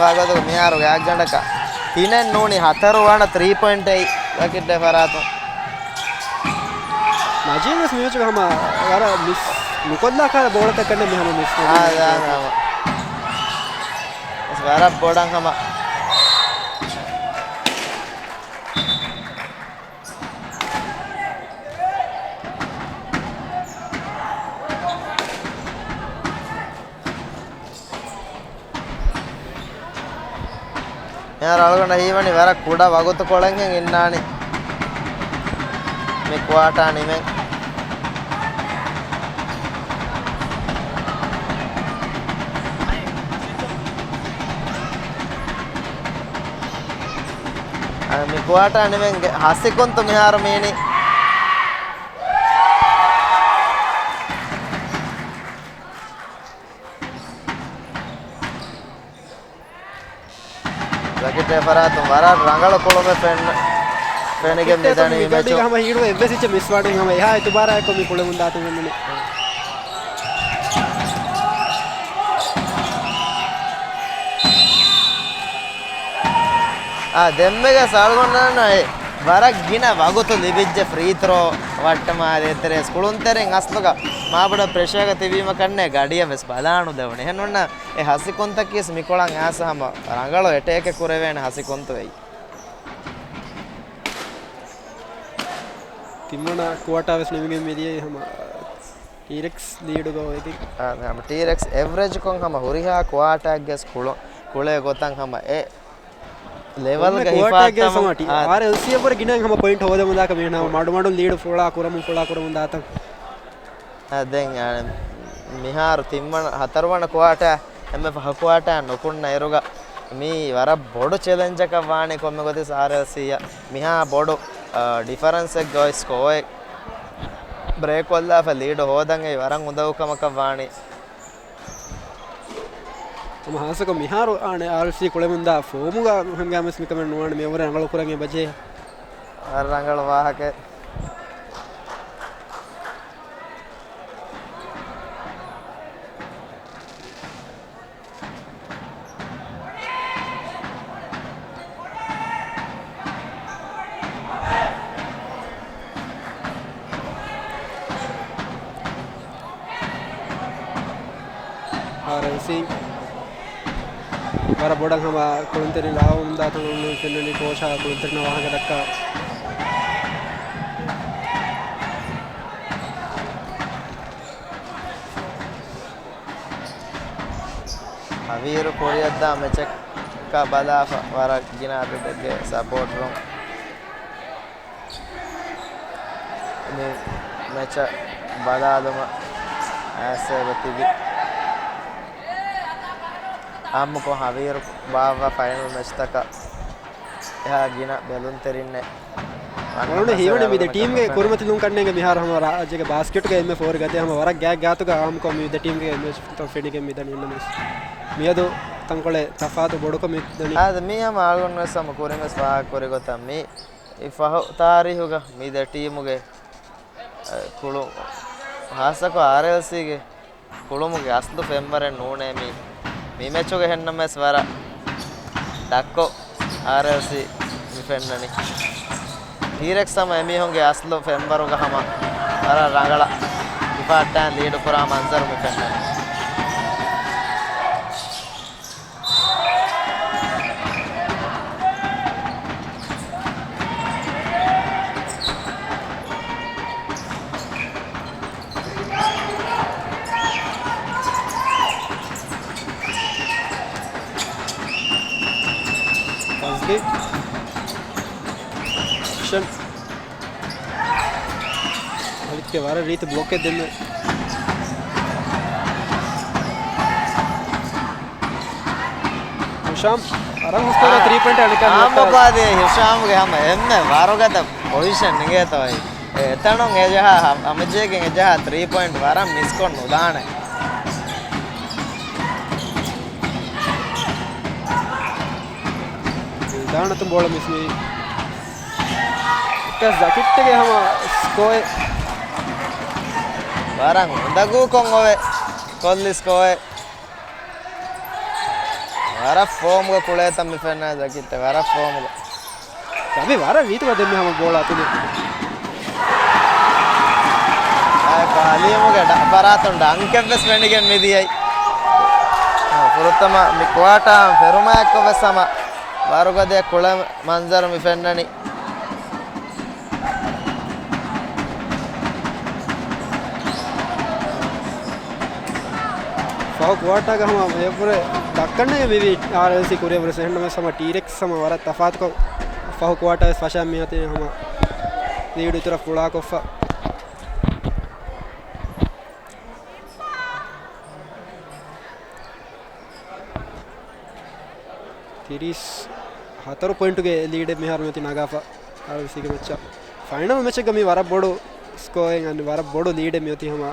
ވާގޮތަކު މިހާރު ގާތްގަނޑަކަށް ތިނެއް ނޫނީ ހަތަރު ވަނަ ތްރީ ޕޮއިންޓެއް ޒަކިއްޓެއް ފަރާތުން. ނަޖީމް ވެސް މި މެޗުގަ ހަމަ ވަރަށް މިސް ނުކޮށްލާ ކަހަލަ ބޯޅަތައް ކަންނޭނގެ މި ހަމަ މިސް އާ، ދާން ހަމަ. ވަރަށް ބޮޑަށް ހަމަ. މިހާރު އަޅުގަނޑަށް ހީވަނީ ވަރަށް ކުޑަ ވަގުތުކޮޅެއްހެން އިންނާނީ މި ކުއާޓާ ނިމެން. އަ، މި ކުއާޓާ ނިމެންގެ ހަސިކުންތު މިހާރު މީނީ. ޒަކިއްޓެއް ފަރާތުން ވަރަށް ރަނގަޅު ކުޅުމެއް ފެން-، ފެނިގެން މިދަނީ މި މެޗު. ހަމަ ހީރު އެއްވެސް އެއްޗެއް މިސްވާނެ ހަމަ އެހާ އިތުބާރާއެކު މި ކުޅެމުން ދާތަން ފެންނަނީ. އާ، ދެންމެގެ ސާޅުގޮނޑަންނަށް ވަރަށް ގިނަ ވަގުތު ލިބިއްޖެ ފްރީ ތްރޯ ވައްޓަމާ ދޭތެރޭ ކުޅުންތެރިން އަސްލުގަ މާބޮޑަށް ޕްރެޝަރގަ ތިބީމަ ކަންނޭ ގަޑިއަށް ވެސް ބަލާނުދެވުނީ. އެހެން އޮންނަ އެ ހަސިކުންތަކީސް މިކޮޅަށް އައިސް ހަމަ ރަނގަޅު އެޓޭކެއް ކުރެވޭނެ ހަސިކުންތު އެއީ. ތިންވަނަ ކުއާޓާ ވެސް ނިމިގެން މިދިޔައީ ހަމަ ޓީރެކްސް ލީޑުގަ އޮތް. އާ، ހަމަ ޓީރެކްސް އެވްރެޖްކޮށް ހަމަ ހުރިހާ ކުއާޓާއެއްގެ ކުޅު-، ކުޅޭ ގޮތަށް ހަމަ އެ ލެވަލްގަ ހިފާއްޓަމުން، އާ، އާރްއެލްސީ އެއްވުރެ ގިނައިން ހަމަ ޕޮއިންޓް ހޯދަމުންދާކަށް މިހެން ހަމަ މަޑުމަޑުން ލީޑު ފުޅާ ކުރަމުން، ފުޅާ ކުރަމުން ދާތަން. އަ، ދެން، އަ، މިހާރު ތިންވަނަ، ހަތަރުވަނަ ކުއާޓާ، އެންމެ ފަހު ކުއާޓާ ނުކުންނަ އިރުގަ މީ ވަރަށް ބޮޑު ޗެލެންޖަކަށް ވާނެ ކޮންމެ ގޮތެއް އާރްއެލްސީއަށް. މިހާ ބޮޑު، އަ، ޑިފަރެންސެއްގަ އޮތް ސްކޯއެއް ބްރޭކް ކޮށްލާފަ ލީޑު ހޯދަން އެއީ ވަރަށް އުނދަގޫ ކަމަކަށް ވާނީ. ހަމަ ހާއްސަކޮށް މިހާރު އާނެ އާރްއެލްސީ ކުޅެމުންދާ ފޯމުގަ ހަމަ ގައިމުވެސް މިކަމެއް ނުވާނެ. މިއަށްވުރެ ރަނގަޅު ކުރަން އެބަޖެހޭ. ވަރަށް ރަނގަޅު ވާހަކައެއް. އާރްއެލްސީ ވަރަށް ބޮޑަށް ހަމަ ކުޅުންތެރިން ރާވަމުންދާ ތަން އޮންނަން ފެންނަނީ ކޯޗާ ކުޅުންތެރިންނަށް ވާހަކަ ދައްކާ. ހަވީރު ކުރިއަށްދާ މެޗަކަށް ބަލާފަ ވަރަށް ގިނަ އަދަދެއްގެ ސަޕޯޓަރުން މި މެޗަށް ބަލާލުމަށް އައިސް އެބަ ތިބި. އާއްމުކޮށް ހަވީރު ބާއްވާ ފައިނަލް މެޗްތަކަށް އެހާ ގިނަ ބެލުންތެރިންނެއް އޮންނަ ހީވަނީ މި ދެ ޓީމްގެ ކުރިމަތިލުން ކަންނޭނގެ މިހާރު ހަމަ ރާއްޖޭގެ ބާސްކެޓްގެ އެންމެ ފޯރި ގަދަ ހަމަ ވަރަށް ގާތް ގާތުގަ އާއްމުކޮށް މި ދެ ޓީމްގެ މެޗްތައް ފެނިގެން މިދަނީ އެންނަމަސް. މިއަދު ތަންކޮޅެއް ތަފާތު ބޮޑުކޮށް މިދަނީ. އާދެ، މީ ހަމަ އަޅުގަނޑުވެސް ހަމަ ކުރިންވެސް ފާހަގަކުރި ގޮތަށް މީ ފަހު ތާރީހުގަ މި ދެ ޓީމުގެ، އަ، ކުޅު-، ހާއްސަކޮށް އާރްއެލްސީގެ ކުޅުމުގެ އަސްލު ފެންވަރެއް ނޫނޭ މީ. މި މެޗުގަ ހެންނަމަވެސް ވަރަށް ދަށްކޮށް އާރްއެލްސީ މި ފެންނަނީ. ޓީރެކްސް ހަމަ އެމީހުންގެ އަސްލު ފެންވަރުގަ ހަމަ ވަރަށް ރަނގަޅަށް ހިފަހައްޓާން ލީޑުކުރާ މަންޒަރު މި ފެންނަނީ. ފަޒްލީ. އެކްޝަން. އަލިފްގެ ވަރަށް ރީތި ބްލޮކެއް ދެންމެ. ހިޝާމް އަރަން ހުސްކޮށް ތްރީ ޕޮއިންޓް އަނެކާ އާ، މޮކާދޭ ހިޝާމްގެ ހަމަ އެންމެ ވަރުގަދަ ޕޮޒިޝަން ނިގޭތޯ އެ. އެތަނުން އެޖަހާ ހަ-، ހަމަޖެހިގެން އެޖަހާ ތްރީ ޕޮއިންޓް ވަރަށް މިސްކޮށް ނުދާނެ. ދާނަތު ބޯޅަ މިސް ވީ. އެކަސް ޒަކިއްޓެގެ ހަމަ ސްކޯއެއް. ވަރަށް އުނދަގޫކޮށް އޮވެ ކޮށްލި ސްކޯއެއް. ވަރަށް ފޯމުގަ ކުޅޭތަން މި ފެންނަ ޒަކިއްޓެ ވަރަށް ފޯމުގަ. ސަމި ވަރަށް ރީތިކޮށް ދެންމެ ހަމަ ބޯޅަ އަތުގެ. އައި ކާލީމުގެ ޑ-، ފަރާތުން ޑަންކެއްވެސް ފެނިގެން މިދިޔައީ. ފުރަތަމަ މި ކުއާޓާ ފެރުމާއެއްކޮށްވެސް ހަމަ ވަރުގަދަ ކުޅެ މަންޒަރު މި ފެންނަނީ. ފަހު ކުއާޓާގަ ހަމަ އެއަށްވުރެ ދައްކަންނޭ މިވީ އާރްއެލްސީ ކުރިއަށްވުރެ ސެހެންނަމެސް ހަމަ ޓީރެކްސް ހަމަ ވަރަށް ތަފާތުކޮށް ފަހު ކުއާޓާ ވެސް ފަށާ މިއޮތީ ހަމަ ލީޑު އިތުރަށް ފުޅާކޮށްފަ. ތިރީސް ހަތަރު ޕޮއިންޓުގެ ލީޑެއް މިހާރު މިއޮތީ ނަގާފަ އާރްއެލްސީގެ މެޗަށް. ފައިނަލް މެޗެއްގަ މީ ވަރަށް ބޮޑު ސްކޯއެއް އަން ވަރަށް ބޮޑު ލީޑެއް މިއޮތީ ހަމަ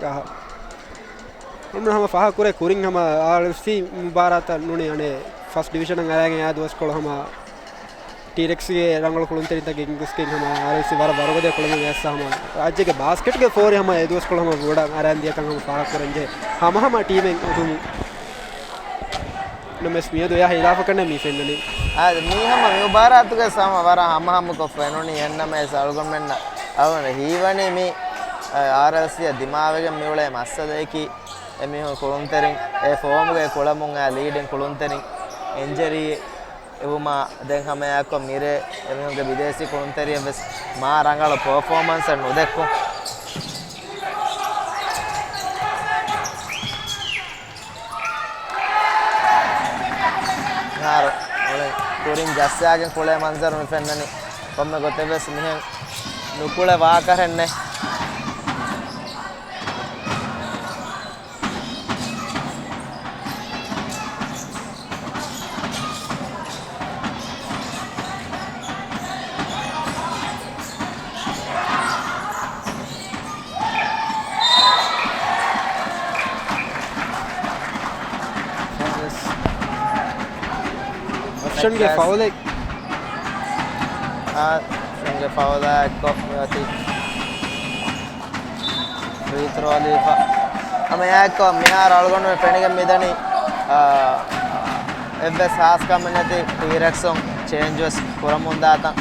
ގަހަ. އޮންނަ ހަމަ ފަހަ ކުރޭ ކުރިން ހަމަ އާރްއެލްސީ މުބާރާތަށް ނޫނީ އަނެއް ފަސްޓް ޑިވިޝަނަށް އަރައިގެން އާ ދުވަސްކޮޅު ހަމަ ޓީރެކްސްގެ ރަނގަޅު ކުޅުންތެރިންތަކެއް ގޮސްގެން ހަމަ އާރްއެލްސީ ވަރަށް ވަރުގަދަ ކުޅަމުން އެއްސަ ހަމަ ރާއްޖޭގެ ބާސްކެޓްގެ ފޯރި ހަމަ އެ ދުވަސްކޮޅު ހަމަ ބޮޑަށް އަރަން ދިޔަކަން ހަމަ ފާހަގަކުރަންޖެހޭ ހަމަ ހަމަ ޓީމެއް އުދުމުން. ނަމަވެސް މިއަދު އެއާ ހިލާފަކަންނޭ މީ ފެންނަނީ. އާދެ، މީ ހަމަ މި މުބާރާތުގެ ހަމަ ވަރަށް ހަމަހަމަކޮށް ފެނުނީ އެންނަމެސް އަޅުގަނޑުމެންނަށް އަޅުގަނޑު ހީވަނީ މީ، އާރްއެލްސީއަށް ދިމާވެގެން މިއުޅޭ މައްސަލަޔަކީ އެމީހުން ކުޅުންތެރިން އެ ފޯމުގައި ކުޅަމުން އާ ލީޑިން ކުޅުންތެރިން އިންޖަރީ އެވުމާ ދެން ހަމައެއާއެއްކޮށް މިރޭ އެމީހުންގެ ބިދޭސީ ކުޅުންތެރިއަށްވެސް މާ ރަނގަޅު ޕަރފޯމަންސެއް ނުދެއްކުން. މިހާރު އޮޅެ ކުރިން ޖައްސާގެން ކުޅޭ މަންޒަރު މި ފެންނަނީ. ކޮންމެ ގޮތެއްވެސް މިހެން ނުކުޅެ ވާކަށެއް ނެތް. އޮފްޝަންގެ ފައުލެއް. އާ، އޮފްޝަންގެ ފައުލާ އެއްކޮށް މިއޮތީ ފްރީ ތްރޯ ލީފަ. ހަމަ އެއާއެއްކޮށް މިހާރު އަޅުގަނޑުމެން ފެނިގެން މިދަނީ، އާ، އެއްވެސް ހާސްކަމެއް ނެތި ޓީރެކްސުން ޗޭންޖްވެސް ކުރަމުންދާތަން.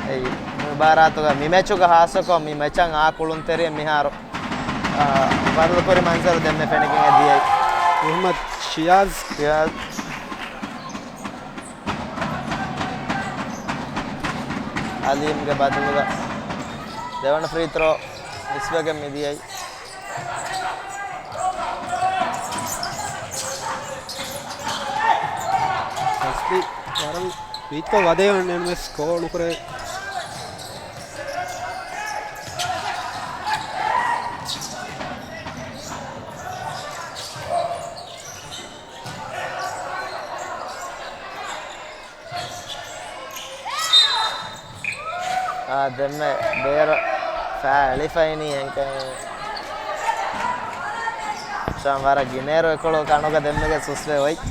އެއީ، މި މުބާރާތުގަ މި މެޗުގަ ހާއްސަކޮށް މި މެޗަށް އާ ކުޅުންތެރިއެއް މިހާރު، އާ، ބަދަލުކުރި މަންޒަރު ދެންމެ ފެނިގެން އެދިޔައީ. މުޙައްމަދު ޝިޔާޒް. ޝިޔާޒް. އަލީމްގެ ބަދަލުގަ ދެވަނަ ފްރީ ތްރޯ މިސްވެގެން މިދިޔައީ. ހަސްބީ ވަރަށް ވީތްކޮށް ވަދެވަން ނަމަވެސް ސްކޯ ނުކުރެވޭ. އާ، ދެންމެ ބޭރަށް ފައި އެޅިފައިނީ އެންކައި. ޝާމް ވަރަށް ގިނޭރު އެކޮޅު ކަނުގަ ދެންމެގެ ސުސްވެ އޮތް.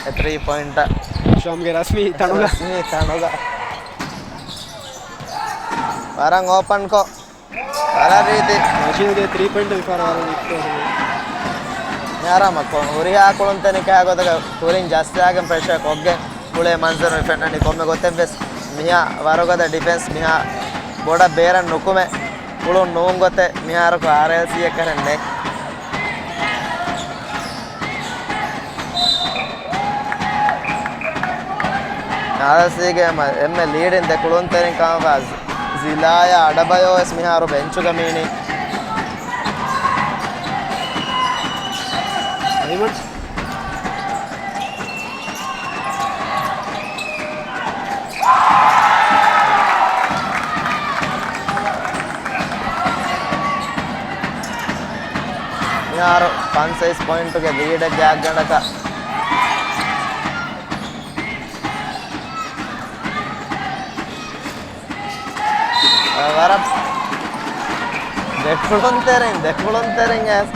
އެ ތްރީ ޕޮއިންޓަށް. ޝާމްގެ ރަސްމީ ތަނުގަ. ރަސްމީ ތަނުގަ. ވަރަށް އޯޕަންކޮށް. ވަރަށް ރީތި. ނަޖީލްގެ ތްރީ ޕޮއިންޓް މިފަހަރަށް ވަރަށް ވީކް. މިހާރު ހަމަ ކޮ-، ހުރިހާ ކުޅުންތެރިން ކާ ގޮތަކަށް ކުރިން ޖައްސާގެން ޕްރެޝަރ ކޮށްގެން ކުޅޭ މަންޒަރު މި ފެންނަނީ. ކޮންމެ ގޮތެއްވެސް މިހާ ވަރުގަދަ ޑިފެންސް މިހާ ބޮޑަށް ބޭރަށް ނުކުމެ ކުޅުން ނޫން ގޮތެއް މިހާރަކު އާރްއެލްސީ އެއްކަހެއް ނެތް. އާރްއެލްސީގެ އެންމެ ލީޑިން ދެ ކުޅުންތެރިން ކަމަށް ވާ ޒިލާޔާ އަޑަބަޔޯ ވެސް މިހާރު ބެންޗުގަ މީނީ. އައިމަން. މިހާރު ފަންސަވީސް ޕޮއިންޓުގެ ލީޑެއް ގާތްގަނޑަކަށް. ވަރަށް ދެކުޅުންތެރިން، ދެކުޅުންތެރިން އެސް.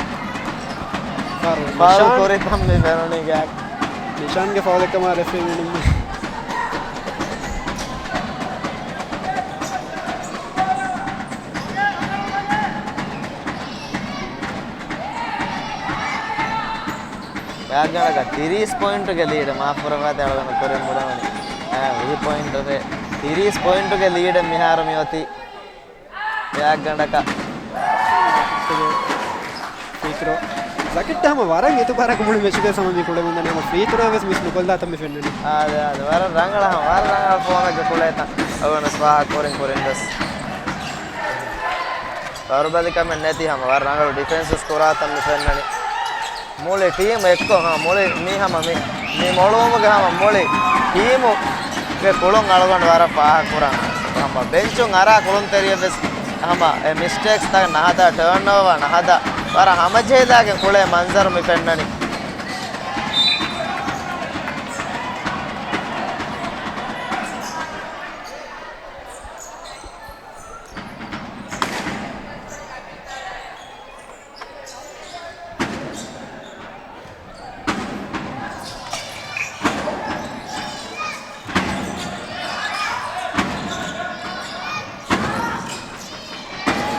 ފަރު ފަރު ނިޝާން. ކުރިތަން މި ފެނުނީ ގާތް. ނިޝާންގެ ފައުލެއްކަމާ ރެފްރީ މިނުން. ގާތްގަނޑަކަށް ތިރީސް ޕޮއިންޓުގެ ލީޑް މާފުރަފާތެ އަޅުގަނޑު ކުރިން ބުނެވުނީ. އާ، ވިހި ޕޮއިންޓުގެ، ތިރީސް ޕޮއިންޓުގެ ލީޑެއް މިހާރު މިއޮތީ. ގާތްގަނޑަކަށް. ފްރީ ތްރޯ. ޒަކެއްޓަށް ހަމަ ވަރަށް އިތުބާރަކު މުޅި މެޗުގެ ހަމަ މި ކުޅެމުންދަނީ. ހަމަ ފްރީ ތްރޯ ވެސް މިސް ނުކޮށްލާތަން މި ފެންނަނީ. އާދެ، އާދެ. ވަރަށް ރަނގަޅަށް ހަމަ، ވަރަށް ރަނގަޅަށް ފޯމެއްގަ ކުޅޭތަން. އަޅުގަނޑު ވެސް ފާހަގަ ކުރިން ކުރިން ވެސް. ވަރުބަލިކަމެއް ނެތި ހަމަ ވަރަށް ރަނގަޅު ޑިފެންސް ވެސް ކުރާތަން މި ފެންނަނީ. މުޅި ޓީމް އެއްކޮށް، ހަ، މުޅި މީ ހަމަ މި، މި މޮޅުވުމުގެ ހަމަ މުޅި ޓީމުގެ ކުޅުން އަޅުގަނޑު ވަރަށް ފާހަގަ ކުރާނެ. ހަމަ ބެންޗުން އަރާ ކުޅުންތެރިއެއް ވެސް ހަމަ އެ މިސްޓޭކްސްތައް ނަހަދާ، ޓާންއޯވާ ނަހަދާ، ވަރަށް ހަމަޖެހިލާގެން ކުޅޭ މަންޒަރު މި ފެންނަނީ.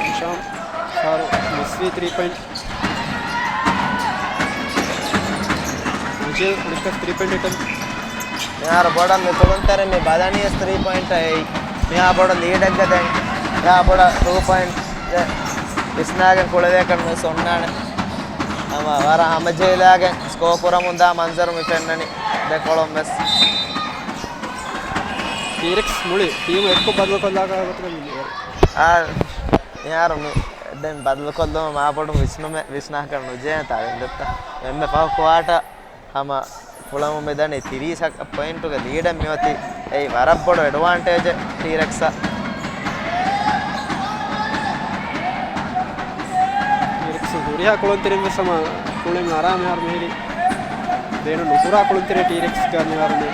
ހިޝާމް ފާރު މިސްވީ ތްރީ ޕޮއިންޓް. ނަޖީލް އަނެއްކާ ތްރީ ޕޮއިންޓް އެޓަމްޕްޓް. މިހާރު ބޮޑަށް މި ކުޅުންތެރިން މި ބަލަނީ ވެސް ތްރީ ޕޮއިންޓް އެއީ. މިހާ ބޮޑަށް ލީޑެއްގަ ދެން. މިހާ ބޮޑަށް ޓޫ ޕޮއިންޓް ވިސްނާގެން ކުޅެވޭކަން ވެސް އޮންނާނެ. ހަމަ ވަރަށް ހަމަޖެހިލާގެން ސްކޯ ކުރަމުންދާ މަންޒަރު މި ފެންނަނީ ދެކޮޅުން ވެސް. ޓީރެކްސް މުޅި ޓީމު އެއްކޮށް ބަދަލުކޮށްލާކަށް ގޮތުގަ މި މިހާރު. އާ، މިހާރު މި ދެން ބަދަލުކޮށްލުމަށް މާބޮޑު ވިސްނުމެއް ވިސްނާކަށް ނުޖެހޭ ތާ ދެން ދެއްތަ. އެންމެ ފަހު ކުއާޓަ ހަމަ ފުޅަމުން މިދަނީ ތިރީސް ޕޮއިންޓުގެ ލީޑެއް މިއޮތީ. އެއީ ވަރަށް ބޮޑު އެޑްވާންޓޭޖެއް ޓީރެކްސަށް. ޓީރެކްސް ހުރިހާ ކުޅުންތެރިން ވެސް ހަމަ ކުޅެން އަރާ މިހާރު މިހިރީ. ބޭނުން ނުކުރާ ކުޅުންތެރި ޓީރެކްސްގަ މިހާރު މި.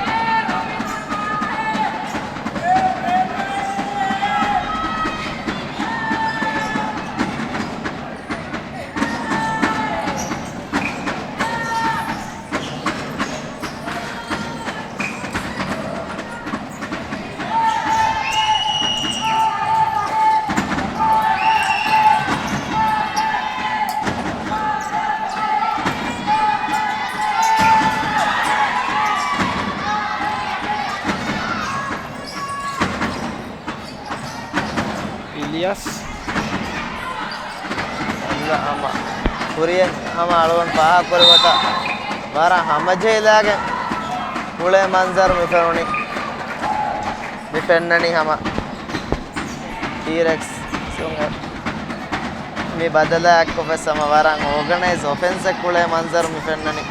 އިލްޔާސް. އަންނަ ހަމަ ކުރިޔަށް ހަމަ އަޅުގަނޑު ފާހަގަކުރި ގޮތަށް ވަރަށް ހަމަޖެހިލާގެން ކުޅޭ މަންޒަރު މި ފެނުނީ. މި ފެންނަނީ ހަމަ ޓީރެކްސް މި ބަދަލާއެއްކޮށް ވެސް ހަމަ ވަރަށް އޯގަނައިޒް އޮފެންސެއް ކުޅޭ މަންޒަރު މި ފެންނަނީ.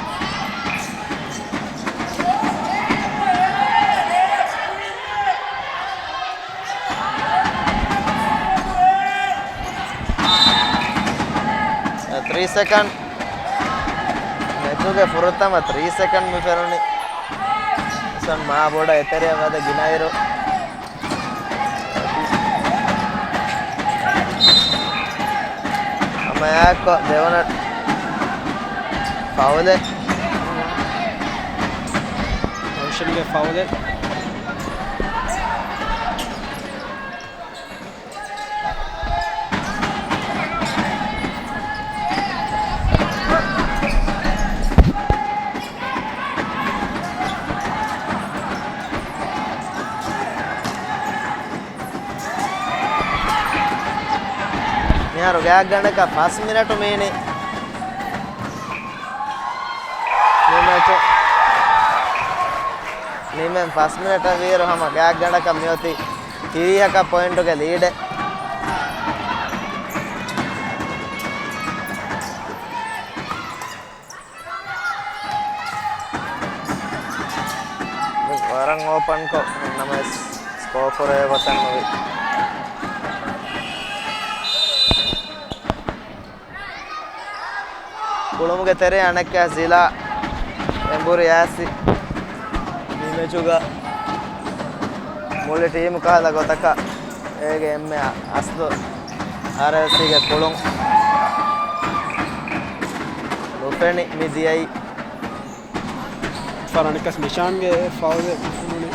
ތްރީ ސެކަންޑް. މެޗުގެ ފުރަތަމަ ތްރީ ސެކަންޑް މި ފެނުނީ. ސަން މާ ބޮޑަށް އެތެރެއަށް ވަދެ ގިނައިރު. ހަމައެއާއެއްކޮށް ދެވަނަ ފައުލެއް. ރޮޝަންގެ ފައުލެއް. މިހާރު ގާތްގަނޑަކަށް ފަސް މިނެޓު މީނި. މި މެޗު ނިމެން ފަސް މިނެޓަށް ވީއިރު ހަމަ ގާތްގަނޑަކަށް މިއޮތީ ތިރީހަކަށް ޕޮއިންޓުގެ ލީޑެއް. ވަރަށް އޯޕަންކޮށް ނަމަވެސް ސްކޯ ކުރެވޭ ގޮތެއް ނުވި. ކުޅުމުގެ ތެރޭ އަނެއްކާ ޒިލާ އެނބުރި ޔާސި މި މެޗުގަ މުޅި ޓީމު ކަހަލަ ގޮތަކަށް އޭގެ އެންމެ އަސްލު އާރްއެލްސީގެ ކުޅުން ނުފެނި މި ދިޔައީ. ފަރަނިކަސް ނިޝާންގެ ފައުލެއް ފުނުނެ.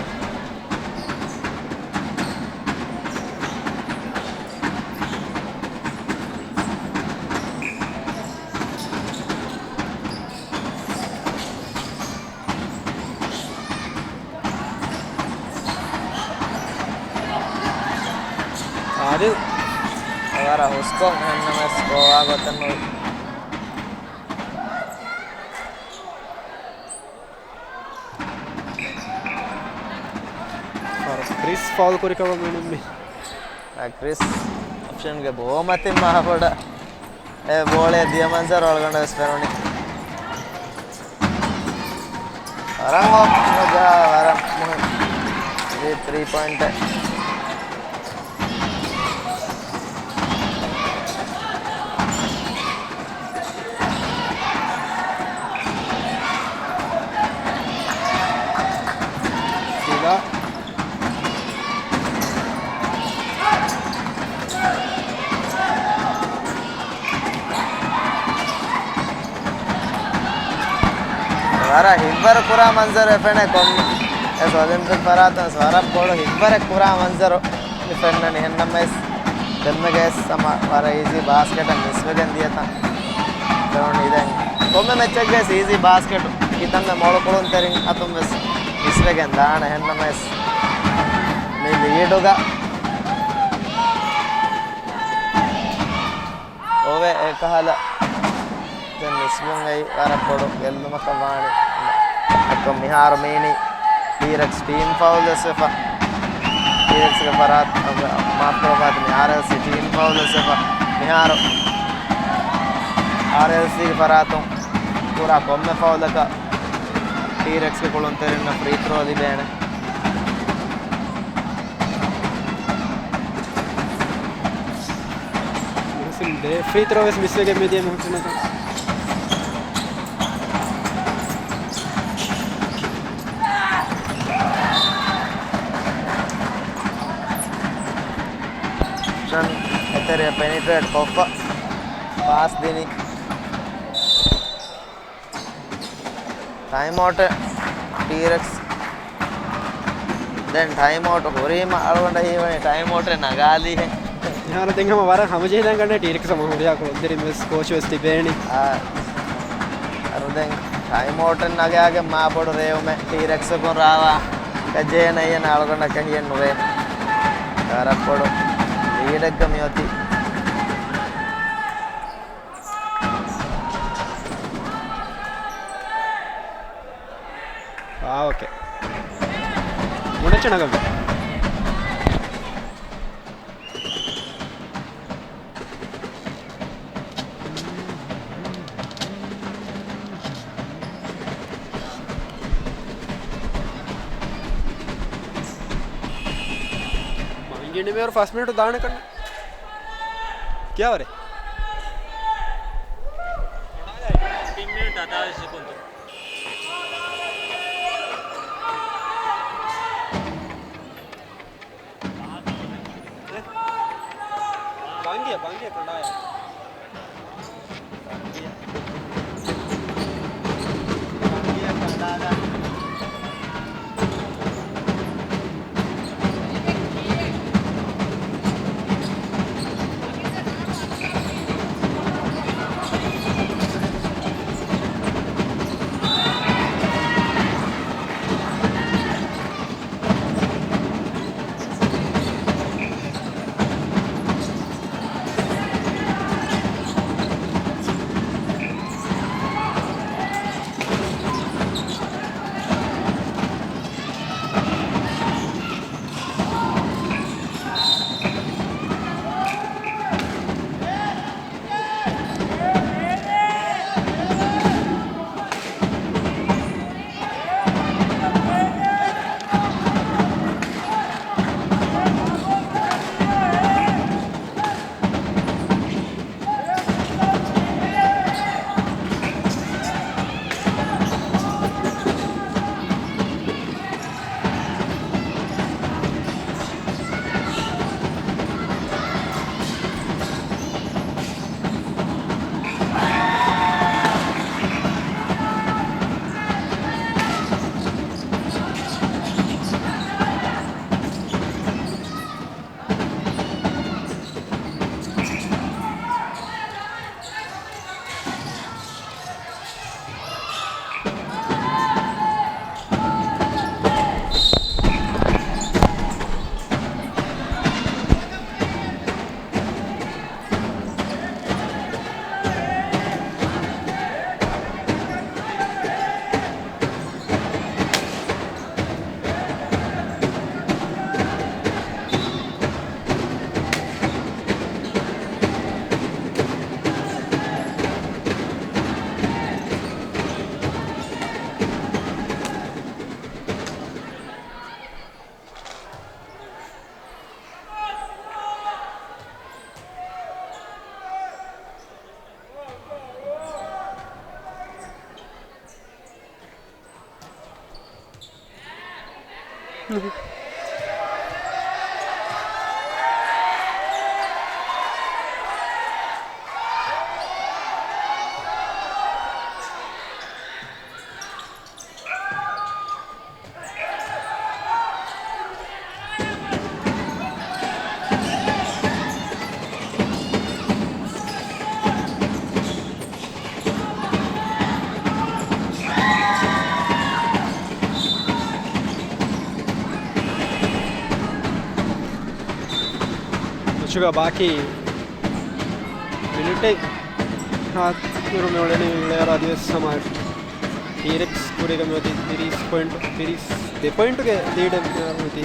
އާދިލް ވަރަށް ހުސްކޮށް އެހެންނަމަވެސް ގޯވާ ގޮތެއް ނުވި. ކްރިސް ފައުލް ކުރިކަމަށް މިނުންމި. އަ، ކްރިސް އޮޕްޝަންގެ ބޯމަތިން މާބޮޑަށް އެ ބޯޅަ ދިޔަ މަންޒަރު އަޅުގަނޑަށް ވެސް ފެނުނީ. ވަރަށް ވަރަށް މުހިން. އި ތްރީ ޕޮއިންޓެއް. ސިލާ. ވަރަށް ހިތްވަރު ކުރާ މަންޒަރެއް ފެނޭ ކޮންމެ އެސް އޮލިމްޕިކް ފަރާތުން ވެސް ވަރަށް ބޮޑު ހިތްވަރެއް ކުރާ މަންޒަރު މި ފެންނަނީ. އެހެންނަމަވެސް ދެންމެގެ ވެސް ހަމަ ވަރަށް އީޒީ ބާސްކެޓެއް މިސްވެގެން ދިޔަތަން ފެނުނީ. ދެން ކޮންމެ މެޗެއްގެ ވެސް އީޒީ ބާސްކެޓު ކިތަންމެ މޮޅު ކުޅުންތެރިން އަތުން ވެސް މިސްވެގެން ދާނެ. އެހެންނަމަވެސް މި ލީޑުގަ އޮވެ އެކަހަލަ ދެން މިސްވުން އެއީ ވަރަށް ބޮޑު ގެއްލުމަކަށް ވާނެ. އެކަމް މިހާރު މީނީ ޓީރެކްސް ޓީމް ފައުލް ވެސް ވެފަ. ޓީރެކްސްގެ ފަރާތް، މާފް ކުރައްވާތި، މި އާރްއެލްސީ ޓީމް ފައުލް ވެސް ވެފަ. މިހާރު އާރްއެލްސީގެ ފަރާތުން ކުރާ ކޮންމެ ފައުލަކަށް ޓީރެކްސްގެ ކުޅުންތެރިންނަށް ފްރީ ތްރޯ ލިބޭނެ. މުހުސިން ދެ ފްރީ ތްރޯ ވެސް މިސްވެގެން މިދިޔަ މުހުސިނަކަށް. ޝަން އެތެރެއަށް ޕެނިޓްރޭޓް ކޮށްފަ ޕާސް ދިނީ. ޓައިމް އައުޓެއް ޓީރެކްސް. ދެން ޓައިމް އައުޓް ހުރީމަ އަޅުގަނޑަށް ހީވަނީ ޓައިމް އައުޓެއް ނަގާލީހެން. މިހާރު ދެން ހަމަ ވަރަށް ހަމަޖެހިލަން ގަނޑޭ ޓީރެކްސް ހަމަ ހުރިހާ ކުޅުންތެރިން ވެސް ކޯޗު ވެސް ތިބޭނީ. އާ، އަރު ދެން ޓައިމް އައުޓެއް ނަގާގެން މާ ބޮޑު ރޭވުމެއް ޓީރެކްސް ކުން ރާވާ ކަޖޭނައްޔަން އަޅުގަނޑަކަށް ހިއެއް ނުވޭ. ވަރަށް ބޮޑު ލީޑެއްގަ މިއޮތީ. ނަގަން. މަ އިނގިނިމޭރު ފަސް މިނެޓު ދާނެ ކަންނެ. ކިޔާވަރެ. ތިން މިނެޓް ހަތާވީސް ސެކުންދު. ބަންގިޔަ، ބަންގިޔަ ކަނޑާޔަ. މެޗުގަ ބާކީ މިނިޓެއް ހާ އިރު މި އުޅެނީ ޕްލޭޔަރ އަދިވެސް ހަމަ ޓީރެކްސް ކުރީގަ މިއޮތީ ތިރީސް ޕޮއިންޓު، ތިރީސް ދެ ޕޮއިންޓުގެ ލީޑެއް މިއޮތީ.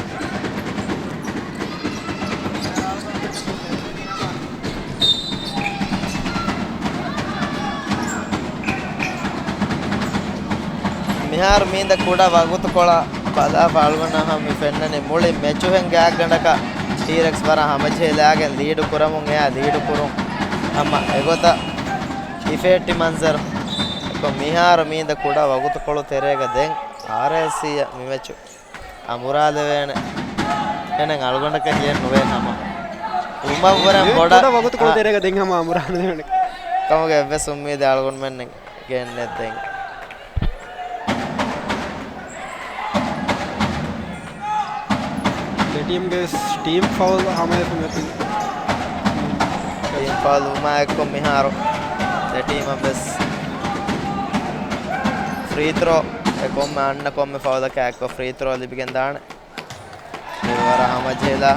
މިހާރު މީނދަ ކުޑަ ވަގުތުކޮޅަށް ބަލާފަ އަޅުގަނޑަށް ހަމަ މި ފެންނަނީ މުޅި މެޗުހެން ގާތްގަނޑަކަށް ޓީރެކްސް ވަރަށް ހަމަޖެހިލާގެން ލީޑު ކުރަމުން އެއާ ލީޑު ކުރުން ހަމަ އެގޮތަށް އިފެއްޓި މަންޒަރު. އެކޮ މިހާރު މީނދަ ކުޑަ ވަގުތުކޮޅު ތެރޭގަ ދެން އާރްއޭސީއަށް މި މެޗު އަނބުރާލެވޭނެ. އެހެން އަޅުގަނޑަކަށް ހިޔެއް ނުވޭ ހަމަ. އުމަށްވުރެން މި ބޮޑަށް ކުޑަ ވަގުތުކޮޅު އާ، ތެރޭގަ ދެން ހަމަ އަނބުރާލެވޭނެ ކަމުގެ އެއްވެސް އުއްމީދެއް އަޅުގަނޑުމެންނަށް ގެންނެއް ދެން. ދެ ޓީމްގެ ޓީމް ފައުލް ހަމަ އެފުމެތި. ޓީމް ފައުލް ވުމާ އެއްކޮށް މިހާރު ދެ ޓީމަށް ވެސް ފްރީ ތްރޯ އެ ކޮންމެ އަންނަ ކޮންމެ ފައުލަކާ އެއްކޮށް ފްރީ ތްރޯ ލިބިގެން ދާނެ. ވަރަށް ހަމަޖެހިލާ.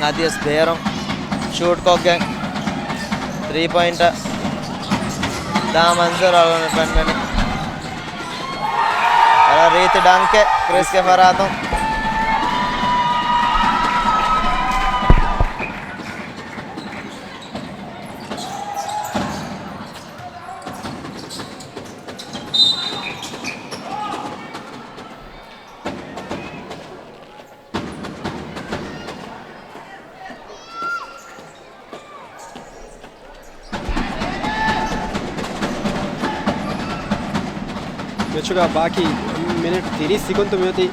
އަދިވެސް ބޭރުން ޝޫޓް ކޮށްގެން ތްރީ ޕޮއިންޓަށް ދާ މަންޒަރު އަޅުގަނޑު ފެންނަނީ. ވަރަށް ރީތި ޑަންކެއް ކްރިސްގެ ފަރާތުން. މެޗުގަ ބާކީ މިނެޓް ތިރީސް ސިކުންތު މިއޮތީ.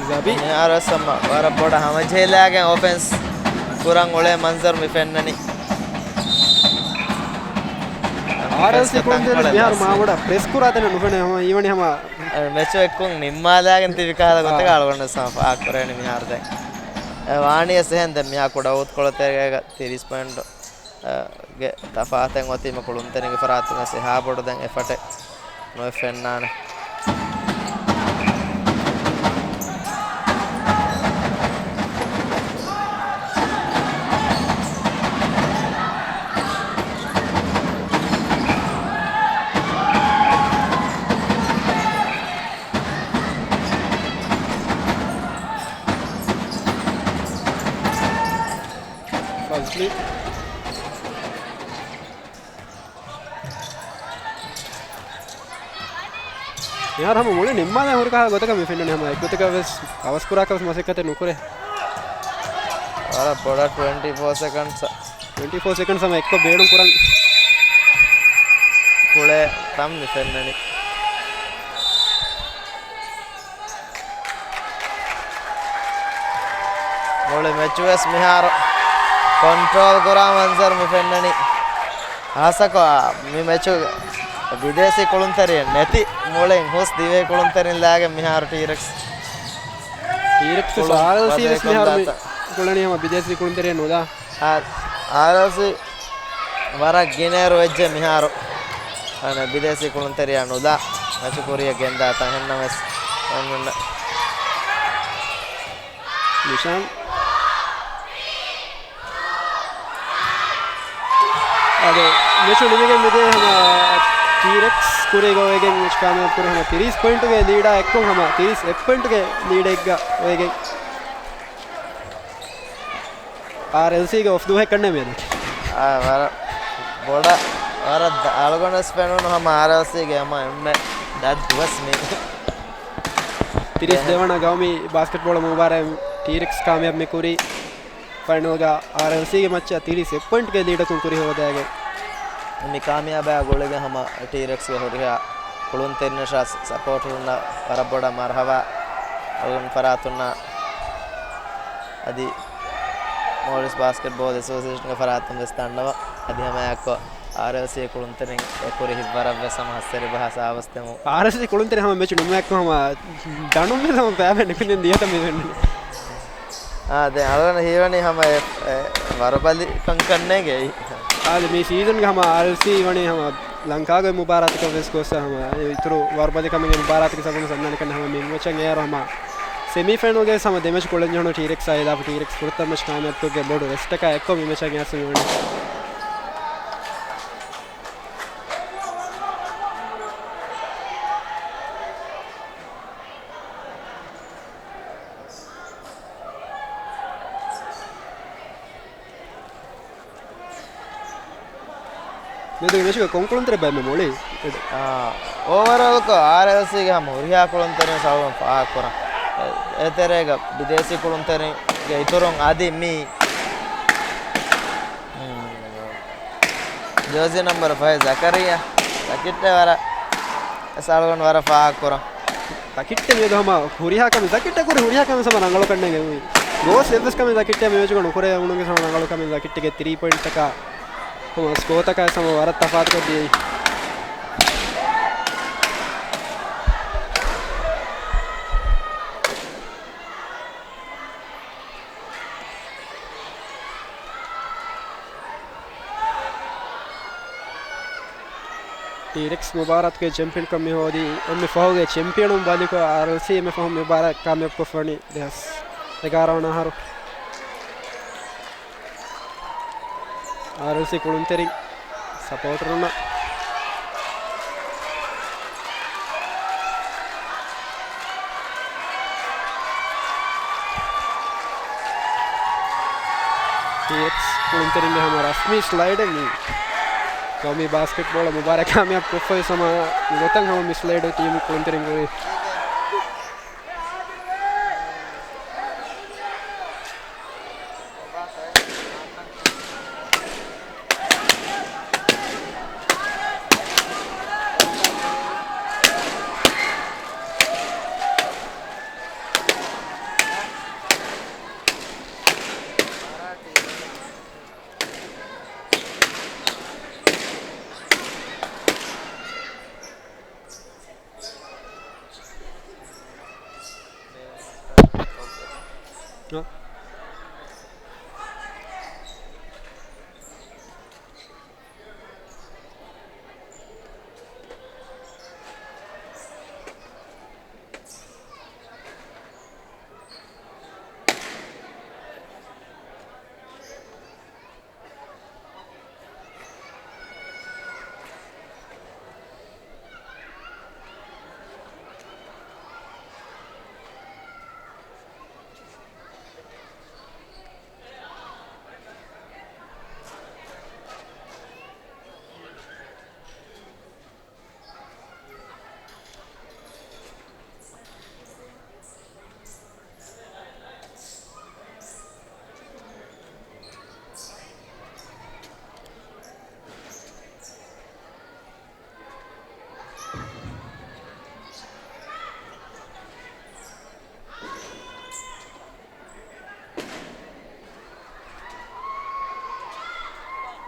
ޒަބީ. މިހާރުވެސް ހަމަ ވަރަށް ބޮޑަށް ހަމަޖެހިލާގެން އޮފެންސް ކުރަން އުޅޭ މަންޒަރު މި ފެންނަނީ. އާރްއެލްސީ ކުޅުންތެރިން މިހާރު މާ ބޮޑަށް ޕްރެސް ކުރާ ތަނެއް ނުފެނޭ. ހަމަ އީވަނީ ހަމަ މެޗު އެއްކޮށް ނިންމާލާގެން ތިބި ކަހަލަ ގޮތަކަށް އަޅުގަނޑު ސަމް ފާހަގަކުރޭނެ މިހާރު ދެން. އެ ވާނީ އެސެހެން ދެން މިހާ ކުޑަ އޫތުކޮޅު ތެރޭގަ ތިރީސް ޕޮއިންޓު ގެ ތަފާތެއް އޮތީމަ ކުޅުންތެރިންގެ ފަރާތުން ވެސް އެހާ ބޮޑު ދެން އެފަޓެއް ނުވެ ފެންނާނެ. ފަޒްލީ. މިހާރު ހަމަ މުޅި ނިންމާލާ ހުރި ކަހަލަ ގޮތަކަށް މި ފެންނަނީ. ހަމަ އެއްގޮތަކަށް ވެސް އަވަސް ކުރާކަށް ވެސް މަސައްކަތެއް ނުކުރޭ. ވަރަށް ބޮޑަށް ޓްވެންޓީ ފޯ ސެކަންޑްސް. ޓްވެންޓީ ފޯ ސެކަންޑްސް ހަމަ އެއްކޮށް ބޭނުން ކުރަން ކުޅޭ ތަން މި ފެންނަނީ. މުޅި މެޗު ވެސް މިހާރު ކޮންޓްރޯލް ކުރާ މަންޒަރު މި ފެންނަނީ. ހާއްސަކޮށް މި މެޗު ބިދޭސީ ކުޅުންތެރިން ނެތި މުޅިން ހުސް ދިވެހި ކުޅުންތެރިން ލާގެން މިހާރު ޓީރެކްސް ޓީރެކްސް ކުޅުން އާރްއެލްސީ ވެސް މިހާރު މި ކުޅެނީ ހަމަ ބިދޭސީ ކުޅުންތެރިން ނުލާ. އާ، އާރްއެލްސީ ވަރަށް ގިނައިރު ވެއްޖެ މިހާރު. އަނެއް ބިދޭސީ ކުޅުންތެރިޔާ ނުލާ މެޗު ކުރިއަށް ގެންދާތާ ހެންނަމަވެސް އޮންނަ ނިޝާން. އަދި މެޗު ނިމިގެން މިދިޔަ ހަމަ ޓީރެކްސް ކުރީގަ އޮވެގެން މެޗު ކާމިޔާބު ކުރި ހަމަ ތިރީސް ޕޮއިންޓުގެ ލީޑާ އެއްކޮށް ހަމަ ތިރީސް އެއް ޕޮއިންޓުގެ ލީޑެއްގަ އޮވެގެން. އާރްއެލްސީގެ އޮފް ދުވަހެއް ކަންނޭ މިއަދަކީ. އާ، ވަރަށް ބޮޑަށް، ވަރަށް ދަ-، އަޅުގަނޑުވެސް ފެނުނު ހަމަ އާރްއެލްސީގެ ހަމަ އެންމެ ދަށް ދުވަސް މީ. ތިރީސް ދެވަނަ ގައުމީ ބާސްކެޓްބޯޅަ މުބާރާތް ޓީރެކްސް ކާމިޔާބު މި ކުރީ. ފައިނަލްގަ އާރްއެލްސީގެ މައްޗަށް ތިރީސް އެއް ޕޮއިންޓްގެ ލީޑަކުން ކުރި ހޯދައިގެން. މި ކާމިޔާބާ ގުޅިގެން ހަމަ ޓީރެކްސްގެ ހުރިހާ ކުޅުންތެރިންނަށާ ސަޕޯޓަރުންނަށް ވަރަށް ބޮޑަށް މަރުހަބާ. އަޅުގަނޑު ފަރާތުންނާ އަދި މޯލްޑިވްސް ބާސްކެޓްބޯލް އެސޯސިއޭޝަންގެ ފަރާތުން ވެސް ދަންނަވަން. އަދި ހަމައެއާއެއްކޮށް އާރްއެލްސީ ކުޅުންތެރިން އެކުރި ހިތްވަރަށް ވެސް ހަމަ ހައްސަރި ބަހާ ސާވަސް ދެމުން. އާރްއެލްސީ ކުޅުންތެރިން ހަމަ މެޗު ނިމުމައެއްކޮށް ހަމަ ދަނޑުން ވެސް ހަމަ ފައިވެ ނިކުންދިން ދިޔަތަ މި ވެންނަނީ. އާ، ދެން އަޅުގަނޑަށް ހީވަނީ ހަމަ އެ، އެ، ވަރުބަލި ކަންކަންނޭނގެ. އާދެ، މި ސީޒަންގެ ހަމަ އާރްއެލްސީ ވަނީ ހަމަ ލަންކާގެ މުބާރާތަކަށް ވެސް ގޮއްސަ ހަމަ އިތުރު ވަރުބަލި ކަމެއްގެ މުބާރާތަކަށް ސަބަބުން ސަންނާނެ ކަން ހަމަ މި މެޗަށް އޭރު ހަމަ ސެމީ ފައިނަލްގެ ހަމަ ދެ މެޗް ކުޅެން ޖެހުނު ޓީރެކްސް އާ އިލާފަ ޓީރެކްސް ފުރަތަމަ މެޗް ކާމިޔާބުކޮށްގެން ބޮޑު ރެސްޓަކާ އެއްކޮށް މި މެޗަށް އައިސް މިވަނީ. މިއަދުގެ މެޗުގެ ކޮން ކުޅުންތެރި ބައެއް މި މޮޅި؟ އާ، އޯވަރޯލްކޮށް އާރްއެލްސީގެ ހަމަ ހުރިހާ ކުޅުންތެރިން ސަޅުން ފާހަގަކުރަން. އެ، އެތެރޭގަ ބިދޭސީ ކުޅުންތެރިންގެ އިތުރުން އަދި މި ޖާޒީ ނަމްބަރު ފަހެ ޒަކަރިއްޔާ ޒަކިއްޓެ ވަރަށް އެސް އަޅުގަނޑު ވަރަށް ފާހަގަކުރަން. ޒަކިއްޓެ މިއަދު ހަމަ ހުރިހާ ކަމެއް، ޒަކިއްޓެ ކުރި ހުރިހާ ކަމެއް ހަމަ ރަނގަޅު ކަންނޭނގެ. ގޯސް އެއްވެސް ކަމެއް ޒަކިއްޓެ މި މެޗުގަ ނުކުރޭ އެވުނުގެ ހަމަ ރަނގަޅު ކަމެއް ޒަކިއްޓެގެ ތިރީ ޕޮއިންޓްތަކާ ހަމަ ސްކޯތަކާ ހަމަ ވަރަށް ތަފާތުކޮށްދިޔައީ. ޓީރެކްސް މުބާރާތުގެ ޗެމްޕިއަންކަން މި ހޯދީ. އެންމެ ފަހުގެ ޗެމްޕިއަނުން ބަލިކޮށް، އާރްއެލްސީ އެންމެ ފަހު މި މުބާރާތް ކާމިޔާބުކޮށްފަނީ ދެހާސް އެގާރަ ވަނަ އަހަރު. އާރްއެލްސީ ކުޅުންތެރިން ސަޕޯޓަރުންނަށް ޓީއެކްސް ކުޅުންތެރިންގެ ހަމަ ރަސްމީ ސްލައިޑެއް މީ. ގައުމީ ބާސްކެޓްބޯޅަ މުބާރާތް ކާމިޔާބު ކޮށްފައި ހަމަ ގޮތަށް ހަމަ މި ސްލައިޑު ޓީމު ކުޅުންތެރިން ކުރީ.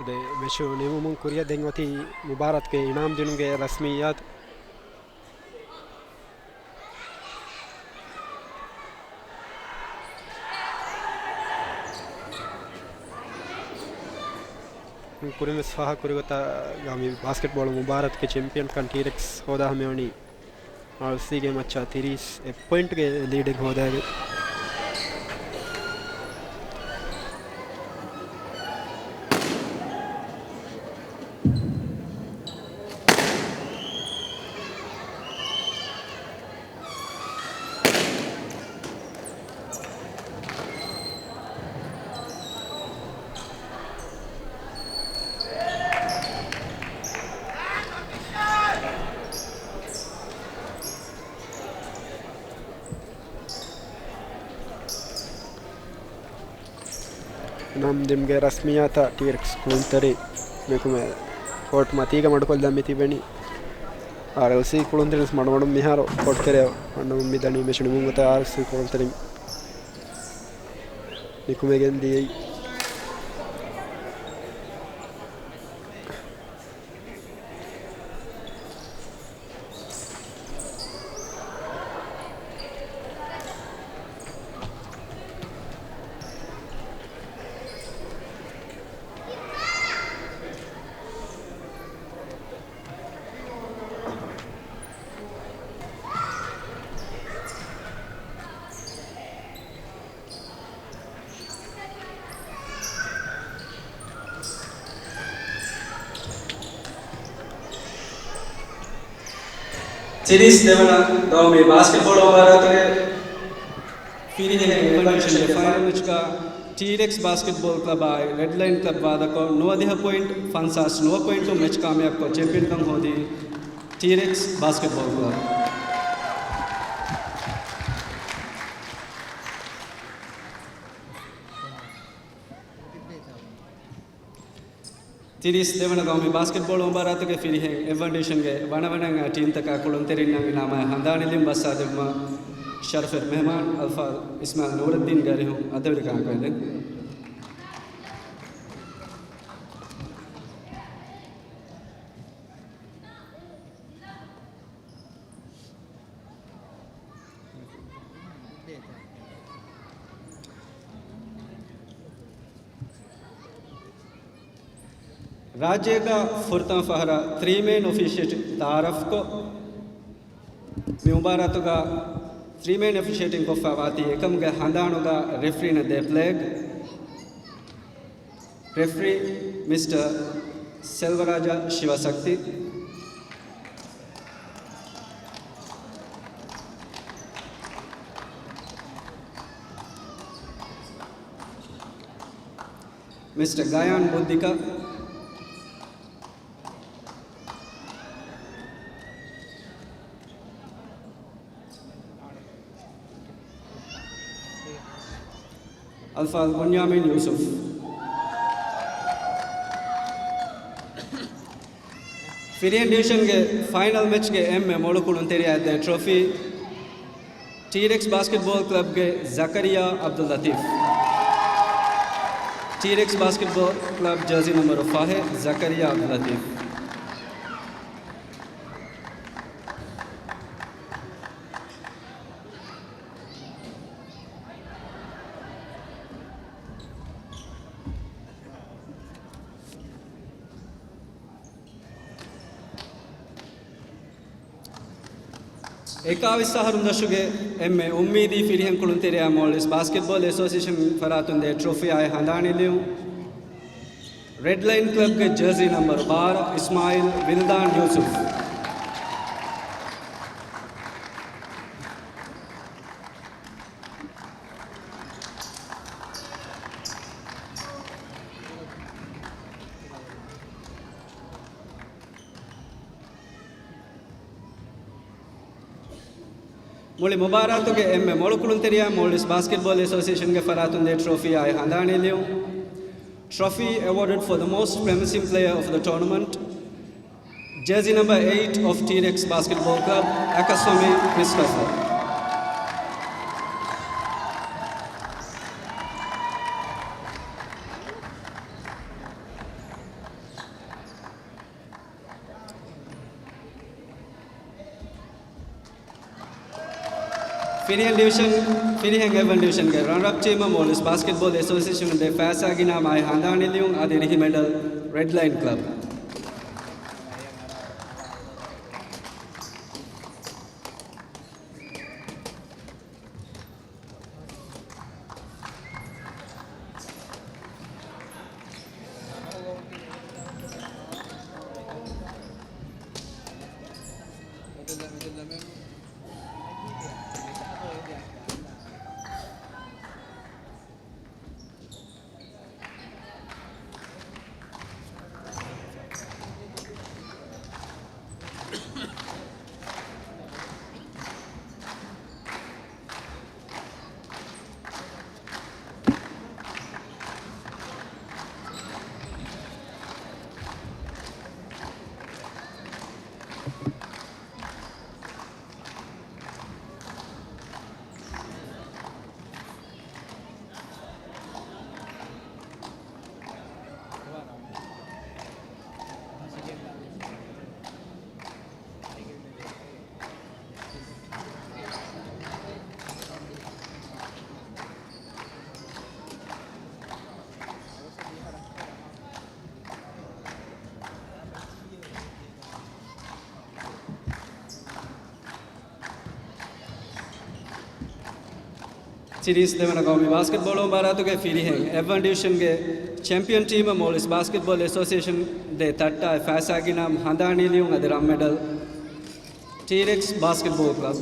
ދެ މެޗު ނިމުމުން ކުރިއަށް ދެން އޮތީ މުބާރާތުގެ އިނާމް ދިނުމުގެ ރަސްމިއްޔާތު. ކުރިންވެސް ފާހަގަކުރި ގޮތަށް ގައުމީ ބާސްކެޓްބޯޅަ މުބާރާތުގެ ޗެމްޕިއަންކަން ޓީރެކްސް ހޯދާ ހަމަވަނީ އާރްސީގެ މައްޗަށް ތިރީސް އެއް ޕޮއިންޓްގެ ލީޑެއް ހޯދާގެން. އިނާމް ދިނުމުގެ ރަސްމިއްޔާތަށް ޓީރެކްސް ކުޅުންތެރި މެކުމެ ކޯޓް މަތީގަ މަޑުކޮށްލަން މި ތިބެނީ. އާރްއެލްސީ ކުޅުންތެރިން މަޑުމަޑުން މިހާރު ކޯޓް ތެރެއަށް އަންނަމުން މި ދަނީ މެޗު ނިމުމުން ގޮތަށް އާރްއެލްސީ ކުޅުންތެރިން ނިކުމެގެން ދިޔައީ. ތިރީސް ދެވަނަ ގައުމީ ބާސްކެޓްބޯޅަ މުބާރާތުގެ ފިރިހެން އެޑްވަންޓޭޖްގެ ފައިނަލް މެޗްގަ ޓީރެކްސް ބާސްކެޓްބޯލް ކްލަބާއި ރެޑް ލައިން ކްލަބް ވާދަކޮށް، ނުވަދިހަ ޕޮއިންޓް ފަންސާސް ނުވަ ޕޮއިންޓުން މެޗް ކާމިޔާބުކޮށް، ޗެމްޕިއަންކަން ހޯދީ ޓީރެކްސް ބާސްކެޓްބޯލް ކްލަބް. ތިރީސް ދެވަނަ ގައުމީ ބާސްކެޓްބޯޅަ މުބާރާތުގެ ފިރިހެން އެޑްވަންޓޭޖްގެ ވަނަވަނަ ޓީމްތަކާ ކުޅުންތެރިންނަށް އިނާމާއި ހަނދާން އެޅިން ބަސްއާދެވުމަށް ޝަރަފަތް މެހްމާން އަލްފާޟިލް އިސްމާއިލް ނޫރައްދީން ގާރިހުން އަދަބި ކާން ކޮށްލިން. ރާއްޖޭގަ ފުރަތަމަ ފަހަރަށް ތްރީ މޭން އޮފިޝިއޭޓް ތައާރަފްކޮށް، މި މުބާރާތުގަ ތްރީ މޭން އޮފިޝިއޭޓިން ކޮށްފަ ވާތީ އެކަމުގެ ހަނދާނުގަ ރެފްރީން ދެ ޕްލޭގް. ރެފްރީ މިސްޓަ ސެލްވަރާޖަ ޝިވަސަކްތި. މިސްޓަ ގަޔާން ބުއްދިކަ. އަލްފާޟް ބުންޔާމީން ޔޫސުފް. ފިރިހެން ޑިވިޝަންގެ ފައިނަލް މެޗްގެ އެންމެ މޮޅު ކުޅުންތެރިޔާ ދޭ ޓްރޮފީ، ޓީރެކްސް ބާސްކެޓްބޯލް ކްލަބްގެ ޒަކަރިޔާ ޢަބްދުއްލަތީފް. ޓީރެކްސް ބާސްކެޓްބޯލް ކްލަބް ޖާޒީ ނަމްބަރު ފަހެއް، ޒަކަރިޔާ ޢަބްދުއްލަތީފް. އެކާވީސް އަހަރުން ދަށުގެ އެންމެ އުއްމީދީ ފިރިހެން ކުޅުންތެރިޔާ މޯލްޑިވްސް ބާސްކެޓްބޯލް އެސޯސިއޭޝަން ފަރާތުން ދޭ ޓްރޮފީއާއި ހަނދާނީ ލިޔުން. ރެޑް ލައިން ކްލަބްގެ ޖާޒީ ނަމްބަރު ބާރަ، އިސްމާއިލް ވިލްދާން ޔޫސުފް. މުޅި މުބާރާތުގެ އެންމެ މޮޅު ކުޅުންތެރިޔާ މޯލްޑިވްސް ބާސްކެޓްބޯލް އެސޯސިއޭޝަންގެ ފަރާތުން ދޭ ޓްރޮފީއާއި ހަނދާނީ ލިޔުން. Trophy awarded for the most promising player of the tournament, jersey number eight of T-Rex Basketball Club, އަކަސްވަމި ކްރިސްޓޮފަރ. ފިރިހެން ޑިވިޝަން، ފިރިހެން އެ ވަން ޑިވިޝަންގެ ރަނަރަޕް ޓީމަށް މޯލްޑިވްސް ބާސްކެޓްބޯލް އެސޯސިއޭޝަނުން ދޭ ފައިސާގިނަ މާތް ހަނދާނީ ލިޔުން އަދި ރިހިމެޑަލް ރެޑް ލައިން ކްލަބް. ސީރީޒް ދެވަނަ ގައުމީ ބާސްކެޓްބޯޅަ މުބާރާތުގެ ފިރިހެން އެ ވަން ޑިވިޝަންގެ ޗެމްޕިއަން ޓީމަށް މޯލްޑިވްސް ބާސްކެޓްބޯލް އެސޯސިއޭޝަން ދޭ ތައްޓާ އެ ފައިސާގިނަ ހަނދާނީ ލިޔުން އަދި ރަން މެޑަލް ޓީރެކްސް ބާސްކެޓްބޯލް ކްލަބް.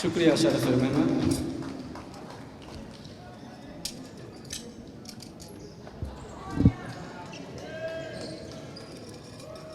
ޝުކުރިއްޔާ ޝަރަފުވެރި މެހްމާން.